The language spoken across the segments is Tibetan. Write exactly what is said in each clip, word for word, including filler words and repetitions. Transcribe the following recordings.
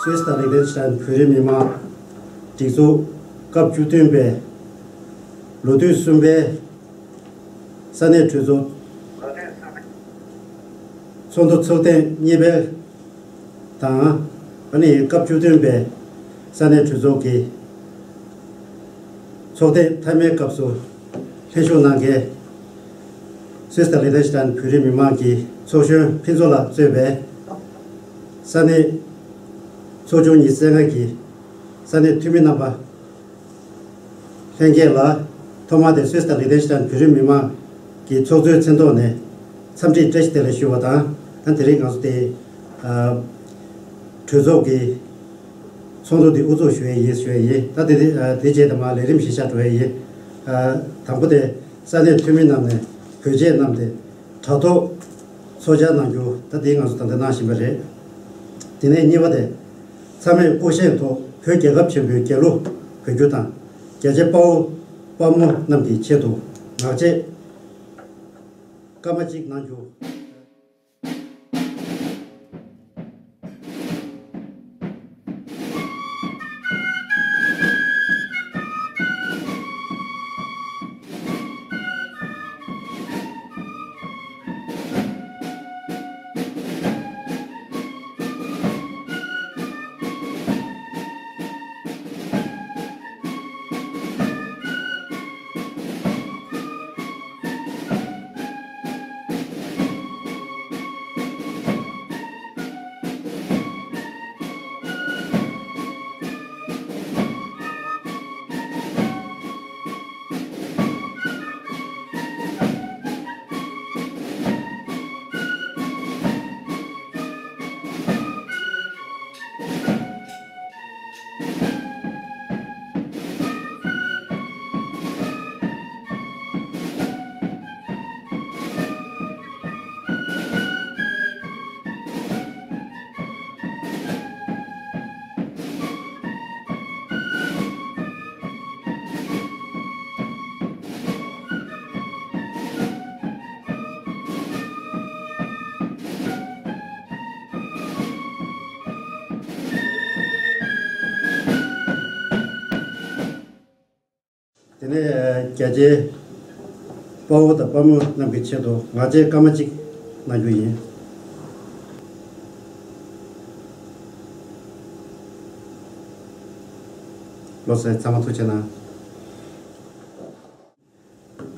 སུད་སི་དང་ལིག་ཏེན་སི་ཏན་བོད་རིགས་མི་མང་སྒྲིག་འཛུགས་སྐབས་བཅུ་བདུན་པའི་ལོ་དུས་གསུམ་པའི་ས་གནས་གྲོས་ཚོགས་ཚོགས་འདུ་ཚོགས་ཐེངས་གཉིས་པའི་དང་། ཨ་ནི་སྐབས་བཅུ་བདུན་པའི་ས་གནས་གྲོས་ཚོགས་ཀྱི་ཚོགས་ཐེངས་མཐའ་མའི་སྐབས་སུ་ལྷན་ཞུགས་གནང་མཁན་སུད་སི་དང་ལིག་ཏེན་སི་ཏན་བོད་རིགས་མི་མང་གི་ཚོགས་གཞོན་ཕུན་ཚོགས་ལགས་གཙོས་པའི་ས་གནས་ཚོགས་ཆུང་ཉི་ཤུ་རྩ་ལྔ་གི་ས་གནས་འཐུས་མི་རྣམ་པ་ལྷན་རྒྱས་ལ་ཐོག་མར་དེ་སུད་སི་དང་ལིག་ཏེན་སི་ཏན་བོད་རིགས་མི་མང་གི་ཚོགས་གཙོའི་མཚན་ཐོག་ནས་འཚམས་འདྲི་བཀྲ་ཤིས་བདེ་ལེགས་ཞུ་བ་དང་། ད་དེ་རིང་ང་ཚོ་དེ་ཨ་གྲོས་ཚོགས་ཀྱི་ཚོགས་འདུ་དེ་དབུ་འཛུགས་ཞུ་ཡས་ཡིན་ཞུ་ཡས་ཡིན། ད་དེ་དེ་ཨ་དེ་རྗེས་དེ་མར་ལས་རིམ་གཞིར་བཞག་འགྲོ་ཡས་ཡིན། ཨ་དང་པོ་དེ་ས་གནས་འཐུས་མི་རྣམས་ནས་བོད་ཆས་བསྣམས་ཏེ་དྲ་ཐོག་ཚོགས་བཅར་གནང་རྒྱུ་ད་དེ་ང་ཚོ་ད་ལྟ་གནང་བཞིན་པ་རེད། དེ་ནས་གཉིས་པ་དེ་ཚང་མས་སྐུ་བཞེངས་ཐོག་བོད་རྒྱལ་ཁབ་ཆེན་པོའི་རྒྱལ་གླུ་འབོད་རྒྱུ་དང་། རྒྱལ་གཅེས་དཔའ་བོ་དཔའ་མོ་རྣམས་ཀྱི་ཆེད་དུ་ངག་བཅད་སྐར་མ་གཅིག་གནང་རྒྱུ། དེ་ནས་རྒྱལ་གཅེས་དཔའ་བོ་དང་དཔའ་མོ་རྣམས་ཀྱི་ཆེད་དུ་ངག་བཅད་སྐར་མ་གཅིག་གནང་རྒྱུ་ཡིན། ལགས་སོ། ཚང་མ་ཐུགས་རྗེ་གནང་།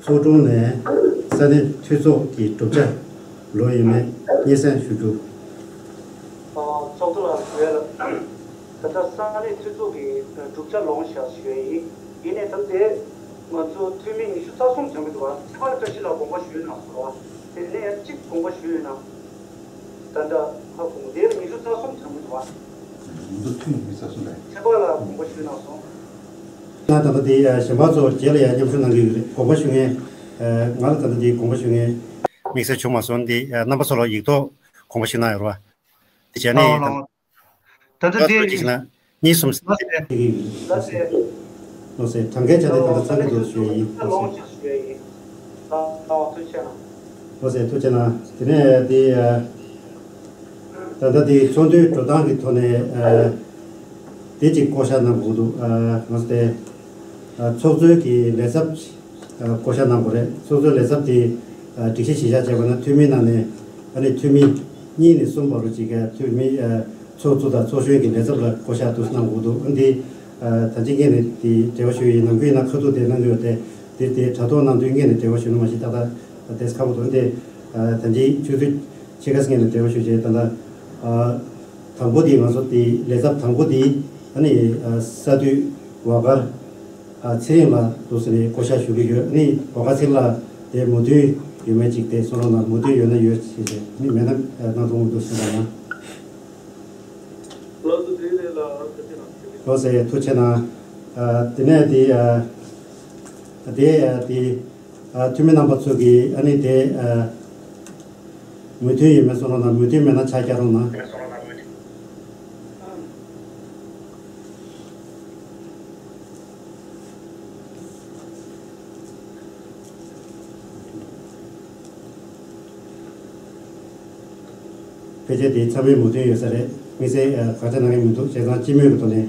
ཚོགས་དྲུང་ནས་ས་གནས་འཐུས་ཚོགས་ཀྱི་གྲུབ་ཆ་ལོ་ཡས་མས་སྙན་སེང་ཞུ་རྒྱུ། ཨ་ཚོགས་གཙོ་ལགས་ཞུ་ཡས་ལ། ད་ལྟ་ས་གནས་འཐུས་ཚོགས་ཀྱི་གྲུབ་ཆ་ལོངས་བཞག་ཞུ་ཡས་ཡིན། ཡིན་ནའི་ད་ལྟའི་ང་ཚོ་འཐུས་མི་ཉི་ཤུ་རྩ་གསུམ་ཐོན་གྱི་འདུག་བ། ཚེ་དཔག་ལ་བཀྲ་ཤིས་ལགས་དགོངས་པ་ཞུས་གནང་སོང་བ། དེ་ནས་ཡང་གཅིག་དགོངས་པ་ཞུས་ཡོད་ན། ད་ལྟ་ཧ་གོ་མི་འདུག་ཉི་ཤུ་རྩ་གསུམ་ཐོན་གྱི་འདུག་བ། ང་ཚོ་འཐུས་ཉི་ཤུ་རྩ་གསུམ་རེད། ཚེ་དཔག་ལགས་དགོངས་པ་ཞུས་གནང་སོང་། ཡང་ད་ལྟ་དེ་གཞན་པ་ཚོ་རྗེས་ལ་ཡང་མཉམ་ཞུགས་གནང་གི་ཡོད་རེད། དགོངས་པ་ཞུ་མཁན། ང་ལ་ད་ལྟ་དེ་དགོངས་པ་ཞུ་མཁན་དམིགས་བསལ་བྱུང་མ་སོང་། འདི་རྣམ་པ་ཚོ་ལ་ཡིག་ཐོག་དགོངས་པ་ཞུ་གནང་ཡོད་རེད་བ། དེ་བྱས་ནས་ད་ལྟ་ད་ལྟ་དེ་ཅིག་ན་གཉིས་གསུམ་ཟེར། ལགས་སེ། ལགས་སེ། གྲངས་ཀའི་ཆ་ནས་ད་ལྟ་ཚང་གི་འདུག་ཞུ་ཡ་ཡིན། ལགས་སེ། ལགས་སེ། ཐུགས་རྗེ་གནང་། དེ་ནས་དེ་ད་ལྟ་དེ་ཚོགས་འདུའི་འགྲོ་སྟངས་ཀྱི་ཐོག་ནས་དེ་ཅིག་བསྐོ་བཞག་གནང་དགོས་འདུག་ང་ཚོ་དེ་ཚོགས་གཙོའི་གི་ལས་ཚབ་བསྐོ་བཞག་གནང་དགོས་རེད། ཚོགས་གཙོའི་ལས་ཚབ་དེ་སྒྲིག་གཞི་གཞིར་བཞག་བྱས་པ་ན་འཐུས་མི་ནང་ནས་ཨ་ནི་འཐུས་མི་གཉིས་ནས་གསུམ་བར་དུ་ཅིག་ག་འཐུས་མི་ཚོགས་གཙོ་དང་ཚོགས་གཞོན་གྱི་ལས་ཚབ་ལ་བསྐོ་བཞག་དུ་གནང་དགོས་འདུག་ཨ་འདི་ད་ཅི་སྔོན་ནས་དེ་འབྲེལ་བ་ཞུས་ཡིན། ནམ་རྒྱུན་ཡིན་ན་ཁ་ཐུག་དེ་གནང་གི་ཡོད་དེ། དེ་དེ་དྲ་ཐོག་ནང་དུ་སྔོན་ནས་འབྲེལ་བ་ཞུས་ན་མ་གཞི་ཏག་ཏག་དེ་ཁག་པོ་འདུག་འདི་ད་ཅི་ཆུ་ཚོད་ཕྱེད་ཀ་སྔོན་ནས་འབྲེལ་བ་ཞུས་བྱས། ད་ལྟ་དང་པོ་དེ་ང་ཚོ་དེ་ལས་ཚབ་དང་པོ་དེ་ཨ་ནི་ས་འཐུས་ཝ་གར་ཚེ་རིང་ལགས་འདུག་ཟེར་ནས་བསྐོ་བཞག་ཞུ་གི་ཡོད། ཨ་ནི་ཝ་གར་ཚེ་རིང་ལགས་དེ་མོས་མཐུན་ཡོད་མེད་ཅིག་དེ་གསུང་རོགས་གནང་། མོས་མཐུན་ཡོད་ན་ཡོད་ཟེར་བྱས། མི་མེད་ན་གནང་ཐུབ་འདུག་ཟེར་བ་ན། ལགས་སོ། དེ་རེད་ལགས། ལགས་སོ། ཐུགས་རྗེ་གནང་། དེ་ནས་དེ་དེ་དེ་འཐུས་མི་རྣམ་པ་ཚོ་གིས་ཨ་ནི་དེ་མོས་མཐུན་ཡོད་མེད་གསུང་རོགས་གནང་། མོས་མཐུན་མེད་ན་ཕྱག་རྒྱག་རོགས་གནང་། ཕལ་ཆེར་དེ་ཚང་མས་མོས་མཐུན་ཡོད་ས་རེད། དམིགས་བསལ་ཨ་དགག་བྱ་གནང་གི་མི་འདུག་བྱས་ཙང་སྤྱི་མོས་ཀྱི་ཐོག་ནས་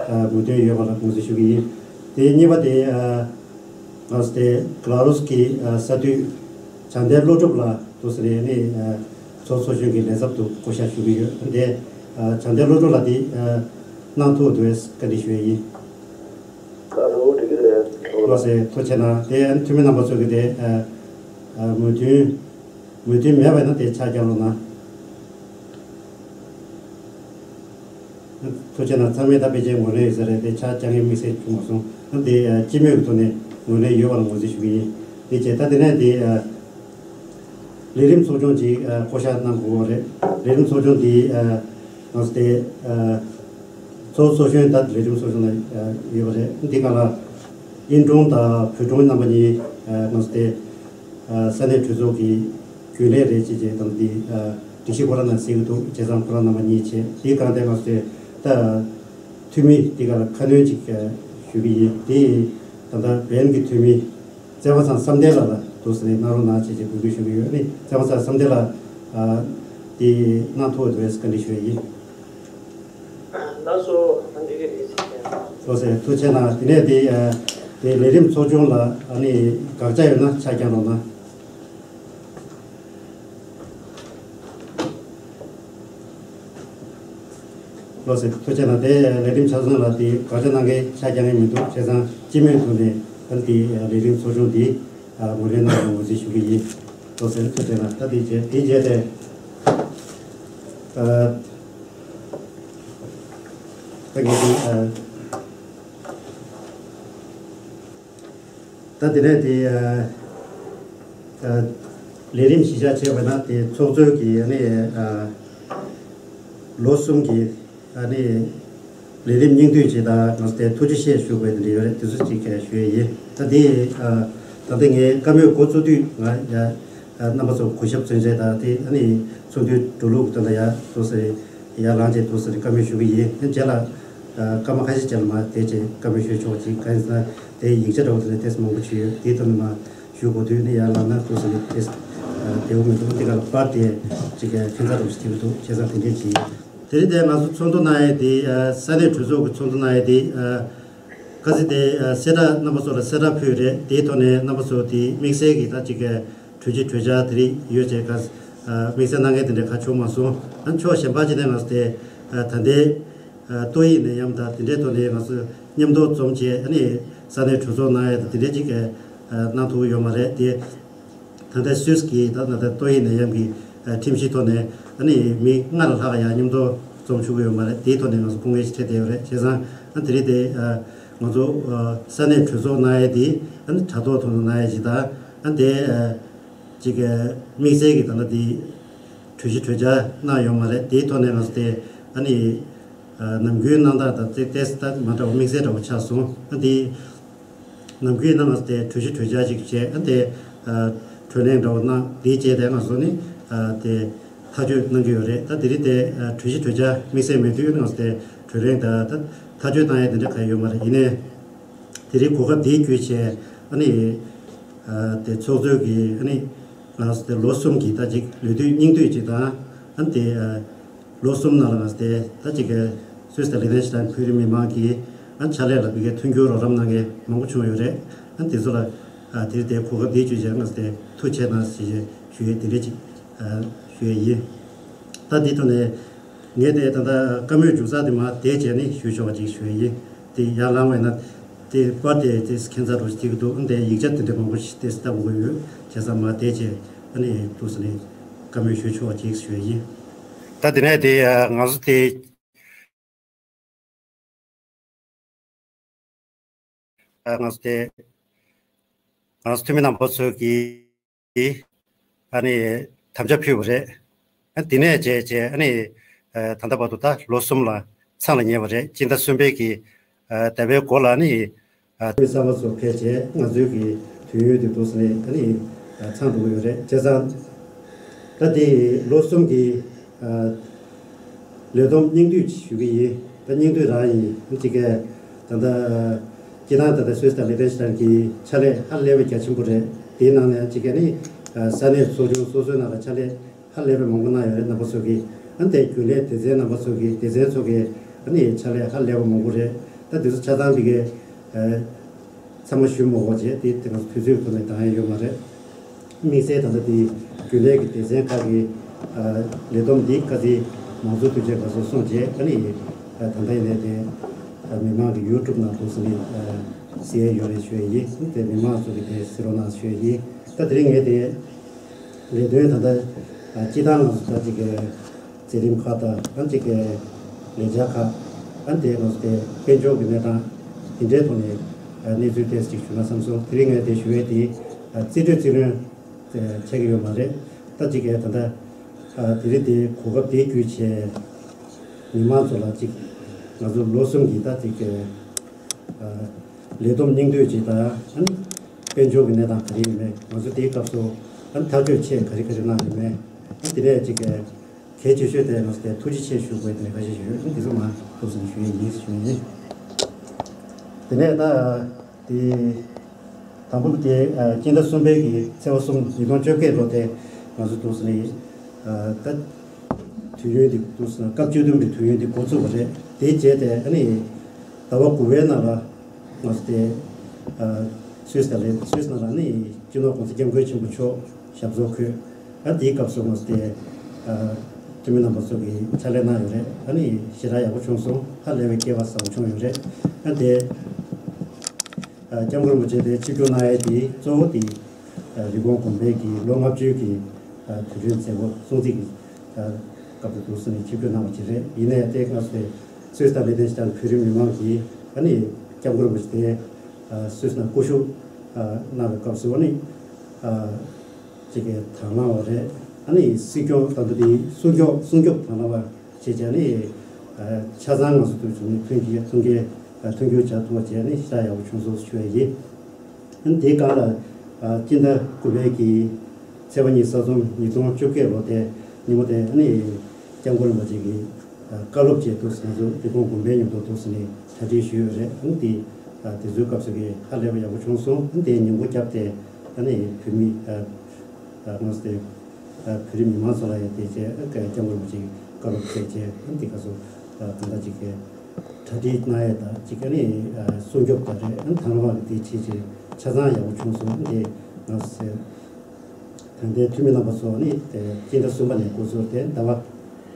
ཨ་མོས་མཐུན་ཡོད་པ་ལ་ངོས་འཛིན་ཞུ་གི་ཡིན། དེ་གཉིས་པ་དེ་ཨ་ང་ཚོ་དེ་ག་ལ་རུས་ཀྱི་ཨ་ས་འཐུས་བྱང་གཏེར་བློ་གྲུབ་ལགས་འདུག་ཟེར་ནས་ནི་ཨ་ཚོགས་གཙོ་གཞོན་གྱི་ལས་ཚབ་ཏུ་བསྐོ་བཞག་ཞུ་གི་ཡོད། དེ་ཨ་བྱང་གཏེར་བློ་གྲུབ་ལགས་དེ་ཨ་གནང་ཐུབ་འདུག་བཀའ་འདྲི་ཞུ་ཡས་ཡིན། ལགས་སོ། ཐུགས་རྗེ་གནང་། དེ་ཨ་འཐུས་མི་རྣམ་པ་ཚོ་གི་དེ་ཨ་ཨ་མོས་མཐུན་མོས་མཐུན་མེད་པ་ཡིན་ན་དེ་ཕྱག་བརྐྱང་རོགས་གནང་། ཐུགས་རྗེ་གནང་། ཚང་མས་ད་ཕལ་ཆེར་ངོས་ལེན་ཡོད་ས་རེད་དེ་ཕྱག་བརྐྱང་མཁན་དམིགས་བསལ་བྱུང་མ་སོང་། ཨ་དེ་ཨ་སྤྱི་མོས་ཀྱི་ཐོག་ནས་ངོས་ལེན་ཡོད་པ་ལ་ངོས་འཛིན་ཞུ་གི་ཡིན། དེ་བྱས་ད་དེ་ནས་དེ་ཨ་ལས་རིམ་ཚོགས་ཆུང་ཅིག་ཨ་བསྐོ་བཞག་གནང་དགོས་པ་རེད། ལས་རིམ་ཚོགས་ཆུང་དེ་ཨ་ང་ཚོ་དེ་ཨ་ཚོགས་གཙོ་གཞོན་ད་ལས་རིམ་ཚོགས་ཆུང་ལ་ཨ་ཡོད་པ་རེད། འདི་ག་ལ་དབྱིན་དྲུང་དང་བོད་དྲུང་རྣམ་པ་གཉིས་ཨ་ང་ཚོ་དེ་ཨ་ས་གནས་གྲོས་ཚོགས་ཀྱི་རྒྱུན་ལས་རེད་ཅེས་བྱས་དང་དེ་ཨ་སྒྲིག་གཞི་ཁོ་རང་ནང་གསལ་གྱི་འདུག་བྱས་ཙང་ཁོ་རང་རྣམ་པ་གཉིས་བྱས། དེའི་སྒང་དེ་ང་ཚོ་དེ་ད་འཐུས་མི་དེ་ག་ལ་ཁ་སྣོན་ཅིག་ཨ་ཞུ་གི་ཡིན། དེ་ད་ལྟ་བན་གྱི་འཐུས་མི་བཙན་པ་ཚང་བསམ་གཏན་ལགས་ལ་འདུག་ཟེར་ནས་གནང་རོགས་གནང་བྱས་ཅེས་འབོད་སྐུལ་ཞུ་གི་ཡོད། ཨ་ནི་བཙན་པ་ཚང་བསམ་གཏན་ལགས་ཨ་དེ་གནང་ཐུབ་འདུག་བས་བཀའ་འདྲི་ཞུ་ཡས་ཡིན། ལགས་སོ། ཨ་འགྲིག་གི་རེད་ཟེར་མཁན། ལགས་སོ། ཐུགས་རྗེ་གནང་། དེ་ནས་དེ་ཨ་དེ་ལས་རིམ་ཚོགས་ཆུང་ལ་ཨ་ནི་དགག་བྱ་ཡོད་ན་ཕྱག་བརྐྱང་རོགས་གནང་། ལགས་སོ། ཐུགས་རྗེ་གནང་། དེ་ལས་རིམ་ཆ་ཚང་ལ་དེ་དགག་བྱ་གནང་མཁན་ཆ་རྐྱང་ངེས་མི་འདུག་བྱས་ཙང་སྤྱི་མོས་ཐོག་ནས་ཨ་ནི་དེ་ལས་རིམ་ཚོགས་ཆུང་དེ་ཨ་ངོས་ལེན་གནང་བར་ངོས་འཛིན་ཞུ་གི་ཡིན། ལགས་སོ། ཐུགས་རྗེ་གནང་། ད་དེ་རྗེས་དེ་རྗེས་དེ་ཨ་ད་ངས་དེ་ཨ་ད་དེ་ནས་དེ་ཨ་ཨ་ལས་རིམ་གཞི་བཞག་བྱས་པ་ན་དེ་ཚོགས་གཙོས་ཀྱི་ཨ་ནི་ཨ་ལོ་གསུམ་གྱི་ཨ་ནི་ལས་རིམ་སྙིང་བསྡུས་ཅིག་དང་ང་ཚོ་དེ་ཐུགས་རྗེ་ཆེ་ཞུ་དགོས་དེ་འདྲ་ཡོད་རེད། དེ་ཚོ་ཅིག་ཞུ་ཡས་ཡིན། ད་དེ་ཨ་ད་ལྟ་ངའི་བཀའ་མོལ་འགོ་བཙུགས་དུས་ང་ཡ་ཨ་རྣམ་པ་ཚོ་གུས་ཞབས་མཚོན་བྱེད་དང་དེ་ཨ་ནི་ཚོགས་འདུའི་འགྲོ་ལུགས་དེ་ལ་ཡ་ཐུགས་སེ་ཡར་ལངས་བྱས་ཐུགས་སེ་བཀའ་མོལ་ཞུ་གི་ཡིན། ཨ་རྗེས་ལ་ཨ་སྐར་མ་ཁ་ཤས་རྗེས་ལ་མར་བསྡད་བྱས་བཀའ་མོལ་ཞུས་ཆོག་ཅིག་གང་ཡིན་ཟེར་ན་དེ་ཡིག་ཆ་འདྲ་བོ་དེ་ལ་ཏོག་ཙམ་མང་པོ་བྱུང་ཡོད། དེའི་ཐོག་ནས་མར་ཞུ་དགོས་དུས་ནི་ཡར་ལངས་ན་ཐུགས་སེ་ནི་ཏོག་ཙམ་ཨ་བདེ་བོ་མི་འདུག་དེ་ག་ལ་པར་དེ་ཅིག་ཁྱད་མཚར་འདྲ་བོ་ཞིག་ཐེབས་འདུག་བྱས་ཙང་དེ་འདྲས་ཅིག་དེ་རིང་དེ་ང་ཚོ་ཚོགས་འདུ་གནང་ཡས་དེ་ཨ་ས་གནས་གྲོས་ཚོགས་ཀྱི་ཚོགས་འདུ་གནང་ཡས་དེ་ཨ་ག་ཚོད་དེ་ཨ་གསལ་བསྒྲགས་རྣམ་པ་ཚོ་ལ་གསལ་བསྒྲགས་ཕུལ་རེད། དེའི་ཐོག་ནས་རྣམ་པ་ཚོ་དེ་དམིགས་བསལ་གྱི་ད་ཅིག་གྲོས་གཞི་གྲོས་འཆར་དེ་རིགས་ཡོད་ཅེས་ག་ཨ་དམིགས་བསལ་གནང་མཁན་དེ་འདྲ་ག་བྱུང་མ་སོང་། ཨ་ཕྱོགས་གཞན་པ་ཅིག་ནས་ང་ཚོ་དེ་ཨ་ད་ལྟའི་ཨ་ཏོག་དབྱིབས་ནད་ཡམས་དང་དེ་འདྲའི་ཐོག་ནས་ང་ཚོ་མཉམ་དུ་འཛོམས་བྱས་ཨ་ནི་ས་གནས་གྲོས་ཚོགས་གནང་ཡས་དང་དེ་འདྲའི་ཅིག་ཨ་གནང་ཐུབ་ཡོད་མ་རེད་དེ། ད་ལྟ་སུད་སི་གི་ད་ད་ལྟ་ཏོག་དབྱིབས་ནད་ཡམས་ཀྱི་ཨ་ཁྲིམས་གཞིའི་ཐོག་ནས་ཨ་ནི་མི་ལྔ་ལ་ལྷག་ཡང་མཉམ་དུ་འཛོམས་ཆོག་གི་ཡོད་མ་རེད། དེའི་ཐོག་ནས་ང་ཚོ་དཀའ་ངལ་ཞིག་འཕྲད་བསྡད་ཡོད་རེད། བྱས་ཙང་ཨ་དེ་རིང་དེ་ཨ་ང་ཚོ་ཨ་ས་གནས་གྲོས་ཚོགས་གནང་ཡས་དེ་ཨ་ནི་དྲ་ཐོག་ཐོག་ནས་གནང་ཡས་ཅིག་དང་ཨ་དེ་ཨ་ཅིག་ཨ་དམིགས་བསལ་གྱི་ད་ལྟ་དེ་གྲོས་གཞི་གྲོས་འཆར་གནང་ཡོད་མ་རེད། དེའི་ཐོག་ནས་ང་ཚོ་དེ་ཨ་ནི་ཨ་ནམ་རྒྱུན་གནང་སྟངས་དང་དེ་ཏོག་ཙམ་ད་མ་འདྲ་བ་དམིགས་བསལ་འདྲ་བོ་ཆགས་སོང་། ཨ་དེ། ནམ་རྒྱུན་ནང་ང་ཚོ་དེ་གྲོས་གཞི་གྲོས་འཆར་ཅིག་བྱས་ཨ་དེ་ཨ་གྲོས་གླེང་འདྲ་བོ་གནང་དེའི་རྗེས་དེ་ང་ཚོ་ནི་ཨ་དེ་ཐག་གཅོད་གནང་གི་ཡོད་རེད། ད་དེ་རིང་དེ་ཨ་གྲོས་གཞི་གྲོས་འཆར་དམིགས་བསལ་མེད་དུས་ང་ཚོ་དེ་གྲོས་གླེང་དང་ད་ཐག་གཅོད་གནང་ཡ་དེ་འདྲ་གང་ཡོད་མ་རེད། ཡིན་ནའི་དེ་རིང་གོ་སྐབས་དེའི་བརྒྱུད་བྱས་ཨ་ནི་ཨ་དེ་ཚོགས་གཙོས་ཀྱི་ཨ་ནི་ང་ཚོ་དེ་ལོ་གསུམ་གྱི་ད་ཅིག་ལོ་དུས་སྙིང་བསྡུས་ཅིག་དང་ཨ་ནི་དེ་ཨ། ལོ་གསུམ་ནང་ལ་ང་ཚོ་དེ་ད་ཅིག་གི་སུད་སི་དང་ལི་ཐན་ཤི་ཐན་བོད་རིགས་མི་མང་གིས་ཨ་ཕྱག་ལས་ལ་ཕ་གིའི་མཐུན་འགྱུར་རོགས་རམ་གནང་མཁན་མང་པོ་བྱུང་ཡོད་རེད། ཨ་དེ་ཚོ་ལ་ཨ་དེར་དེ་གོ་སྐབས་འདི་བརྒྱུད་བྱས་ང་ཚོ་དེ་ཐུགས་རྗེ་ཆེ་གནང་ཞེས་ཞུ་ཡས་དེ་འདྲ་ཅིག་ཨ་ཞུ་ཡས་ཡིན། ད་འདི་ཐོག་ནས་ངས་དེ་ད་ལྟ་བཀའ་མོལ་མཇུག་སར་དེ་མར་དེ་བྱས་ནས་ཞུ་ཆོག་པ་ཅིག་ཞུ་ཡས་ཡིན། དེ་ཡར་ལངས་པས་ན་དེ་པར་དེ་དེ་ཁྱད་མཚར་རུ་ཞིག་ཐིག་འདུག་ཨ་དེ་ཡིག་ཆ་དེ་འདྲ་མང་པོ་ཞིག་དེ་ལྟ་དགོས་ཀྱི་ཡོད། བྱས་ཙང་མར་དེ་བྱས་ཨ་ནི་འདུག་ཟེར་ནས་བཀའ་མོལ་ཞུ་ཆོག་ཅིག་ཞུ་ཡ་ཡིན། ད་དེ་ནས་དེ་ང་ཚོ་དེ་ང་ཚོ་དེ་ང་ཚོ་འཐུས་མི་རྣམ་པ་ཚོ་གིས་ཨ་ནི་དམ་བཅའ་ཕུལ་བ་རེད། ཨ་དེ་ནས་བྱས་བྱས་ཨ་ནི་ད་ལྟ་བར་དུ་ད་ལོ་གསུམ་ལ་མཚམས་ལ་ཉེ་བ་རེད། སྤྱི་ཟླ་གསུམ་པའི་གི་ཟླ་བའི་འགོ་ལ་ཨ་ནི། ཨ་གསར་པ་ཚོ་ཕལ་ཆེར་ང་ཚོའི་གི་དུས་ཡུན་དེ་འདུག་ཟེར་ནས་ཨ་ནི་ཚང་འགྲོ་གི་ཡོད་རེད། བྱས་ཙང་ད་དེ་ལོ་གསུམ་གི་ཨ་ལས་བསྡོམས་སྙིང་བསྡུས་ཞུ་གི་ཡིན། ད་སྙིང་བསྡུས་རང་ཡིན་ཅིག་གས་ད་ལྟ་སྤྱིར་བཏང་ད་ལྟ་སུད་སི་དང་ལི་ཐན་ཤི་ཐན་གྱི་ཕྱག་ལས་ཧ་ལས་པའི་རྒྱ་ཆེན་པོ་རེད། དེའི་ནང་ནས་ཅིག་གས་ནི་ཨ་ས་གནས་ཚོགས་ཆུང་སོ་སོའི་ནང་ལ་ཕྱག་ལས་ ཧ་ལས་པའི་མང་པོ་གནང་ཡོད་རེད། རྣམ་པ་ཚོ་གིས་ཨ་ནི་དེ་རྒྱུན་ལས་སྡེ་ཚན་རྣམ་པ་ཚོ་གིས་སྡེ་ཚན་ཚོ་གིས་ཨ་ནི་ཕྱག་ལས་ཧ་ལས་པ་མང་པོ་རེད། ད་དུས་ཚོད་ཆ་ཚང་འདི་གའི་ཚང་མ་ཞུ་མ་དགོས་བྱས་ཏེ་དེ་ང་ཚོ་དུས་ཚོད་ཐོག་ནས་འདང་ཡ་ཡོད་མ་རེད། དམིགས་བསལ་ད་ལྟ་དེ་རྒྱུན་ལས་ཀྱི་སྡེ་ཚན་ཁག་གི་ལས་བསྡོམས་འདི་བཀའ་ཚིག་མང་གཙོ་དུས་ཆེན་སྐབས་སུ་སོང་རྗེས་ཨ་ནི་ད་ལྟ་ཡིན་ནའི་དེ་མི་མང་གི་ཡུ་ཊུབ་ནང་དུ་སོང་ནས་གཟིགས་ཡ་ཡོད་རེད་ཞུ་ཡ་ཡིན། དེ་མི་མང་ཚོ་གི་དེ་གཟིགས་རོགས་གནང་ཞུ་ཡ་ཡིན། ད་དེ་རིང་ངས་དེ་ལས་དོན་ད་ལྟ་སྤྱི་བཏང་ང་ཚོ་ད་ཅིག་མཛད་རིམ་ཁག་དང་ཨ་ཅིག་ལས་འཆར་ཁག་ཨ་དེ་ང་ཚོ་དེ་དཔལ་འབྱོར་གྱི་གནས་སྟངས་དེ་འདྲའི་ཐོག་ནས་གནས་ཚུལ་ཏོག་ཙམ་ཞིག་ཞུ་ན་བསམ་སོང་། དེ་རིང་ངས་དེ་ཞུ་ཡས་དེ་རྩིས་སྤྲོད་རྩིས་ལེན་ཆགས་ཀྱི་ཡོད་མ་རེད། ད་ཅིག་ད་ལྟ་དེ་རིང་དེ་གོ་སྐབས་དེ་བརྒྱུད་བྱས་མི་མང་ཚོ་ལ་ཅིག་ང་ཚོ་ལོ་གསུམ་གྱི་ད་ཅིག་ལས་བསྡོམས་སྙིང་བསྡུས་ཅིག་དང་ཨ་ནི་དཔལ་འབྱོར་གྱི་གནས་སྟངས་ག་རེ་ཡིན་མེད། ང་ཚོ་དེའི་སྐབས་སུ་ཨ་ནི་ཐག་གཅོད་ཆེད་ག་རེ་ག་རེ་གནང་ཡོད་མེད། ཨ་དེ་ནས་ཅིག་གལ་ཆེ་ཤོས་དེ་ང་ཚོ་དེ་ཐུགས་རྗེ་ཆེ་ཞུ་དགོས་དེ་ཁ་ཤས་ཤིག་ཡོད། ཨ་དེ་ཚོ་མ་ཐུགས་སུ་ཞུ་ཡས་ཡིན་ཞུ་ཡིན། དེ་ནས་ད་དེ་དང་པོ་དེ་སྤྱི་ཟླ་གསུམ་པའི་གི་ཚེས་པ་གསུམ་ཉིས་སྟོང་བཅོ་བརྒྱད་ལོ་དེ་ང་ཚོ་འདུག་སེ་ནས་ད་དུས་ཡུན་དེ་འདུག་སེ་ན་སྐབས་བཅུ་བདུན་པའི་དུས་ཡུན་དེ་འགོ་བཙུགས་པ་རེད། དེའི་རྗེས་དེ་ཨ་ནི་ཟླ་བ་དགུ་པའི་ནང་ལ་ང་ཚོ་དེ་སུད་སི་ལ་སུད་སི་ནང་ལ་ཨ་ནི་སྤྱི་ནོར་༸གོང་ས་༸སྐྱབས་མགོན་ཆེན་པོ་མཆོག་ཞབས་སོར་འཁོད། ཨ་དེའི་སྐབས་སུ་ང་ཚོ་དེ་འཐུས་མི་རྣམ་པ་ཚོ་གིས་ཕྱག་ལས་གནང་ཡོད་རེད། ཨ་ནི་ཞེ་དྲག་ཡག་པོ་བྱུང་སོང་། ཧ་ལས་པའི་སྐལ་བ་བཟང་པོ་བྱུང་ཡོད་རེད། ཨ་དེ་སྐྱབས་མགོན་རིན་པོ་ཆེ་དེ་ཆིབས་བསྒྱུར་གནང་ཡས་དེ་གཙོ་བོ་དེ་རི་ཀོན་དགོན་པའི་གི་ལོ་ལྔ་བཅུའི་གི་དུས་དྲན་མཛད་སྒོ་སྲུང་བརྩི་གི་སྐབས་དུ་འདུག་སེ་ནས་ཆིབས་བསྒྱུར་གནང་བ་ཅིག་རེད། ཡིན་ནའི་དེ་སྔ་སེ་སུད་སི་དང་ལེགས་ལྡན་ཤི་ཏང་བོད་རིགས་མི་མང་གིས་ཨ་ནི་སྐྱབས་མགོན་རིན་པོ་ཆེ་དེ་སུད་སི་ནང་སྐུ་བཞུགས་གནང་བའི་སྐབས་སུ་ཨ་ནི་ཅིག་གི་དང་བླངས་པ་རེད། ཨ་ནི་སྲིད་སྐྱོང་ད་ལྟ་དེ་སྲུང་སྐྱོབ་སྲུང་སྐྱོབ་དང་བླངས་པ་བྱས་བྱས་ནི་ཆ་ཚང་ང་ཚོ་དུས་ཚོད་ནི་མཐུན་གྱི་མཐུན་གྱི་མཐུན་འགྱུར་བྱ་ཐུབ་པ་བྱས་ནི་ཤ་ཡག་པོ་བྱུང་སོང་ཞུ་བ་ཡིན། ཨ་ནི་དེའི་སྒང་ལ་སྤྱི་ཟླ་དགུ་པའི་གི་ཚེས་པ་གཉིས་གཟའ་གསུམ་ཉིས་སྟོང་བཅོ་བརྒྱད་ལོ་དེ་ཉིན་མོ་དེ་ཨ་ནི་སྐྱབས་མགོན་རིན་པོ་ཆེ་གི་བཀའ་སློབ་བཅས་དུ་ང་ཚོ་འདི་གོང་དགོན་པའི་མཉམ་དུ་འདུག་སེ་ནས་གྲ་སྒྲིག་ཞུས་ཡོད་རེད། ཨ་ནི་དེ་དེ་ཚོའི་སྐབས་སུ་གི་ཧ་ལས་པ་ཡག་པོ་བྱུང་སོང་། ཨ་ནི་དེ་ཉིན་གུང་རྒྱབ་སྟེ་ཨ་ནི་བོད་མི་ང་ཚོ་དེ་བོད་རིགས་མི་མང་ཚོ་ལ་ཡང་དེ་བྱས་སྐྱབས་མགོན་རིན་པོ་ཆེ་བཀའ་སློབ་སྩལ་བྱས་ཨ་ནི་དེ་ག་ཚོ་གང་འདྲ་ཅིག་གི་གྲ་སྒྲིག་གནང་ཡས་དང་ཅིག་ཨ་ནི་སྲུང་སྐྱོབ་དང་རེད། ཨ་ནི་དང་བླངས་ཀྱི་དེ་བྱས་བྱས་ཆ་ཚང་ཡག་པོ་བྱུང་སོང་། ཨ་ནི་དེ་ང་ཚོ་ད་ལྟའི་འཐུས་མི་རྣམ་པ་ཚོ་ནི་དེ་སྤྱི་ཟླ་གསུམ་པ་ནས་འགོ་ཚུགས་ཏེ་ཟླ་བ་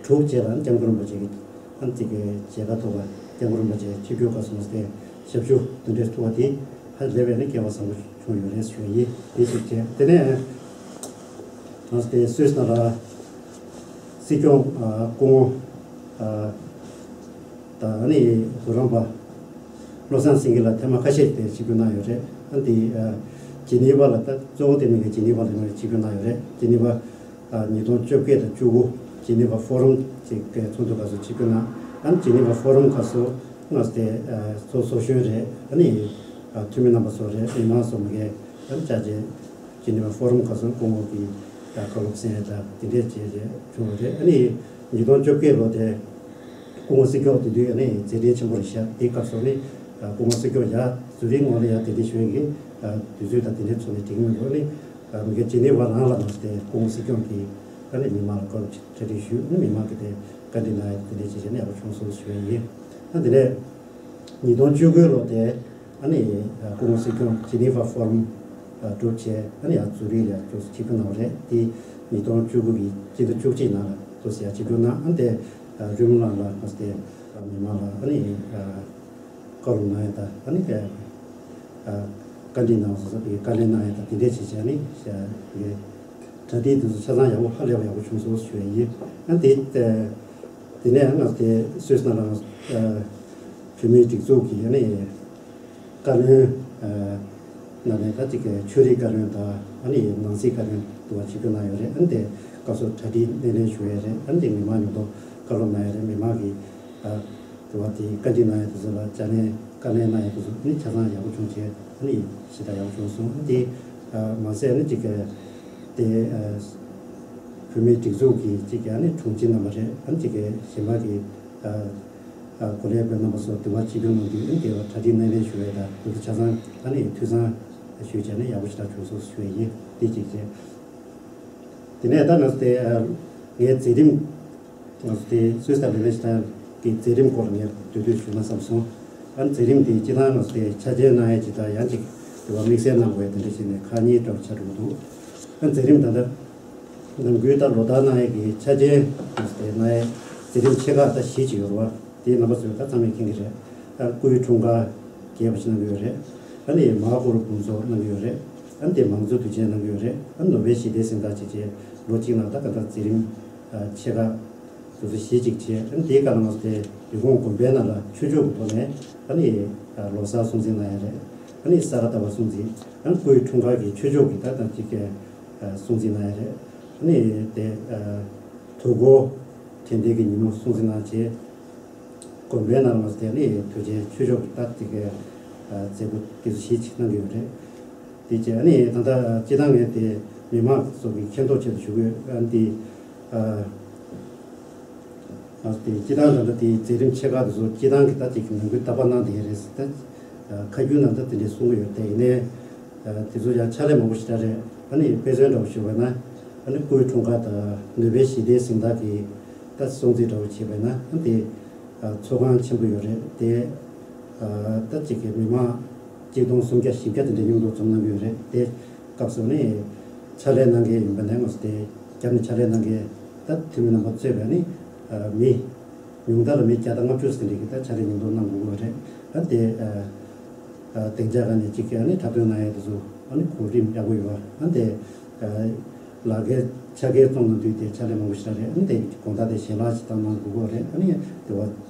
དྲུག་རྗེས་ལ་སྐྱབས་མགོན་རིན་པོ་ཆེ་གི་ཨ་ནི་ཅིག་གི་མཇལ་ཁ་ཐོབ་པ། སྐྱབས་མགོན་རིན་པོ་ཆེ་ཆིབས་བསྒྱུར་སྐབས་སུ་དེ་ཞབས་ཞུ་འདི་འདྲས་ཐུབ་པ་དེ་ཧ་ལས་པའི་ནི་སྐལ་བ་བཟང་པོ་བྱུང་ཡོད་རེད་ཞུ་ཡ་ཡིན། དེ་གཅིག་བྱས། དེ་ནས་ང་ཚོ་དེ་སུད་སི་ནང་ལ་སྲིད་སྐྱོང་སྐུ་ངོ་དང་ཨ་ནི་དོ་དམ་པ་བློ་བཟང་སེང་གེ་ལགས་ཐེངས་མ་ཁ་ཤས་དེ་ཆིབས་བསྒྱུར་གནང་ཡོད་རེད། ཨ་ནི་དེ་ཇི་ནི་ཝ་ལ་ད་གཙོ་བོ་དེ་མིན་གྱི་ཇི་ནི་ཝ་ལ་ཆིབས་བསྒྱུར་གནང་ཡོད་རེད། ཇི་ནི་ཝ་ཉིས་སྟོང་བཅོ་བརྒྱད་དང་བཅུ་དགུ་ཇི་ནི་ཝ་ཕོ་རམ་ཅིག་གི་ཚོགས་འདུ་སྐབས་སུ་ཆིབས་བསྒྱུར་གནང་། ཨ་ནི་ཇི་ནི་ཝ་ཕོ་རམ་སྐབས་སུ་ང་ཚོ་དེ་ཚོགས་གཙོ་གཞོན་རེད། ཨ་ནི་འཐུས་མི་རྣམ་པ་ཚོ་རེད། མི་མང་ཚོ་མི་སྒེར་ཨ་ནི་བཅར་རྗེས་ཇི་ནི་ཝ་ཕོ་རམ་སྐབས་སུ་སྐུ་ངོ་གི་བཀའ་སློབ་གསན་ཡས་དང་དེ་འདྲས་བྱས་རྗེས་བྱུང་བ་རེད། ཨ་ནི་ཉིས་སྟོང་བཅོ་བརྒྱད་ལོ་དེ་སྐུ་ངོ་སྲིད་སྐྱོང་དེ་དུས་ཨ་ནི་མཛད་བྲེལ་ཆེན་པོ་རེད་ཤག་དེའི་སྐབས་སུ་ནི་སྐུ་ངོ་སྲིད་སྐྱོང་ཡ་ཛུ་རིག་ངོས་ལ་ཡ་གདན་འདྲེན་ཞུ་ཡས་ཀྱི་དུས་ཚོད་དང་དེ་འདྲའི་ཐོག་ནས་འགྲིག་མི་འདུག་ཨ་ནི་མི་སྒེར་ཇི་ནི་ཝ་རང་ལ་མ་ཟད་དེ་སྐུ་ངོ་སྲིད་སྐྱོང་གིས་ཨ་ནི་མི་མང་ལ་བཀའ་སློབ་གྲ་སྒྲིག་ཞུས། ཨ་ནི་མི་མང་གིས་དེ་བཀའ་འདྲི་གནང་ཡ་དེ་འདྲ་བྱས་བྱས་ནས་ཡག་པོ་བྱུང་སོང་ཞུ་ཡ་ཡིན། ཨ་དེ་ནས་ཉིས་སྟོང་བཅུ་དགུ་ལོ་དེ་ཨ་ནི་སྐུ་ངོ་སྲིད་སྐྱོང་ཇི་ནི་ཝ་ཕོ་རམ་གྲུབ་བྱས་ཨ་ནི་ཡང་ཛུ་རིག་ལ་ཡང་ཆིབས་བསྒྱུར་གནང་བ་རེད། དེ་ཉིས་སྟོང་བཅུ་དགུ་གི་སྤྱི་ཟླ་བཅུ་གཅིག་ནང་ལ་དུ་ཡང་ཆིབས་བསྒྱུར་གནང་། ཨ་ནི་དེ་རིམ་ལམ་ལ་མ་ཟད་དེ་མི་མང་ལ་ཨ་ནི་བཀའ་སློབ་གནང་ཡ་དང་ཨ་ནི་བཀའ་འདྲི་གནང་སོ་སོ་བཀའ་ལན་གནང་ཡ་དང་དེ་འདྲས་བྱས་བྱས་ནི་གྲ་སྒྲིག་དེ་ཚོ་ཆ་ཚང་ཡག་པོ་ཧ་ལས་པ་ཡག་པོ་བྱུང་སོང་ཞུ་ཡ་ཡིན། ཨ་དེ་དེ་ནས་ང་དེ་སུད་སི་ནང་ལ་བོད་མིའི་སྒྲིག་འཛུགས་ཀྱི་ཨ་ནི་བཀའ་བློན་ནང་ནས་ད་ཅིག་ཆོས་རིག་བཀའ་བློན་དང་ཨ་ནི་ནང་སྲིད་བཀའ་བློན་དུ་བ་ཆིབས་བསྒྱུར་གནང་ཡོད་རེད། ཨ་ནི་དེ་སྐབས་སུ་གྲ་སྒྲིག་སྣེ་ལེན་ཞུ་ཡ་རེད། ཨ་ནི་དེ་མི་མང་མཉམ་དུ་བཀའ་སློབ་གནང་ཡ་རེད། མི་མང་གིས་དུ་བ་དེ་བཀའ་འདྲི་གནང་ཡ་དེ་ཚོ་ལ་བྱ་ལན་བཀའ་ལན་གནང་ཡ་དེ་ཚོ་ནི་ཆ་ཚང་ཡག་པོ་བྱུང་བྱས་ཨ་ནི་ཞེ་དྲག་ཡག་པོ་བྱུང་སོང་། ཨ་ནི་དེ་མ་ཟད་ཨ་ནི་ཅིག་དེ་བོད་མིའི་སྒྲིག་འཛུགས་ཀྱི་ཅིག་ཨ་ནི་དྲུང་ཆེ་རྣམ་པ་རེད། ཨ་ནི་ཅིག་གཞན་པ་གི་གོ་ལའི་བོད་རྣམ་པ་ཚོ་དུ་བ་ཆིབས་བསྒྱུར་གནང་དུས་ཨ་ནི་དེ་བ་གྲ་སྒྲིག་སྣེ་ལེན་ཞུ་ཡས་དང་དེ་ཚོ་ཆ་ཚང་ཨ་ནི་འཐུས་ཚང་ཞུས་བྱས་ནས་ཡག་པོ་ཞེ་དྲག་བྱུང་སོང་ཞུ་ཡས་ཡིན། དེ་གཅིག་བྱས། དེ་ནས་ད་ང་ཚོ་དེ་ཨ་ངའི་མཛད་རིམ། ང་ཚོ་དེ་སུད་སི་དང་ལི་ལི་ཤི་ཏན་གྱི་མཛད་རིམ་སྐོར་ངས་མདོར་བསྡུས་ཞུས་ན་བསམ་སོང་། ཨ་མཛད་རིམ་དེ་སྤྱི་བཏང་ང་ཚོ་དེ་ཆ་རྐྱེན་གནང་ཡས་ཅིག་དང་ཡང་ཅིག་དེ་བ་དམིགས་བསལ་གནང་དགོས་ཡས་དེ་འདྲ་བྱས་ནས་ཁག་གཉིས་འདྲ་བོ་ཆགས་འགྲོ་གི་འདུག་ཨ་མཛད་རིམ་ད་ལྟ་ནམ་རྒྱུན་ད་ལོ་ལྟར་གནང་ཡས་ཀྱི་ཆ་རྐྱེན་ང་ཚོ་དེ་གནང་ཡས་མཛད་རིམ་ཆེ་ཁག་ད་བཞི་ཅིག་ཡོད་རེད་བ། དེ་རྣམ་པ་ཚོས་ད་ཚང་མས་མཁྱེན་གྱི་རེད། ཨ་སྐུའི་འཁྲུངས་སྐར་རྒྱས་པ་ཞིག་གནང་གི་ཡོད་རེད། ཨ་ནི་མ་ཧཱ་གུ་རུ་དགོངས་རྫོགས་གནང་གི་ཡོད་རེད། ཨ་ནི་དེ་མང་གཙོ་དུས་ཆེན་གནང་གི་ཡོད་རེད། ཨ་ནི་ནོ་བེལ་ཞི་བདེའི་གཟེངས་རྟགས་བྱས་བྱས་ལོ་གཅིག་ནང་ད་ག་འདྲ་མཛད་རིམ་ཨ་ཆེ་ཁག་དེ་ཚོ་གཞི་གཅིག་བྱས། ཨ་ནི་དེའི་སྐབས་ལ་ང་ཚོ་དེ་ཡུལ་ཁོངས་དགོན་པའི་ནང་ལ་ཆོས་ཕྱོགས་ཀྱི་ཐོག་ནས་ཨ་ནི་ཨ་ལོ་གསར་སྲུང་བརྩི་གནང་ཡ་རེད། ཨ་ནི་ས་ག་ཟླ་བ་སྲུང་བརྩི། ཨ་ནི་སྐུའི་འཁྲུངས་སྐར་གྱི་ཆོས་ཕྱོགས་ཀྱི་ད་ད་ཅིག་ཨ་སྲུང་བརྩི་གནང་ཡ་རེད། ཨ་ནི་དེ་ཨ་དུས་འཁོར་དྲན་རྟེན་གྱི་ཉིན་མོ་སྲུང་བརྩི་གནང་བྱས། དགོན་པའི་ནང་ལ་དེ་ནི་དུས་ཆེན་ཆོས་ཕྱོགས་ཀྱི་ད་དེ་གའི་མཛད་སྒོ་དེ་ཚོ་གཞི་གཅིག་གནང་གི་ཡོད་རེད། དེ་རྗེས་ཨ་ནི་ད་ལྟ་སྤྱི་བཏང་ངས་དེ་མི་མང་ཚོ་གི་མཁྱེན་རྟོགས་ཆེད་དུ་ཞུ་གི་ཡོད། ཨ་ནི་དེ་ཨ་ང་ཚོ་དེ་སྤྱི་བཏང་ད་ལྟ་དེ་མཛད་རིམ་ཆེ་ཁག་དེ་ཚོ་སྤྱི་བཏང་གི་ད་ཅིག་ནང་ཁུལ་བརྟག་པ་གནང་བསྡད་ཡོད་རེད་ཟེར། ད་ཁ་རྒྱུན་ནང་ད་དེ་འདྲས་གསུང་གི་ཡོད། དེ་ཡིན་ནའི་དེ་ཚོ་ཡང་ཕྱག་ལས་མང་པོ་ཞེ་དྲག་རེད། ཨ་ནི་དཔེ་མཚོན་འདྲ་བོ་ཞུས་པ་ན་ཨ་ནི་སྐུའི་འཁྲུངས་སྐར་དང་ནོ་བེལ་ཞི་བདེའི་གཟེངས་རྟགས་ཀྱི་ད་སྲུང་བརྩི་འདྲ་བོ་བྱས་པ་ན་ཨ་ནི་དེ་ཚོགས་ཁང་ཆེན་པོ་ཡོད་རེད། དེ་ད་ཅིག་གི་མི་མང་གཅིག་སྟོང་སུམ་བརྒྱ་བཞི་བརྒྱ་དེ་འདྲ་མཉམ་དུ་འཛོམས་གནང་གི་ཡོད་རེད། དེ་སྐབས་སུ་ནི་ཕྱག་ལས་གནང་མཁན་ཡིན་པ་ནས་ང་ཚོ་དེ་རྒྱབ་ནས་ཕྱག་ལས་གནང་མཁན་ད་འཐུས་མི་རྣམ་པ་གཙོས་པའི་ནི་མི་ཉུང་མཐའ་ལ་མི་བརྒྱ་དང་ལྔ་བཅུ་ཙམ་རེ་གིས་ད་ཕྱག་ལས་ཉུང་མཐོང་གནང་དགོས་ཀྱི་རེད། ཨ་དེ་ཨ་ཨ་སྡིངས་ཆ་སྒང་ནས་གཅིག་གིས་ཨ་ནི་འཁྲབ་སྟོན་གནང་ཡས་དེ་ཚོ་ཨ་ནི་གོ་རིམ་ཡག་པོ་ཡོད། ཨ་དེ་ཨ་ལག་འཁྱེར་ཕྱག་འཁྱེར་བཙོང་གནང་དུས་དེ་ཕྱག་ལས་མང་པོ་ཞིག་རག་རེད། ཨ་ནི་དེ་དགོང་དག་དེ་ཞལ་ལག་ཅིག་བཏང་གནང་དགོས་ཀྱི་རེད། ཨ་ནི་དེ་བ་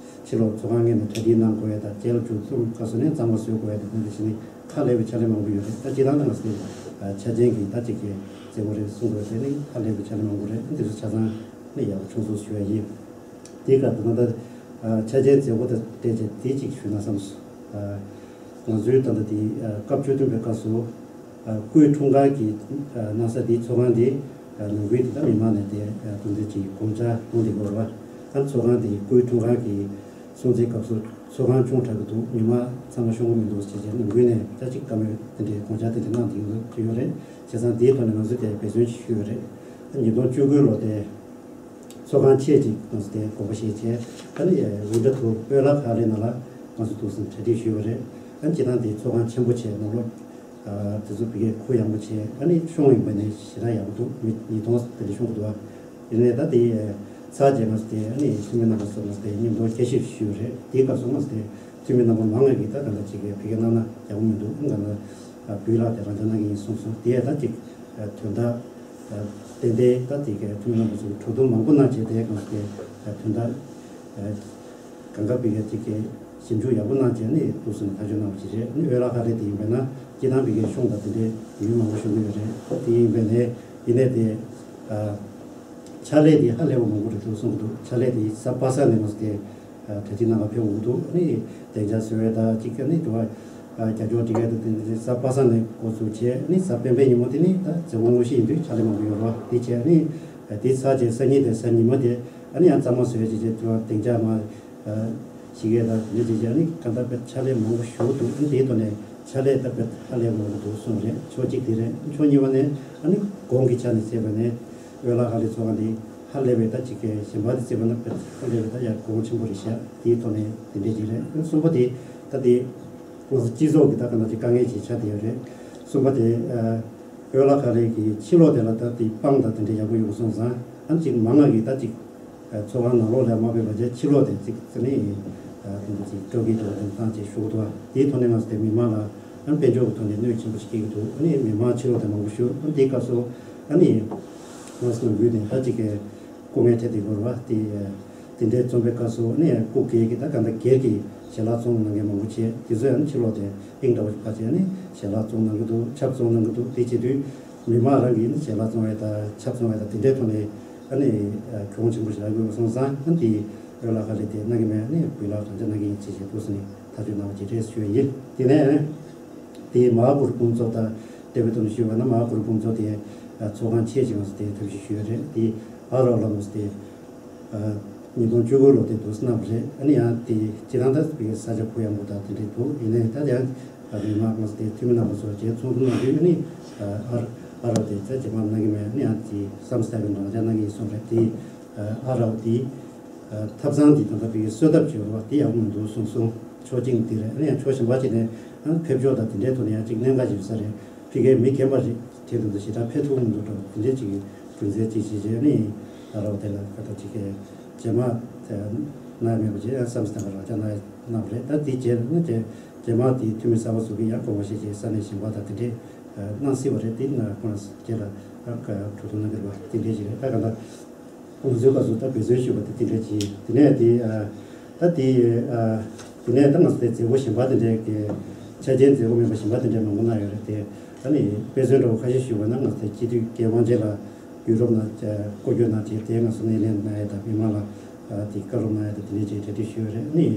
ཕྱི་ལོགས་ཚོགས་ཁང་ངོས་ནས་གྲ་སྒྲིག་གནང་དགོས་ཡས་དང་རྗེས་ལ་མཇུག་རྩོམ་སྐབས་སུ་ནས་གཙང་མ་བཟོ་དགོས་ཡས་དང་དེ་འདྲ་བྱས་ནས་ཧ་ལས་པའི་ཕྱག་ལས་མང་པོ་ཡོད་རེད། ད་སྤྱིར་བཏང་ནང་སྲིད་ཆ་རྐྱེན་གྱི་ད་ཅིག་གི་མཛད་སྒོ་རེ་གསུང་དགོས་དེ་ནི་ཧ་ལས་པའི་ཕྱག་ལས་མང་པོ་རེད། འདི་ཚོ་ཆ་ཚང་ནི་ཡག་པོ་བྱུང་སོང་ཞུ་ཡ་ཡིན། དེའི་སྐབས་དུ་ད་ལྟ་ཆ་རྐྱེན་མཛད་སྒོ་དང་འབྲེལ་བྱས་དེ་གཅིག་ཞུས་ན་བསམ་སོང་། ང་ཚོའི་ད་ལྟ་དེ་སྐབས་བཅུ་བདུན་པའི་སྐབས་སུ་སྐུའི་འཁྲུངས་སྐར་གྱི་གནང་ས་དེ་ཚོགས་ཁང་དེ་ནང་ཁུལ་དེ་ད་མི་མང་ནས་དེ་དུང་འཛིན་གྱི་དགོངས་འཆར་གཏོང་དེ་དགོས་རེད་བ། ཨ་ཚོགས་ཁང་དེ་སྐུའི་འཁྲུངས་སྐར་གྱི་སྲུང་བརྩིའི་སྐབས་སུ་ཚོགས་ཁང་ཆུང་དྲགས་ཀྱི་འདུག་མི་མང་ཚང་མ་ཤོང་གི་མི་འདུག་ཅེས་བྱས་ནས་ནང་ཁུལ་ནས་ད་ཅིག་བཀའ་མོལ་དེ་འདྲའི་དགོངས་འཆར་དེ་འདྲ་གནང་དེ་ཡོད་རེད། བྱས་ཙང་དེའི་ཐོག་ནས་ང་ཚོས་དེ་འབད་བརྩོན་ཞིག་ཞུས་ཡོད་རེད། ཉིས་སྟོང་བཅུ་དགུ་ལོ་དེ་ཚོགས་ཁང་ཆེ་གཅིག་ང་ཚོ་དེ་དགོངས་པ་བཞེས་བྱས་ཨ་ནི་རུ་འདྲ་དུ་ཨོ་ལ་ཁ་ལེ་ནང་ལ་ང་ཚོ་འདུག་སེ་གྲ་སྒྲིག་ཞུས་པ་རེད། ཨ་ནི་སྤྱིར་བཏང་དེ་ཚོགས་ཁང་ཆེན་པོ་བྱས་ནང་ལོགས་དེ་ཚོ་བི་གའི་ཁུ་ཡངས་པོ་བྱས་ཨ་ནི་ཤོང་ཡིན་པ་ནས་ཞེ་དྲག་ཡག་པོ་འདུག་མི་ཉིས་སྟོང་དེ་འདྲ་ཤོང་གི་འདུག་ཡིན་ནའི་ད་དེ་ཚར་རྗེས་ང་ཚོ་དེ་ཨ་ནི་འཐུས་མི་རྣམ་པ་ཚོ་ང་ཚོ་དེ་མཉམ་དུ་བསྐྱར་ཞིབ་ཞུས་པ་རེད། དེའི་སྐབས་སུ་ང་ཚོ་དེ་འཐུས་མི་རྣམ་པ་མང་ང་གིས་ད་ག་འདྲ་ཅིག་གིས་བི་གའི་གནང་ན་ཡག་པོ་མི་འདུག་ཨ་ག་ན་བུའི་ལག་དེ་རང་འཇགས་གནང་གི་ཡིན་གསུངས་སོང་། དེ་ཡང་ད་ཅིག་དོན་དག་ཏན་ཏན་ད་དེ་གའི་འཐུས་མི་རྣམ་པ་ཚོ་གྲོས་བསྡུར་མང་པོ་གནང་བྱས་དེ་གང་ཟེར་དོན་དག་གང་ག་པའི་ག་ཅིག་གི་ཞིབ་འཇུག་ཡག་པོ་གནང་བྱས་ནས་འདུག་སེ་ཐག་གཅོད་གནང་བ་ཅིག་རེད། ཨོ་ལ་ཁ་རེ་དེ་ཡིན་པས་ན་སྤྱིར་བཏང་པའི་གའི་ཤོང་དང་དེ་འདྲའི་ཡུལ་མང་པོ་ཤོང་གི་ཡོད་རེད། དེ་ཡིན་པས་ནས་ཡིན་ནས་དེ་ཕྱག་ལས་དེ་ཧ་ལས་པ་མང་པོ་རེད་འདུག་གསུངས་འདུག་ཕྱག་ལས་དེ་གཟའ་པ་སངས་ནས་མ་སྟེ། གྲ་སྒྲིག་གནང་ག་ཕེབས་འོང་འདུག་ཨ་ནི་སྡིངས་ཆ་བཟོ་བའི་ད་ཅིག་ཨ་ནི་དུ་བ་རྒྱ་སྐྱོར་སྒྲིག་ཡ་དང་དེ་འདྲ་གཟའ་པ་སངས་ནས་འགོ་བཙུགས་བྱས་ཨ་ནི་གཟའ་སྤེན་པའི་ཉིན་མོ་དེ་ནི་ད་མཛད་སྒོ་དངོས་གཞི་ཡིན་དུས་ཕྱག་ལས་མང་པོ་ཡོད་རེད་བ། དེ་བྱས་ཨ་ནི་དེ་ཚར་རྗེས་སང་ཉིན་དེ་གཟའ་ཉི་མ་དེ་ཨ་ནི་ཡང་གཙང་མ་བཟོ་བའི་ཅིག་བྱས་དུ་བ་སྡིངས་ཆ་མ་ཞིག་ཡས་ད་དེ་འདྲ་ཅིག་བྱས་ཨ་ནི་གང་ལྟར་དཔེ་ཕྱག་ལས་མང་པོ་ཞུ་འདུག་ཨ་ནི་དེའི་ཐོག་ནས་ཕྱག་ལས་ད་དཔེ་ཧ་ལས་མང་པོ་འདུག་གསུངས་རེད། ཕྱོགས་གཅིག་དེ་རེད། ཕྱོགས་གཉིས་པ་ནས་ཨ་ནི་གོང་གི་ཆ་ནས་བཤད་པ་ནས་ཨོ་ལ་ཁ་ལེ་ཚོགས་ཁང་དེ་ཧ་ལས་པའི་ད་ཅིག་གི་གཞན་པ་དེ་བརྩིས་པ་ན་དཔེ་ཧ་ལས་པའི་ད་ཡར་གོང་ཆེན་པོ་རེད་ཤག་དེའི་ཐོག་ནས་དེ་འདྲས་ཅིག་རེད། གསུམ་པ་དེ་ད་དེ་ང་ཚོ་སྤྱི་ཚོགས་ཀྱི་ད་ག་ནང་ཅིག་དཀའ་ངལ་ཅིག་ཆགས་བསྡད་ཡོད་རེད། གསུམ་པ་དེ་ཨོ་ལ་ཁ་ལེ་གི་ཕྱི་ལོགས་དེ་ལ་ད་དེ་སྤང་དང་དེ་འདྲས་ཡག་པོ་ཡོད་པ་སོང་ཙང་ཨ་ནི་ཅིག་མང་ང་གི་ད་ཅིག་ཚོགས་ཁང་ནང་ལོགས་ལ་མ་ཕེབས་པ་བྱས་ཕྱི་ལོགས་དེ་ཅིག་ཙི་ནི་དེ་འདྲས་ཅིག་སྤྲོ་སྐྱིད་འདྲ་བོ་དེ་བཏང་བྱས་ཞུ་གི་འདུག་དེའི་ཐོག་ནས་ང་ཚོ་དེ་མི་མང་ལ་ཨ་ནི་དཔལ་འབྱོར་གྱི་ཐོག་ནས་གནོད་ཆེན་པོ་ཞིག་སྐྱེལ་གྱི་འདུག་ཨ་ནི་མི་མང་ཕྱི་ལོགས་དེ་མང་པོ་ཞུ་ཨ་ནི་དེའི་སྐབས་སུ་ཨ་ནི་ང་ཚོ་ནང་ཁུལ་ནས་ད་ཅིག་གི་སྐུ་ངལ་འཕྲད་དེ་འགོར་བ་དེ་དེ་འདྲའི་རྩོམ་པའི་སྐབས་སུ་ཨ་ནི་སྐུ་སྒེར་གྱི་ད་ག་འདྲ་སྒེར་གྱི་ཞལ་ལག་བཙོང་གནང་མཁན་མང་པོ་བྱས་དེ་ཚོ་ཡང་ཕྱི་ལོགས་དེ་ཨིང་འདྲ་བོ་ཕར་བྱས་ནས་ཞལ་ལག་བཙོང་གནང་གི་འདུག་ཆབ་བཙོང་གནང་གི་འདུག་དེ་བྱེད་དུས་མི་མང་རང་གིས་ནི་ཞལ་ལག་བཙོང་བའི་ད་ཆབ་བཙོང་བའི་ད་དེ་འདྲའི་ཐོག་ནས་ཨ་ནི་གྱོང་ཆེན་པོ་ཞིག་རག་དགོས་པ་སོང་ཙང་ཨ་ནི་དེ་ཨོ་ལ་ཁ་ལེ་དེ་གནང་གི་མེད། ཨ་ནི་བུ་ལག་རང་འཇགས་གནང་གི་ཡིན་ཅེས་བྱས་འདུག་སེ་ནས་ཐག་གཅོད་གནང་བ་ཅིག་རེད་ཞུ་ཡ་ཡིན། དེ་ནས་དེ་མ་ཧཱ་གུ་རུ་དགོངས་རྫོགས་དང་འབྲེལ་བའི་ཐོག་ནས་ཞུས་པ་ན་མ་ཧཱ་གུ་རུ་དགོངས་རྫོགས་དེ་ཚོགས་ཁང་ཆེ་ཅིག་ང་ཚོ་དེ་ཐབས་ཤེས་ཞུས་ཡོད་རེད། དེ་ཨ་རོ་ལ་མོ་སི་དེ་ཉིས་སྟོང་བཅུ་དགུ་ལོ་དེ་འདུག་སེ་གནང་བ་རེད། ཨ་ནི་ཡང་དེ་སྤྱིར་བཏང་ད་བི་ས་ཆ་གུ་ཡངས་པོ་དང་དེ་འདྲས་འདུག་ཡིན་ནའི་ད་ཡང་མི་མང་ང་ཚོ་དེ་འཐུས་མི་རྣམ་པ་ཚོ་བཅས་ཚོགས་འདུ་གནང་དུས་ཨ་ནི་ཨ་ ཨ་རོགས་དེ་ཚེ་རྗེས་མ་གནང་གི་མེད། ཨ་ནི་ཡང་དེ་བསམ་སྟེ་གི་འདྲ་ཅག་གནང་གི་ཡིན་གསུངས་རེད། དེ་ཨ་རོགས་དེ་ཐབ་ཚང་དེ་ད་ལྟ་བི་གི་གསོལ་ཐབ་བྱེད་རོགས་དེ་ཡག་པོ་མི་འདུག་གསུངས་སོང་། ཆོག་ཅིང་དེ་རེད། ཨ་ནི་ཡང་ཕྱོགས་གཞན་པ་ཅིག་ནས་ཨ་ནི་ཕེབས་ཕྱོགས་དང་དེ་འདྲའི་ཐོག་ནས་ཡང་ཅིག་གནད་འགག་ཅིག་ཡོད་ས་རེད། ཕ་གིའི་མི་རྒན་པ་རེད། དེ་དུས་ཞེ་དྲག་ཕེབས་ཐུབ་མི་འདུག་འགྲོ། དེ་འདྲའི་ཅིག་རྒྱུ་མཚན་ཅིག་བྱས་བྱས་ཨ་ནི་ཨ་རོགས་དེ་ལ་ཁ་ད་ཅིག་གི་རྗེས་མ་ན་མེད་པ་ཅིག་ཨ་བསམ་སྟེ་ད་ག་རོགས་ཅག་ན་གནང་བ་རེད། ད་དེ་རྗེས་ནི་དེ་རྗེས་མ་དེ་འཐུས་མི་གསར་པ་ཚོ་གིས་ཡང་དགོངས་པ་བཞེས་བྱས་ས་གནས་གཞན་པ་དང་དེ་འདྲའི་གནང་སྲིད་པ་རེད། དེ་ན་ཁོང་རང་རྗེས་ལ་ཨ་གྲོས་བསྡུར་གནང་གི་རེད་པ། དེ་འདྲའི་ཞིག་རེད། ད་ག་ད་ང་ཚོའི་སྐབས་སུ་ད་འབད་བརྩོན་ཞུས་པ་དེ་དེ་འདྲ་ཅིག་དེ་ནས་དེ་ཨ་ད་དེ་ཨ་དེ་ནས་ད་ང་ཚོ་དེ་མཛད་སྒོ་གཞན་པ་དེ་འདྲའི་གི་ཆ་རྐྱེན་མཛད་སྒོ་མེད་པ་གཞན་པ་དེ་འདྲའི་མང་པོ་གནང་ཡོད་རེད། དེ་ཨ་ནི་དཔེ་མཚོན་འདྲ་བོ་ཁ་ཤས་ཞུས་པ་ན། ང་ཚོ་དེ་སྤྱི་འཐུས་རྒྱལ་དབང་ཅན་ལ་ཡུ་རོབ་ནང་སྐོར་སྐྱོད་གནང་བྱས། དེ་ང་ཚོ་སྣེ་ལེན་གནང་ཡས་དང་། མི་མང་ལ་ཨ་དེ་བཀའ་སློབ་གནང་ཡས་དང་དེ་འདྲའི་ཅིག་གྲ་སྒྲིག་ཞུས་ཡོད་རེད། ཨ་ནི་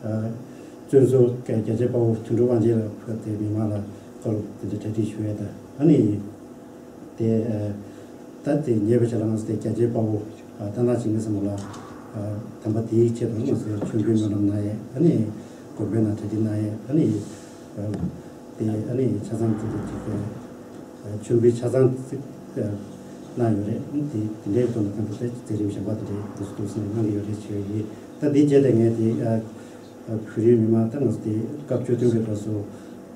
ཨ་བཙོན་ཟུར་རྒྱ་རྒྱལ་གཅེས་དཔའ་བོ་དོན་གྲུབ་དབང་ཆེན་ལ་དེ་མི་མང་ལ་བཀའ་སློབ་དེ་འདྲའི་གྲ་སྒྲིག་ཞུ་ཡས་དང་། ཨ་ནི། དེ་ཨ་ད་དེ་ཉེ་བའི་ཆར་ལ་ང་ཚོ་དེ་རྒྱ་ཆེའི་དཔའ་བོ་ཨ་རྟ་ནག་ཆིང་ངེ་ཟེར་མོ་ལ་ཨ་དམ་པ་དེའི་ཆེད་དུ་ང་ཚོས་མཆོད་འབུལ་སྨོན་ལམ་གནང་ཡས། ཨ་ནི་དགོན་པའི་ནང་གྲ་སྒྲིག་གནང་ཡས། ཨ་ནི་ཨ་དེ་ཨ་ནི་ཆ་ཚང་དེ་དེ་ཅིག་ཨ་མཆོད་འབུལ་ཆ་ཚང་ཅིག་ཨ་གནང་ཡོད་རེད། དེ་དེ་འདྲའི་ཐོག་ནས་གང་ལྟར་དེ་མཛད་རིམ་གཞན་པ་དེ་འདྲའི་དུས་སུ་དུས་སུ་ནས་གནང་གི་ཡོད་རེད་ཞུ་ཡས་ཡིན། ད་དེའི་རྗེས་ལ་ངས་དེ་ཨ། བོད་རིགས་མི་མང་ད་ང་ཚོ་དེ་སྐབས་བཅུ་བདུན་པའི་སྐབས་སུ་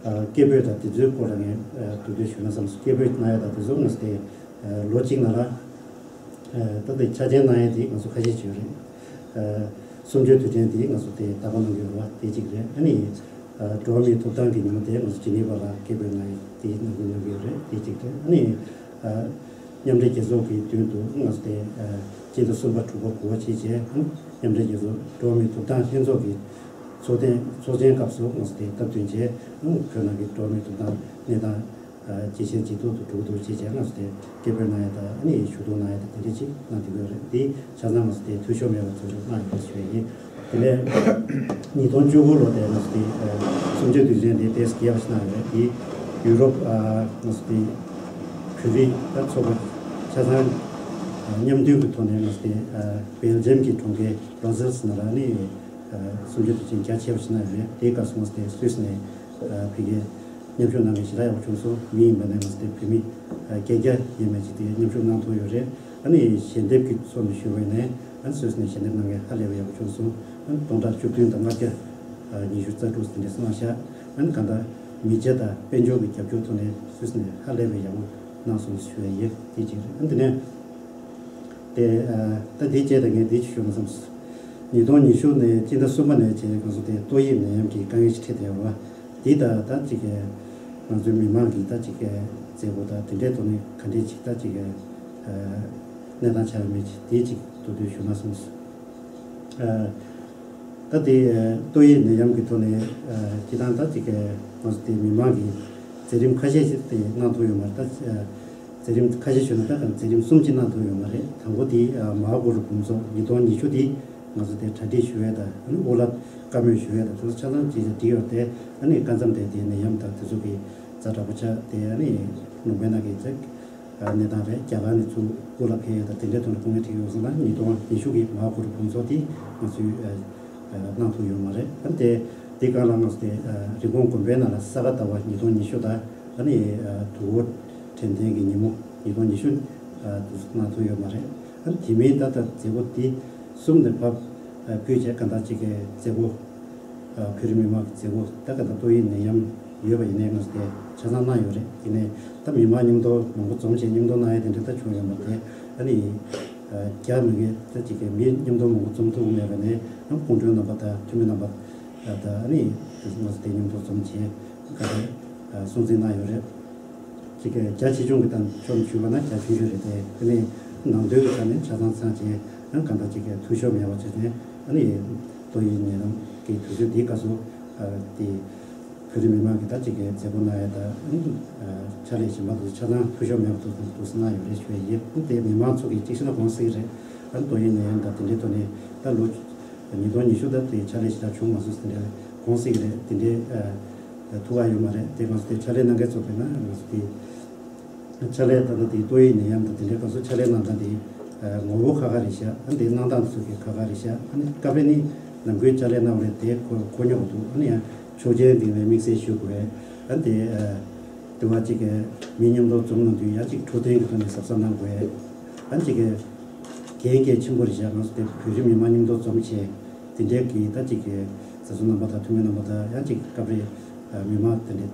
ཨ་སྐད་འབོད་དང་དེ་ཚོའི་སྐོར་ལ་ངས་ཨ་མདོར་བསྡུས་ཞུས་ན་བསམ་སོང་། སྐད་འབོད་གནང་ཡ་དང་དེ་ཚོ་ང་ཚོ་དེ་ཨ་ལོ་གཅིག་ནང་ལ་ཨ་ད་ལྟའི་ཆ་རྐྱེན་གནང་ཡ་དེ་ང་ཚོ་ཁ་ཤས་ཅིག་ཡོད་རེད། ཨ་གསུམ་བཅུའི་དུས་དྲན་དེ་ང་ཚོ་དེ་དག་པ་གནང་གི་ཡོད་རེད་པ། དེ་གཅིག་རེད། ཨ་ནི་ཨ་འགྲོ་བ་མིའི་ཐོབ་ཐང་གི་ཉིན་མོ་དེ་ང་ཚོ་ཇི་ནི་ཝ་ལ་སྐད་འབོད་གནང་ཡ་དེ་གནང་གི་གནང་གི་ཡོད་རེད། དེ་གཅིག་རེད། ཨ་ནི་ཨ། མཉམ་འབྲེལ་རྒྱལ་ཚོགས་ཀྱི་མདུན་དུ་ང་ཚོ་དེ་ཨ་སྤྱི་ཟླ་གསུམ་པ་དྲུག་པ་དགུ་པ་བཅས་བྱས། མཉམ་འབྲེལ་རྒྱལ་ཚོགས་འགྲོ་བ་མིའི་ཐོབ་ཐང་ལྷན་ཚོགས་ཀྱི་ཚོགས་ཐེངས་ཚོགས་ཆེན་སྐབས་སུ་ང་ཚོ་དེ་སྟབས་བསྟུན་བྱས། བོད་ནང་གི་འགྲོ་བ་མིའི་ཐོབ་ཐང་གནས་སྟངས་ཨ་ཇེ་ཞན་ཇེ་སྡུག་ཏུ་འགྲོ་གི་འདུག་ཅེས་བྱས་ང་ཚོ་དེ་སྐད་འབོད་གནང་ཡ་དང་། ཨ་ནི་ཞུ་གཏུག་གནང་ཡ་དང་དེ་འདྲ་ཅིག་གནང་བསྡད་ཀྱི་ཡོད་རེད། དེ་ཆ་ཚང་ང་ཚོ་དེ་འཐུས་ཤོར་མེད་པར་ཚོགས་འདུ་གནང་ཡོད་པ་ཞུ་ཡ་ཡིན། དེ་ནས་ཉིས་སྟོང་བཅུ་དགུ་ལོ་དེ་ང་ཚོ་དེ་ཨ་གསུམ་བཅུའི་དུས་དྲན་དེ་ཏོག་ཙམ་རྒྱས་པ་ཞིག་གནང་ཡོད་རེད། དེ་ཡུ་རོབ་ཨ་ང་ཚོ་དེ་བོད་རིགས་ད་ཚོགས་པ་ཆ་ཚང་ཨ་མཉམ་མཐུན་གྱི་ཐོག་ནས་ང་ཚོ་དེ་ཨ་སྦེལ་ཇམ་གྱི་གྲོང་ཁྱེར་བྷར་སེལ་སི་ནང་ལ་ནི་ཨ་གསུམ་བཅུའི་དུས་ཆེན་རྒྱ་ཆེ་བ་ཞིག་གནང་ཡོད་རེད། དེའི་སྐབས་སུ་ང་ཚོ་དེ་སུད་སི་ནས་ཨ་ཕ་གིར་མཉམ་ཞུགས་གནང་མཁན་ཞེ་དྲག་ཡག་པོ་བྱུང་སོང་། མི་ཡིན་པ་ནས་ང་ཚོ་དེ་བོད་མི་ཨ་བརྒྱད་བརྒྱ་ཡས་མས་ཅིག་དེ་མཉམ་ཞུགས་གནང་ཐུབ་ཡོད་རེད། ཨ་ནི་ཞལ་འདེབས་ཀྱི་ཚུལ་ནས་ཞུས་པ་ཡིན་ནའི་ཨ་ནི་སུད་སི་ནས་ཞལ་འདེབས་གནང་མཁན་ཧ་ལས་པའི་ཡག་པོ་བྱུང་སོང་། ཨ་ནི་སྟོང་ཕྲག་བཅུ་བདུན་དང་ལྔ་བརྒྱ་ཨ་ཉི་ཤུ་རྩ་དྲུག་དེ་འདྲས་གནང་ཤག་ཨ་ནི་གང་ལྟར་མི་སྐྱ་དང་དཔལ་འབྱོར་གྱི་རྒྱབ་སྐྱོར་ཐོག་ནས་སུད་སི་ནས་ཧ་ལས་པའི་ཡག་པོ་གནང་སོང་ཞུ་ཡ་ཡིན། དེ་གཅིག་རེད། ཨ་ནི་དེ་ནས་དེ་ཨ་ད་དེ་རྗེས་ད་ངས་དེ་ཅིག་ཞུ་ན་བསམས། ཉིས་སྟོང་ཉི་ཤུ་ནས་སྤྱི་ཟླ་གསུམ་པ་ནས་བྱས་ནས་ང་ཚོ་དེ་ཏོག་དབྱིབས་ནད་ཡམས་ཀྱི་དཀའ་ངལ་ཞིག་འཕྲད་བསྡད་ཡོད་རེད་པ། དེ་ད་ད་ཅིག་གི་ང་ཚོའི་མི་མང་གི་ད་ཅིག་གི་མཛད་སྒོ་དང་དེ་འདྲའི་ཐོག་ནས་ག་འདྲའི་ཅིག་ད་ཅིག་གི་ཨ་གནས་སྟངས་ཆགས་ཡོད་མེད་ཅིག་དེ་ཅིག་མདོར་བསྡུས་ཞུ་ན་བསམས། ཨ་ད་དེ་ཨ་ཏོག་དབྱིབས་ནད་ཡམས་ཀྱི་ཐོག་ནས་ཨ་སྤྱིར་བཏང་ད་ཅིག་གི་ང་ཚོ་དེ་མི་མང་གི་མཛད་རིམ་ཁ་ཤས་ཤིག་དེ་གནང་ཐུབ་ཡོད་མ་རེད། ད་ཨ་མཛད་རིམ་ཁ་ཤས་ཞུས་ན་ད་ག་མཛད་རིམ་གསུམ་ཅིག་གནང་ཐུབ་ཡོད་མ་རེད། དང་པོ་དེ་ཨ་མ་ཧཱ་གུ་རུ་འབུམ་ཚོགས་ཉིས་སྟོང་ཉི་ཤུ་དེ་ང་ཚོ་དེ་གྲ་སྒྲིག་ཞུ་ཡས་དང་། ཨ་ནི་འོག་ལ་བཀའ་མོལ་ཞུ་ཡས་དང་དེ་ཚོ་ཆ་ཚང་ཅིག་ཅིག་བསྒྲིགས་ཡོད་དེ། ཨ་ནི་སྐབས་མཚམས་དེ་དེ་ནད་ཡམས་དང་དེ་ཚོ་གི་ཛ་དྲག་པོ་ཆགས་དེ། ཨ་ནི་ལུང་པའི་ནང་གི་ཅིག་ཨ་གནས་སྟངས་རེད། རྒྱ་གར་ནས་ཚུར་འོག་ལ་ཕེབས་ཡས་དང་དེ་འདྲའི་ཐོག་ནས་སྐུ་ངལ་འཕྲད་ཡོད་སོང་ན། ཉིས་སྟོང་ཉི་ཤུ་གི་མ་ཧཱ་གུ་རུ་འབུམ་ཚོགས་དེ་ང་ཚོས་ཨ་ཨ་གནང་ཐུབ་ཡོད་མ་རེད། ཨ་ནི་དེ་དེ་སྒང་ལ་ང་ཚོ་དེ་ཨ་རི་ཀོན་དགོན་པའི་ནང་ལ་ས་ག་ཟླ་བ་ཉིས་སྟོང་ཉི་ཤུ་དང་། ཨ་ནི་ཨ་དུས་འཁོར་དྲན་རྟེན་གྱི་ཉིན་མོ་ཉིས་སྟོང་ཉི་ཤུ་ཨ་དེ་གནང་ཐུབ་ཡོད་མ་རེད། ཨ་ནི་དེ་མིན་ད་ལྟ་མཛད་སྒོ་དེ་གསུམ་ནས་ཕབ་ཨ་ཕུལ་བྱས་གང་ལྟར་ཅིག་གི་མཛད་སྒོ་ཨ་བོད་རིགས་མི་མང་གི་མཛད་སྒོ་ད་ག་ད་ཏོག་དབྱིབས་ནད་ཡམས་ཡོད་པ་ཡིན་ནའི་ང་ཚོ་དེ་ཆ་ཚང་གནང་ཡོད་རེད། དེ་ནས་ད་མི་མང་མཉམ་དུ་མང་པོ་འཛོམས་བྱས་མཉམ་དུ་གནང་ཡ་དེ་འདྲ་ད་བྱུང་ཡོད་མ་རེད། ཨ་ནི་ཨ་རྒྱ་མི་གི་ད་ཅིག་གི་མི་མཉམ་དུ་མང་པོ་འཛོམས་ཐུབ་མེད་པ་ནས། ཨ་སྐུ་མགྲོན་རྣམ་པ་དང་འཐུས་མི་རྣམ་པ་དང་། ཨ་ནི་ང་ཚོ་དེ་མཉམ་དུ་འཛོམས་བྱས་ག་རེ་ཨ་སྲུང་བརྩི་གནང་ཡོད་རེད། ཅིག་གི་རྒྱ་ཆེ་ཆུང་གི་དང་ཕྱོགས་ནས་ཞུས་པ་ན་རྒྱ་ཆུང་ཆུང་རེད་དེ། དེ་ནས་ནང་དོན་གྱི་ཆ་ནས་ཆ་ཚང་ཚང་བྱས། ཨ་གང་ལྟར་ཅིག་གི་འཐུས་ཤོར་མེད་པ་བྱས་ནས། ཨ་ནི་ཏོག་དབྱིབས་ནད་ཡམས་ཀྱི་དུས་ཚོད་འདིའི་སྐབས་སུ་ཨ་དེ་བོད་རིགས་མི་མང་གི་ད་ཅིག་གི་མཛད་སྒོ་གནང་ཡ་དང་། ཨ་ཕྱག་ལས་གཞན་པ་དེ་ཚོ་ཆ་ཚང་འཐུས་ཤོར་མེད་པ་དུ་དུ་གནང་ཡོད་རེད་ཞུ་ཡ་ཡིན། དེ་མི་མང་ཚོ་གིས་གཅིག་བྱས་ན་དགོངས་སྲིད་རེད། ཨ་ནི་ཏོག་དབྱིབས་ནད་ཡམས་དང་དེ་འདྲའི་ཐོག་ནས་ད་ལོ་ཉིས་སྟོང་ཉི་ཤུ་ད་དེ་ཕྱག་ལས་ཞེ་དྲག་བྱུང་མ་སོང་ཟེར་འདྲ་དགོངས་སྲིད་རེད། དེ་འདྲའི་ཨ་ཐུགས་ཁག་ཡོད་མ་རེད། དེ་ང་ཚོ་དེ་ཕྱག་ལས་གནང་མཁན་ཚོ་དཔེར་ན་ང་ཚོ་དེ་ཕྱག་ལས་ད་ལྟ་དེ་ཏོག་དབྱིབས་ནད་ཡམས་དང་དེ་འདྲའི་སྐབས་སུ་ཕྱག་ལས་གནང་སྟངས་དེ་ཨ་ངོ་བོ་ཁག་ཁག་རེད་ཤག་ཨ་དེ་གནང་སྟངས་དེ་ཚོ་གི་ཁག་ཁག་རེད་ཤག་ཨ་ནི་ཀ་ཕེ་ནི་ནམ་རྒྱུན་ཕྱག་ལས་གནང་བ་རེད། དེ་གོ་གོ་མྱོང་འདུག་ཨ་ནི་ཡང་ཆོག་མཆན་འདི་ནས་དམིགས་བསལ་ཞུ་དགོས་རེད། ཨ་དེ་ཨ་ དེ་བ་གཅིག་གི་མི་མཉམ་དུ་འཛོམས་གནང་དུས་ཡང་གཅིག་འཕྲོད་བསྟེན་གྱི་ཐོག་ནས་གཟབ་གཟབ་གནང་དགོས། ཡང་གཅིག་གི་འགན་གལ་ཆེན་པོ་རེད་བཞག་ང་ཚོ་དེ་བོད་རིགས་མི་མང་མཉམ་དུ་འཛོམས་བྱས་དེ་འདྲའི་གི་ད་གཅིག་གི་བཟའ་ཚོ་རྣམ་པ་དང་འཐུས་མི་རྣམ་པ་དང་ཡང་གཅིག་སྐབས་རེ་མི་མང་དེ་འདྲའི་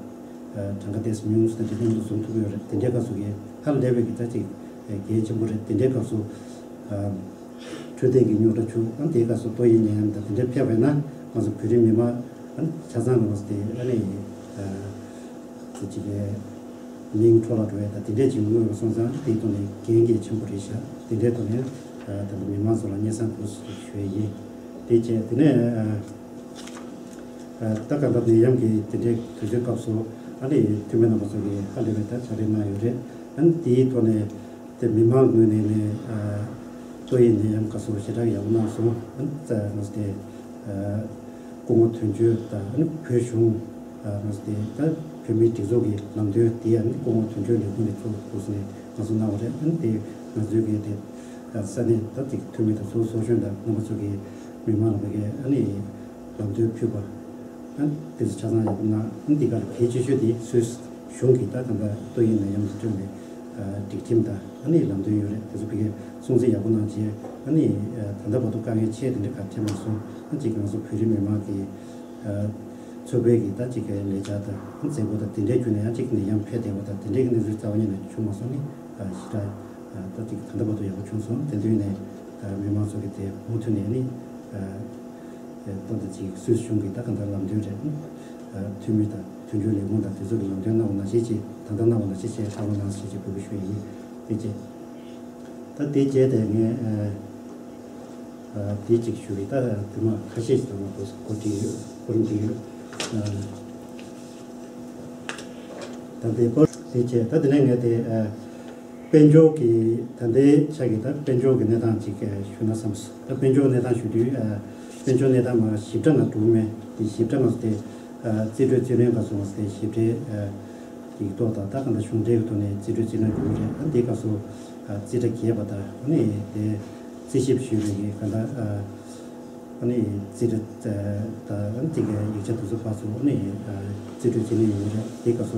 གྲངས་ཀ་ཏོག་ཙམ་ཉུང་སུ་དེ་འདྲའི་མཉམ་དུ་འཛོམས་ཐུབ་ཀྱི་ཡོད་རེད། དེ་འདྲའི་སྐབས་སུ་གི་ཧ་ལས་པའི་གི་ད་གཅིག་འགན་ཆེན་པོ་རེད། དེ་འདྲའི་སྐབས་སུ། འཕྲོད་བསྟེན་གྱི་རྙོག་དྲ་བྱུང་ཨ་དེའི་སྐབས་སུ་ཏོག་དབྱིབས་ནད་ཡམས་དང་དེ་འདྲ་ཕེབས་པས་ན་ང་ཚོ་བོད་རིགས་མི་མང་ཨ་ཆ་ཚང་ལ་ང་ཚོ་དེ་ཨ་ནི་ཨ་ཅིག་གི་མིང་འཕྲོ་བརླག་འགྲོ་ཡ་དང་དེ་འདྲས་ཅིག་མི་དགོས་པ་སོང་ཙང་དེའི་ཐོག་ནས་འགན་གལ་ཆེན་པོ་རེད་ཤག་དེ་འདྲའི་ཐོག་ནས་ཨ་ད་ལྟ་མི་མང་ཚོ་ལ་སྙན་སེང་དགོས་ཞུ་ཡ་ཡིན། དེ་བྱས་དེ་ནས་ཨ་ད་ག་ད་ནད་ཡམས་ཀྱི་དེ་འདྲའི་དུས་ཚོད་སྐབས་སུ་ཨ་ནི་འཐུས་མི་རྣམ་པ་ཚོ་གིས་ཧ་ལས་པའི་ད་ཕྱག་ལས་གནང་ཡོད་རེད། ཨ་ནི་དེའི་ཐོག་ནས། དེ་མི་མང་ངོས་ནས་ནས་ཨ་ཏོག་དབྱིབས་ནད་ཡམས་སྐབས་སུ་ཞེ་དྲག་ཡག་པོ་གནང་སོང་། ཨ་ནི་ང་ཚོ་དེ་ཨ་སྐུ་ངོ་དོན་གཅོད་དང་ཨ་ནི་བོད་གཞུང་ཨ་ང་ཚོ་དེ་ད་བོད་མིའི་སྒྲིག་འཛུགས་ཀྱི་ལམ་སྟོན་དེ་ཨ་ནི་སྐུ་ངོ་དོན་གཅོད་ལས་ཁུངས་ནས་ཚུར་ཐུགས་སུ་ནས་ང་ཚོ་གནང་བ་རེད། ཨ་ནི་དེ་ང་ཚོའི་གི་དེ་ས་གནས་ད་དེ་འཐུས་མི་དང་ཚོགས་གཙོ་གཞོན་དང་རྣམ་པ་ཚོ་གི་མི་མང་ལ་བ་གི་ཨ་ནི། ལམ་སྟོན་ཕུལ་བ། ཨ་ནི་དེ་ཚོ་ཆ་ཚང་ཡག་པོ་གནང་། ཨ་ནི་འདི་གར་གལ་ཆེ་ཤོས་དེ་སུད་སི་གཞུང་གིས་ད་ད་ལྟ་ཏོག་དབྱིབས་ནད་ཡམས་ཀྱི་ཁྲོད་ནས་ཨ་སྒྲིག་ཁྲིམས་དང་ཨ་ནི་ལམ་སྟོན་ཡོད་རེད། དེ་ཚོ་ཕ་གིའི་སྲུང་བརྩི་ཡག་པོ་གནང་རྗེས་ཨ་ནི་ཨ་ད་ལྟ་བར་དུ་དཀའ་ངལ་ཆེ་དེ་འདྲ་ག་འཕྲད་མ་སོང་། ཨ་ནི་གཅིག་ང་ཚོ་བོད་རིགས་མི་མང་གི་ཨ་ཚོགས་པའི་གི་ད་གཅིག་གི་ལས་འཆར་དང་ཨ་ནི་མཛད་སྒོ་དང་དེ་འདྲའི་བརྒྱུད་ནས་ཡང་གཅིག་ནད་ཡམས་འཕེལ་བསྡད་པ་དང་དེ་འདྲའི་གི་གནས་ཚུལ་རྩ་བ་ཉིད་ནས་བྱུང་མ་སོང་ནི་ཨ་ཞེ་དྲག་ད་ཅིག་ད་ལྟ་བར་དུ་ཡག་པོ་བྱུང་སོང་། དེ་དུས་ནས་མི་མང་ཚོ་གི་དེ་མུ་མཐུད་ནས་ནི་ད་ལྟ་ཅིག་སུད་སི་གཞུང་གི་ད་ག་འདྲ་ལམ་སྟོན་རེད། འཐུས་མི་དང་དོན་གཅོད་ལས་ཁུངས་དང་དེ་ཚོ་གི་ལམ་སྟོན་གནང་བ་ནང་བཞིན་ཅིག་ད་ལྟ་གནང་བ་ནང་བཞིན་བྱས་ཁ་ལོ་ནང་བཞིན་ཅིག་འབོད་སྐུལ་ཞུ་ཡི་ཡིན། དེ་རྗེས་ད་དེ་རྗེས་དེ་ངས་དེ་ཅིག་ཞུ་གི་ད་དུ་མ་ཁ་ཤས་ཤིག་ད་ང་གོ་གོ་བྲིས་ཡོད་གོ་རིམ་བྲིས་ཡོད། ད་ལྟའི་སྐོར་དེ་བྱས་ད་དེ་ནས་ངས་དེ་ཨ་དཔལ་འབྱོར་གྱི་ད་ལྟའི་ཆ་གི་ད་དཔལ་འབྱོར་གྱི་གནས་སྟངས་ཅིག་ཨ་ཞུ་ན་བསམས་སོང་། ད་དཔལ་འབྱོར་གནས་སྟངས་ཞུ་དུས་ཨ་དཔལ་འབྱོར་གནས་སྟངས་མ་ཞིབ་ཕྲ་ང་འགྲོ་གི་མེད། དེ་ཞིབ་ཕྲ་ང་ཚོ་དེ་ཨ་རྩིས་སྤྲོད་རྩིས་ལེན་སྐབས་སུ་ང་ཚོ་དེ་ཞིབ་ཕྲའི་ཨ་ཡིག་ཐོག་དང་ད་ག་འདྲ་གཞུང་འབྲེལ་གྱི་ཐོག་ནས་རྩིས་སྤྲོད་རྩིས་ལེན་དགོས་ཀྱི་རེད། ཨ་དེའི་སྐབས་སུ་ཨ་རྩིས་ཁྲ་རྒྱས་པ་དང་ཨ་ནི་དེ་རྩིས་ཞིབ་ཞུས་པའི་གི་ག་འདྲ་ཨ། ཨ་ནི་རྩིས་ཁྲ་དང་ཨ་ནི་དེ་གའི་ཡིག་ཆ་དེ་ཚོ་ཕར་ཚུར་ཨ་ནི་རྩིས་སྤྲོད་བྱེད་ནི་ཡོད་རེད། དེ་སྐབས་སུ་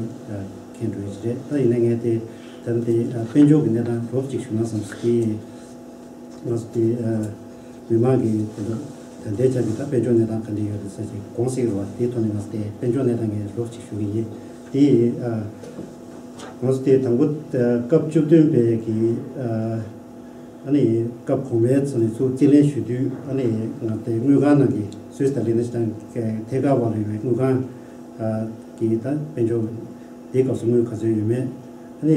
མཁྱེན་འགྲོ་ཡི་རེད། ད་ཡིན་ན་ངས་དེ་ད་ནི་དེ་དཔལ་འབྱོར་གྱི་གནས་སྟངས་རོབ་ཅིག་ཞུ་ན་བསམ་སོང་། དེ་ང་ཚོ་དེ་མི་མང་གི་དེ་ཚོ་ད་ལྟའི་ཆ་གི་ད་དཔལ་འབྱོར་གནས་སྟངས་ག་འདྲ་ཡོད་རེད་ཟེར་ཅིག་གོང་གསལ་རོ་དེའི་ཐོག་ནས་ང་ཚོ་དེ་དཔལ་འབྱོར་གནས་སྟངས་ངས་རོབ་ཅིག་ཞུ་གི་ཡིན། དེ་ང་ཚོ་དེ་དང་པོ་སྐབས་བཅུ་བདུན་པའི་གི་ཨ་ནི་སྐབས་གོང་མའི་ཚོ་ནས་ཚུར་རྩིས་ལེན་ཞུ་དུས་ཨ་ནི་ང་ཚོའི་དངུལ་ཁང་ནང་གི་སུད་སི་དང་ལི་ནེ་སི་ཊན་གྱི་ཐད་ཀར་དབར་ཡོད་པའི་དངུལ་ཁང་གི་ད་དཔལ་འབྱོར་དེའི་སྐབས་སུ་དངུལ་ག་ཚོད་ཡོད་མེད། ཨ་ནི་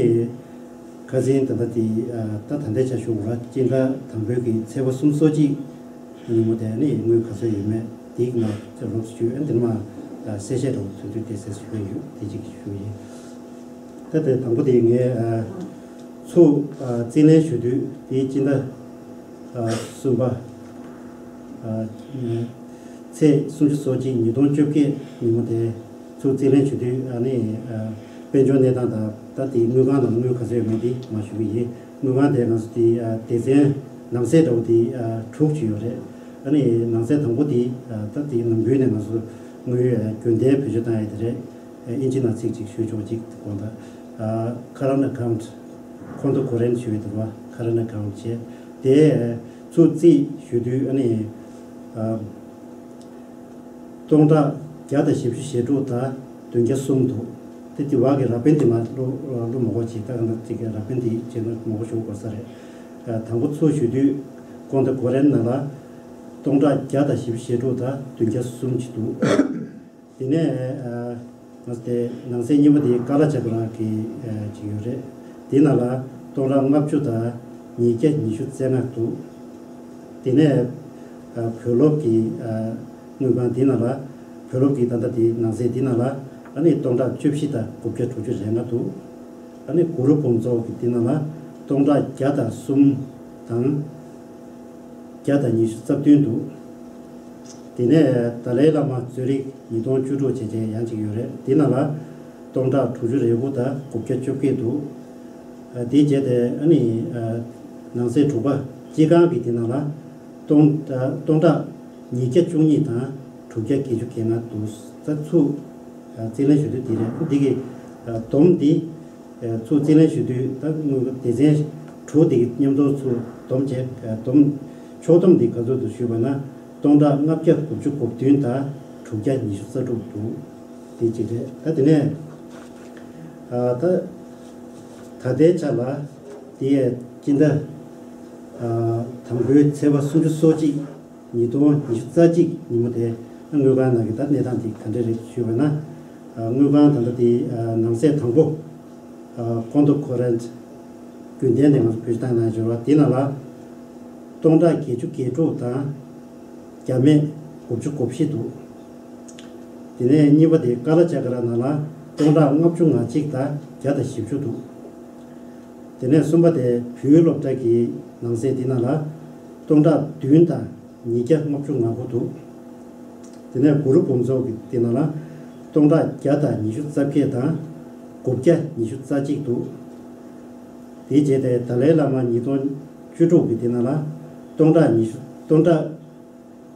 ཁ་སང་ད་ལྟ་དེ་ད་ད་ལྟའི་ཆ་ཞུ་དགོས་ར་སྤྱི་ཟླ་དང་པོའི་གི་ཚེས་པ་སུམ་ཅུ་སོ་གཅིག་ཉིན་མོ་དེ་ཨ་ནི་དངུལ་ག་ཚོད་ཡོད་མེད་དེའི་ནང་ཚོ་རོབ་ཞུ་ཨ་འདི་མ་གསལ་བཤད་འདྲ་བོ་ཐོན་དུས་དེ་གསལ་ཞུ་གི་ཡོད། དེ་གཅིག་ཞུ་གི་ཡིན། ད་ལྟའི་དང་པོ་དེ་ངས་ཨ་ཚུར་ཨ་རྩིས་ལེན་ཞུ་དུས་དེའི་སྤྱི་ཟླ་ཨ་གསུམ་པ་ཨ་ཚེས་སུམ་ཅུ་སོ་གཅིག་ཉིས་སྟོང་བཅོ་བརྒྱད་ཉིན་མོ་དེ་ཚུར་རྩིས་ལེན་ཞུ་དུས་ཨ་ནི་ཨ་དཔལ་འབྱོར་གནས་སྟངས་དང་ད་དེའི་དངུལ་ཁང་ནང་དངུལ་ག་ཚོད་ཡོད་མེད་དེ་མ་ཞུ་གི་ཡིན། དངུལ་ཁང་དེ་ང་ཚོ་དེ་ཨ་སྡེ་ཚན་ནང་གསེས་འདྲ་བོ་དེ་ཨ་དྲུག་ཅིག་ཡོད་རེད། ཨ་ནི་ནང་གསེས་དང་པོ་དེ་ཨ་ད་དེའི་ནང་ཁུལ་ནས་ང་ཚོ་དངུལ་ཨ་རྒྱུན་ལྡན་བེད་སྤྱོད་བཏང་ཡ་དེ་རེད། ཨིན་ཇི་ནང་ཚིག་ཅིག་ཞུས་ཆོག་ཅིག་དགོངས་དག་ཨ་current account ཁོང་ཚོ་གོ་རན་ཞུ་བའི་དུ་བ་current account བྱས། དེ་ཚུར་རྩིས་ཞུ་དུས་ཨ་ནི་ཨ་སྟོང་ཕྲག་བརྒྱ་དང་བཞི་བཅུ་ཞེ་དྲུག་དང་བདུན་བརྒྱ་གསུམ་འདུག་དེ་དེ་བ་གི་ར་པན་དེ་མ་བླུ་བླུ་མ་གོ་ཅིག་ད་ག་ན་ཅིག་གི་ར་པན་དེ་བྱས་ན་མ་གོ་ཞུ་དགོས་ས་རེད། ཨ་དང་པོ་ཚུར་ཞུ་དུས་ཁོང་ཚོ་གོ་རན་ནང་ལ་སྟོང་ཕྲག་བརྒྱ་དང་བཞི་བཅུ་ཞེ་དྲུག་དང་བདུན་བརྒྱ་གསུམ་ཅིག་འདུག་དེ་ནས་ཨ་ང་ཚོ་དེ་ནང་གསེས་གཉིས་པ་དེ་ཀ་ལ་ཅ་ག་ར་གི་ཨ་ཅིག་ཡོད་རེད། དེ་ནང་ལ་སྟོང་ཕྲག་ལྔ་བཅུ་དང་ཉིས་བརྒྱ་ཉི་ཤུ་རྩ་ལྔ་འདུག་དེ་ནས་ཨ་བོད་སློབ་ཀྱི་ཨ་དངུལ་ཁང་དེ་ནང་ལ་བོད་སློབ་ཀྱི་ད་ལྟ་དེ་ནང་གསེས་དེ་ནང་ལ་ཨ་ནི་སྟོང་ཕྲག་བཅུ་བཞི་དང་དགུ་བརྒྱ་དྲུག་ཅུ་རེ་ལྔ་འདུག་ཨ་ནི་གུ་རུ་བུམ་ཚོགས་ཀྱི་དེ་ནང་ལ་སྟོང་ཕྲག་བརྒྱ་དང་གསུམ་དང་། བརྒྱ་དང་ཉི་ཤུ་རྩ་བདུན་འདུག་དེ་ནས་ཏཱ་ལའི་བླ་མ་གཙོས་རིགས་ཉིས་སྟོང་བཅུ་དྲུག་བྱས་བྱས་ཡང་གཅིག་ཡོད་རེད། དེ་ནང་ལ་སྟོང་ཕྲག་དྲུག་ཅུ་རེ་དགུ་དང་དགུ་བརྒྱ་བཅོ་བརྒྱད་འདུག་ཨ་དེའི་རྗེས་དེ་ཨ་ནི་ཨ་ནང་གསེས་དྲུག་པ་སྤྱི་ཁང་གི་དེ་ནང་ལ་སྟོང་ཨ་སྟོང་ཕྲག་ཉིས་བརྒྱ་བཅུ་གཉིས་དང་དྲུག་བརྒྱ་བརྒྱད་ཅུ་གྱ་ལྔ་འདུག་ད་ཚུར་ཨ་རྩིས་ལེན་ཞུ་དུས་དེ་རེད། འདི་གི་ སྡོམ་འདི་ཚུར་རྩིས་ལེན་ཞུ་དུས། ད་དངུལ་སྡེ་ཚན་དྲུག་འདི་མཉམ་དུ་ཚུར་སྡོམ་བྱས། སྡོམ་ཕྱོགས་སྡོམ་འདི་ག་ཚོད་འདུག་ཞུས་པ་ན། སྟོང་ཕྲག་ལྔ་བརྒྱ་དགུ་བཅུ་གོ་བདུན་དང་དྲུག་བརྒྱ་ཉི་ཤུ་རྩ་དྲུག་འདུག་དེ་གཅིག་རེད། ད་དེ་ནས་ད་ད་ལྟའི་ཆ་ལ་དེ་ཡས་སྤྱི་ཟླ་དང་པོའི་ཚེས་པ་སུམ་ཅུ་སོ་གཅིག་ཉིས་སྟོང་ཉི་ཤུ་རྩ་གཅིག་ཉིན་མོ་དེ། དངུལ་ཁང་ནང་གི་ད་གནས་སྟངས་དེ་ག་འདྲ་རེད་ཞུས་པ་ན། དངུལ་ཁང་ད་ལྟ་དེ་ནང་གསེས་དང་པོ། ཀོན་ཏོ་ཁོ་རན་ཊི་རྒྱུན་ལྡན་དེ་ང་ཚོ་བེད་སྤྱོད་བཏང་གནང་ཡོད་རེད་བ། དེ་ནང་ལ་སྟོང་ཕྲག་བརྒྱད་ཅུ་གྱ་དྲུག་དང་བརྒྱ་མེད་དགུ་བཅུ་གོ་བཞི་འདུག་དེ་ནས་གཉིས་པ་དེ་ཀ་ལ་ཅ་ཀ་ར་ནང་ལ་སྟོང་ཕྲག་ལྔ་བཅུ་ང་གཅིག་དང་བརྒྱ་དང་བཞི་བཅུ་འདུག་དེ་ནས་གསུམ་པ་དེ་བོད་སློབ་གྲྭ་གི་ནང་གསེས་དེ་ནང་ལ་སྟོང་ཕྲག་བདུན་དང་ཉིས་བརྒྱ་ལྔ་བཅུ་ང་དགུ་འདུག་དེ་ནས་གུ་རུ་འབུམ་ཚོགས་ཀྱི་དེ་ནང་ལ་སྟོང་ཕྲག་བརྒྱ་དང་ཉི་ཤུ་རྩ་བརྒྱད་དང་དགུ་བརྒྱ་ཉི་ཤུ་རྩ་གཅིག་འདུག་དེའི་རྗེས་དེ་ཏཱ་ལའི་བླ་མ་ཉིས་སྟོང་བཅུ་དྲུག་གི་དེ་ནང་ལ་སྟོང་ཕྲག་ཉི་ཤུ། སྟོང་ཕྲག་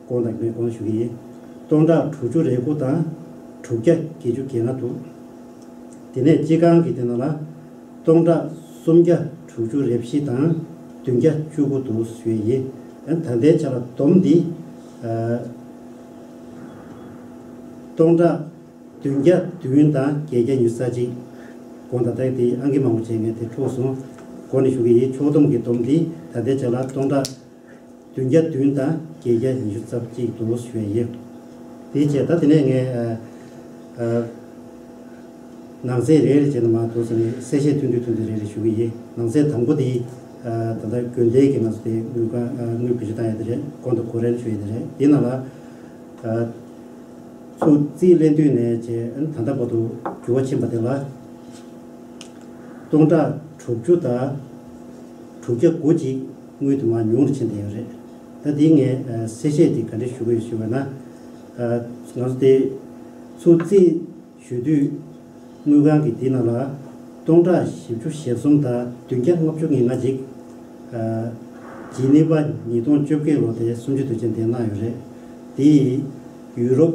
གོང་དང་མེད་གོང་ཞུ་གི་ཡིན། སྟོང་ཕྲག་དྲུག་ཅུ་རེ་དགུ་དང་དྲུག་བརྒྱ་བརྒྱད་ཅུ་གྱ་ལྔ་འདུག་དེ་ནས་སྤྱི་ཁང་གི་དེ་ནང་ལ་སྟོང་ཕྲག་སུམ་བརྒྱ་དྲུག་ཅུ་རེ་བཞི་དང་བདུན་བརྒྱ་བཅུ་དགུ་འདུག་ཞུ་ཡི་ཡིན། ད་ལྟའི་ཆ་ལ་སྡོམ་འདི་སྟོང་ཕྲག་བདུན་བརྒྱ་བདུན་དང་བརྒྱད་བརྒྱ་ཉི་ཤུ་རྩ་གཅིག་གོང་ད་ལྟ་དེ་ཨང་ཀི་མང་པོ་བྱས་ངས་དེ་འཕྲོག་སོང་། གོང་ནས་ཞུ་གི་ཡིན། ཕྱོགས་བསྡོམས་ཀྱི་སྡོམ་འདི་ད་ལྟའི་ཆ་ལ་སྟོང་ཕྲག་བདུན་བརྒྱ་བདུན་དང་བརྒྱད་བརྒྱ་ཉི་ཤུ་རྩ་གཅིག་འདུག་ཞུ་ཡ་ཡིན། དེའི་རྗེས་ད་དེ་ནས་ངས་ཨ་ཨ་ནང་གསེས་རེ་རེ་བྱས་ནས་མར་འདུག་ཟེར་ནས་གསལ་བཤད་ཐུང་ཐུང་ཐུང་ཐུང་རེ་རེ་ཞུ་གི་ཡིན། ནང་གསེས་དང་པོ་དེ་ཨ་ད་ལྟ་དགོན་སྡེ་གི་ང་ཚོ་དེ་དངུལ་ཁང་ཨ་དངུལ་བེད་སྤྱོད་བཏང་ཡ་དེ་རེད། ཀོན་ཏོ་ཁོ་རན་ཞུ་ཡ་དེ་རེད། དེ་ནང་ལ་ཨ་ཚུར་རྩིས་ལེན་དུས་ནས་བྱས་ཨ་ནི་ད་ལྟ་བར་དུ་འགྱུར་བ་ཕྱིན་པ་དེ་ལ། སྟོང་ཕྲག་དྲུག་ཅུ་དང་དྲུག་བརྒྱ་དགུ་ཅིག་དངུལ་དུ་མར་ཉུང་རུ་ཕྱིན་བསྡད་ཡོད་རེད། ད་དེ་ངས་ཨ་གསལ་བཤད་དེ་ག་འདྲ་ཞུ་གི་ཡོད་ཞུ་བ་ན། ཨ་ང་ཚོ་དེ་ཚུར་རྩིས་ཞུ་དུས་དངུལ་ཁང་གི་དེ་ནང་ལ་སྟོང་ཕྲག་བཞི་བཅུ་ཞེ་གསུམ་དང་བདུན་བརྒྱ་ལྔ་བཅུ་ང་ལྔ་ཅིག་ཨ་ཇི་ནི་ཝ་ཉིས་སྟོང་བཅོ་བརྒྱད་ལོ་དེ་གསུམ་བཅུའི་དུས་ཆེན་དེ་གནང་ཡོད་རེད། དེ་ཡུ་རོབ་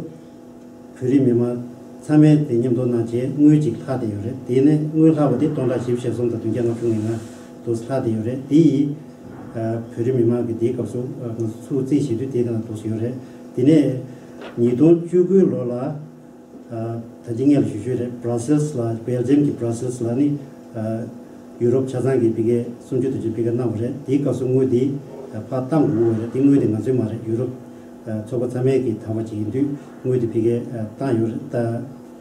བོད་རིགས་མི་མང་ཚང་མས་དེ་མཉམ་དུ་གནང་བྱས་དངུལ་ཅིག་ལྷག་བསྡད་ཡོད་རེད། དེ་ནས་དངུལ་ལྷག་པ་དེ་སྟོང་ཕྲག་བཞི་བཅུ་ཞེ་གསུམ་དང་བདུན་བརྒྱ་ལྔ་བཅུ་ང་ལྔ་དུ་ལྷག་བསྡད་ཡོད་རེད། དེ་ཡིས་ཨ་བོད་རིགས་མི་མང་གི་དེའི་སྐབས་སུ་ཨ་ང་ཚོ་ཚུར་རྩིས་ཞུ་དུས་དེའི་ནང་དུ་ཡོད་རེད། དེ་ནས་ཉིས་སྟོང་བཅུ་དགུ་ལོ་ལ་ཨ་ད་ཅི་སྔོན་ལ་ཞུ་ཞུས་རེད། བྷ་ར་སེལ་སི་ལ་སྦེལ་ཇམ་གྱི་བྷ་ར་སེལ་སི་ལ་ནི་ཨ་ཡུ་རོབ་ཆ་ཚང་གི་ཕ་གིའི་གསུམ་བཅུའི་དུས་ཆེན་ཕ་གིར་གནང་བ་རེད། དེའི་སྐབས་སུ་དངུལ་དེ་ཨ་ཕར་བཏང་དགོས་པ་རེད། དེ་དངུལ་དེ་ང་ཚོའི་མ་རེད། ཡུ་རོབ་ཨ་ཚོགས་པ་ཚང་མའི་གི་དར་བ་ཅིག་ཡིན་དུས་དངུལ་དེ་ཕ་གིར་ཨ་བཏང་ཡོད་རེད། ད་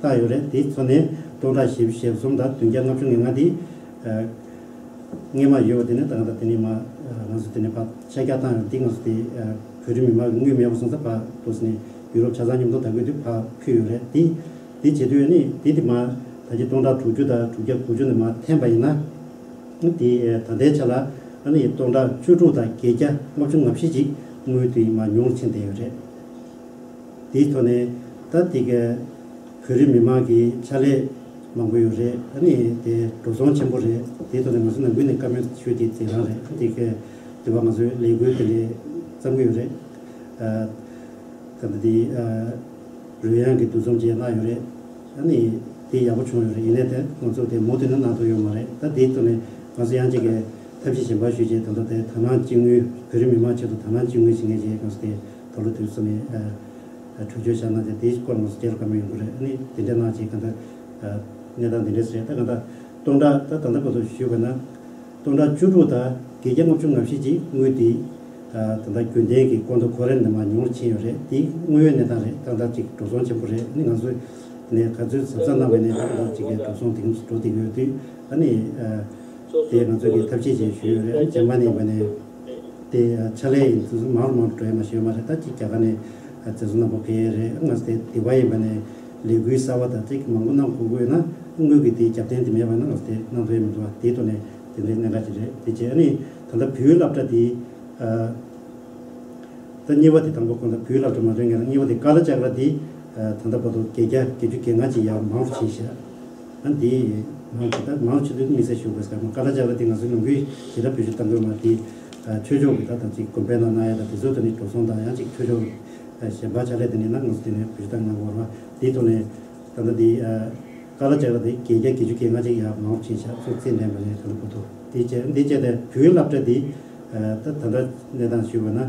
བཏང་ཡོད་རེད། དེ་ཚོ་ནས་སྟོང་ཕྲག་བཞི་བཅུ་ཞེ་གསུམ་དང་བདུན་བརྒྱ་ལྔ་བཅུ་ང་ལྔ་དེ་ཨ་སྔོན་མ་ཡོད་པ་དེ་ནས་ད་ལྟ་དེ་ནས་མར་ཨ་ང་ཚོ་དེ་ནས་ཕར་ཆད་བརྒྱབ་བཏང་ཡོད་རེད། དེ་ང་ཚོ་དེ་ཨ་བོད་རིགས་མི་མང་གི་དངུལ་མེད་པ་སོང་ཙང་ཕར་འདུག་ཟེར་ནས་ཡུ་རོབ་ཆ་ཚང་མཉམ་དུ་ད་དགོས་དུས་ཕར་ཕུལ་ཡོད་རེད། དེ་དེ་བྱེད་དུས་ནི་དེ་དེ་མར་ད་ཆ་སྟོང་ཕྲག་དྲུག་ཅུ་དང་དྲུག་བརྒྱ་དགུ་བཅུ་ནས་མར་འཐེན་པ་ཡིན་ན། དེ་ད་ལྟའི་ཆ་ལ་ཨ་ནི་སྟོང་ཕྲག་བཅུ་དྲུག་དང་བརྒྱད་བརྒྱ་ལྔ་བཅུ་ང་བཞི་ཅིག་དངུལ་དེ་མར་ཉུང་རུ་ཕྱིན་བསྡད་ཡོད་རེད། དེའི་ཐོག་ནས་ད་དེ་ག་བོད་རིགས་མི་མང་གི་ཕྱག་ལས་མང་པོ་ཡོད་རེད། ཨ་ནི་དེ་འགྲོ་སོང་ཆེན་པོ་རེད། དེའི་ཐོག་ནས་ང་ཚོ་ནང་ཁུལ་ནས་བཀའ་མོལ་ཞུ་རྒྱུ་དེ་རང་རེད། དེ་ག་དེ་བ་ང་ཚོའི་ལས་འགུལ་དེ་ལས་བརྩམས་ཀྱི་ཡོད་རེད། ཨ་ད་ལྟ་དེ་ཨ་རོལ་དབྱངས་ཀྱི་འདུ་འཛོམས་བཅས་གནང་ཡོད་རེད། ཨ་ནི་དེ་ཡག་པོ་བྱུང་ཡོད་རེད། ཡིན་ནའི་དེ་ང་ཚོ་དེ་མུ་མཐུད་ནས་གནང་ཐུབ་ཡོད་མ་རེད། ད་དེའི་ཐོག་ནས་ང་ཚོ་ཡང་གཅིག་གི་ཐབས་ཤེས་གཞན་པ་ཞུས་རྗེས་ད་ལྟ་དེ་དག་སྣང་སྐྱེ་དངུལ་བོད་རིགས་མི་མང་ཆེད་དུ་དག་སྣང་སྐྱེ་དངུལ་ཞིག་ངེས་ཀྱི་ང་ཚོ་དེ་དོགས་གློ་དུས་སུ་ནས་ཨ་གྲོས་ཆོད་བཞག་གནང་བྱས་དེའི་སྐོར་ང་ཚོ་རྒྱལ་ལ་བཀའ་མོལ་ཡོང་གི་རེད། ཨ་ནི་དེ་འདྲ་གནང་བྱས་གང་ལྟར་ཨ་གནས་སྟངས་འདི་འདྲས་རེད། ད་གང་ལྟར་སྟོང་ཕྲག་ད་ད་ལྟ་བར་དུ་ཞུས་པ་ན། སྟོང་ཕྲག་བཅུ་དྲུག་དང་བརྒྱད་བརྒྱ་ལྔ་བཅུ་ང་བཞི་ཅིག་དངུལ་དེ་ཨ་ད་ལྟ་རྒྱུན་ལྡན་གྱི་ཀོན་ཏོ་ཁོ་རན་ནས་མར་ཉུང་རུ་ཕྱིན་ཡོད་རེད། དེ་དངོས་ཡོད་གནས་སྟངས་རེད། ཏག་ཏག་ཅིག་འགྲོ་སོང་ཆེན་པོ་རེད། ཨ་ནི་ང་ཚོ་ནས་ག་ཚོད་གཟབ་གཟབ་གནང་བ་ནས་ཏག་ཏག་ཅིག་གི་འགྲོ་སོང་དེ་འགྲོ་བསྡད་ཡོད་དུས་ཨ་ནི་ཨ་དེ་ང་ཚོ་གི་ཐབས་ཤེས་བྱས་ཞུས་ཡོད་རེད། ཨ་ནི་རྗེས་མ་ནས་ཡིན་པ་ནས་དེ་ཕྱག་ལས་ཡིན་ཚུལ་མང་རུ་མང་རུ་འགྲོ་ཡ་མ་ཤེས་ཡོད་མ་རེད། ད་ཅིག་རྒྱ་གར་ནས་ཨ་རྗེས་སུ་རྣམ་པ་ཕེབས་ཡས་རེད། ཨ་ང་ཚོ་དེ་དེ་བ་ཡིན་པ་ནས་ལས་འགུལ་གསར་བ་དང་ཅིག་མང་པོ་གནང་དགོས་ཀྱི་ཡོད་ན་དངུལ་གྱི་དེ་རྒྱབ་རྟེན་དེ་མེད་པ་ན་ང་ཚོ་དེ་གནང་ཐུབ་ཡ་མི་འདུག་བ། དེའི་ཐོག་ནས་དེ་འདྲའི་གནད་འགག་ཅིག་རེད། དེ་བྱས་ཨ་ནི་ད་ལྟ་བོད་སློབ་གྲྭ་དེ་ཨ་ད་གཉིས་པ་དེ་དང་པོ་གོང་ད་བོད་སློབ་གྲྭ་མ་རེད། ངས་ད་གཉིས་པ་དེ་ཀ་ལ་ཅག་ར་དེ་ཨ་ད་ལྟ་བར་དུ་བརྒྱད་བརྒྱ་བརྒྱད་ཅུ་གྱ་ལྔ་ཅིག་ཡར་མང་རུ་ཕྱིན་ཤག་ཨ་འདི་མང་ཆེ་དུས་དམིགས་བསལ་ཞུ་དགོས་ཟེར་མ། ཀ་ལ་ཅག་ར་དེ་ང་ཚོའི་ནང་ཁུལ་ཞེ་དྲག་བེད་སྤྱོད་གཏང་གི་ཡོད་མ་རེད། དེ་ཨ་ཆོས་ཕྱོགས་ཀྱི་ད་ད་ཅིག་དགོན་པའི་ནང་གནང་ཡ་ད་དེ་ཚོའི་ཐོག་ནས་འགྲོ་སོང་དང་ཡང་ཅིག་ཆོས་ཕྱོགས་ཨ་གཞན་པ་ཕྱག་ལས་དེ་འདྲ་ན་ང་ཚོ་དེ་ནས་བེད་སྤྱོད་གཏང་གནང་དགོས་རེད་བ། དེའི་ཐོག་ནས་ད་ལྟ་དེ་ཨ་ ཀ་ལ་ཅ་ལ་དེ་བརྒྱད་བརྒྱ་བརྒྱད་ཅུ་གྱ་ལྔ་ཅིག་ཡར་མང་རུ་ཕྱིན་ཤག་ཚུར་རྩིས་ལེན་པ་ནས་ག་ལ་བུ་ཐུག་དེ་བྱས་འདི་བྱས་ཏེ་བོད་ཡིག་སློབ་གྲྭ་འདི་ད་ད་ལྟ་གནས་སྟངས་ཞུས་པ་ན་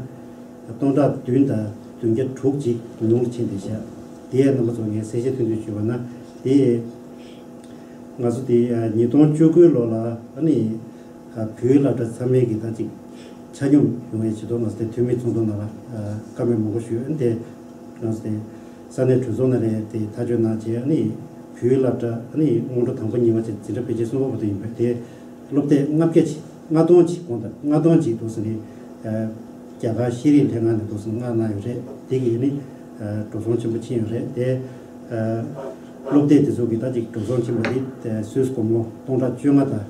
སྟོང་ཕྲག་བདུན་དང་བདུན་བརྒྱ་དྲུག་ཅིག་ཉུང་རུ་ཕྱིན་བསྡད་ཤག་དེ་ཡང་རྣམ་པ་ཚོ་ངས་གསལ་བཤད་ཐུང་ཐུང་ཞུས་པ་ན་དེ་ང་ཚོ་དེ་ཉིས་སྟོང་བཅུ་དགུ་ལོ་ལ་ཨ་ནི་བོད་ཡིག་སློབ་གྲྭ་ཚང་མས་ཀྱི་ད་ཅིག་ཆ་སྙོམས་ཡོང་བའི་ཆེད་དུ་ང་ཚོ་དེ་འཐུས་མི་ཚོགས་འདུ་ནང་ལ་བཀའ་མོལ་མང་པོ་ཞུས། ཨ་ནི་དེ་ང་ཚོ་དེ་ས་གནས་གྲོས་ཚོགས་ནང་ལས་དེ་ཐག་གཅོད་གནང་བྱས། ཨ་ནི་བོད་ཡིག་སློབ་གྲྭ་ཨ་ནི་སྔོན་འགྲོ་དང་པོ་གཉིས་པ་བཅས་འཛིན་གྲྭ་དཔེ་ཆའི་གསུམ་པ་བར་དུ་ཡིན་པས་དེ་སློབ་དེབ་ལྔ་བརྒྱ་ཅིག་ལྔ་སྟོང་ཅིག་གོང་དང་ལྔ་སྟོང་ཅིག་འདུག་ཟེར་ནས་རྒྱ་གར་ཤེས་རིག་ལྷན་ཁང་ནས་འདུག་ཟེར་ནས་མངགས་གནང་ཡོད་རེད། དེ་གིས་ནི་འགྲོ་སོང་ཆེན་པོ་ཕྱིན་ཡོད་རེད་དེ། སློབ་དེབ་དེ་ཚོ་གི་ད་ཅིག་འགྲོ་སོང་ཕྱིན་པ་དེ་སུད་སི་སྒོར་མོ་སྟོང་ཕྲག་བཅོ་ལྔ་དང་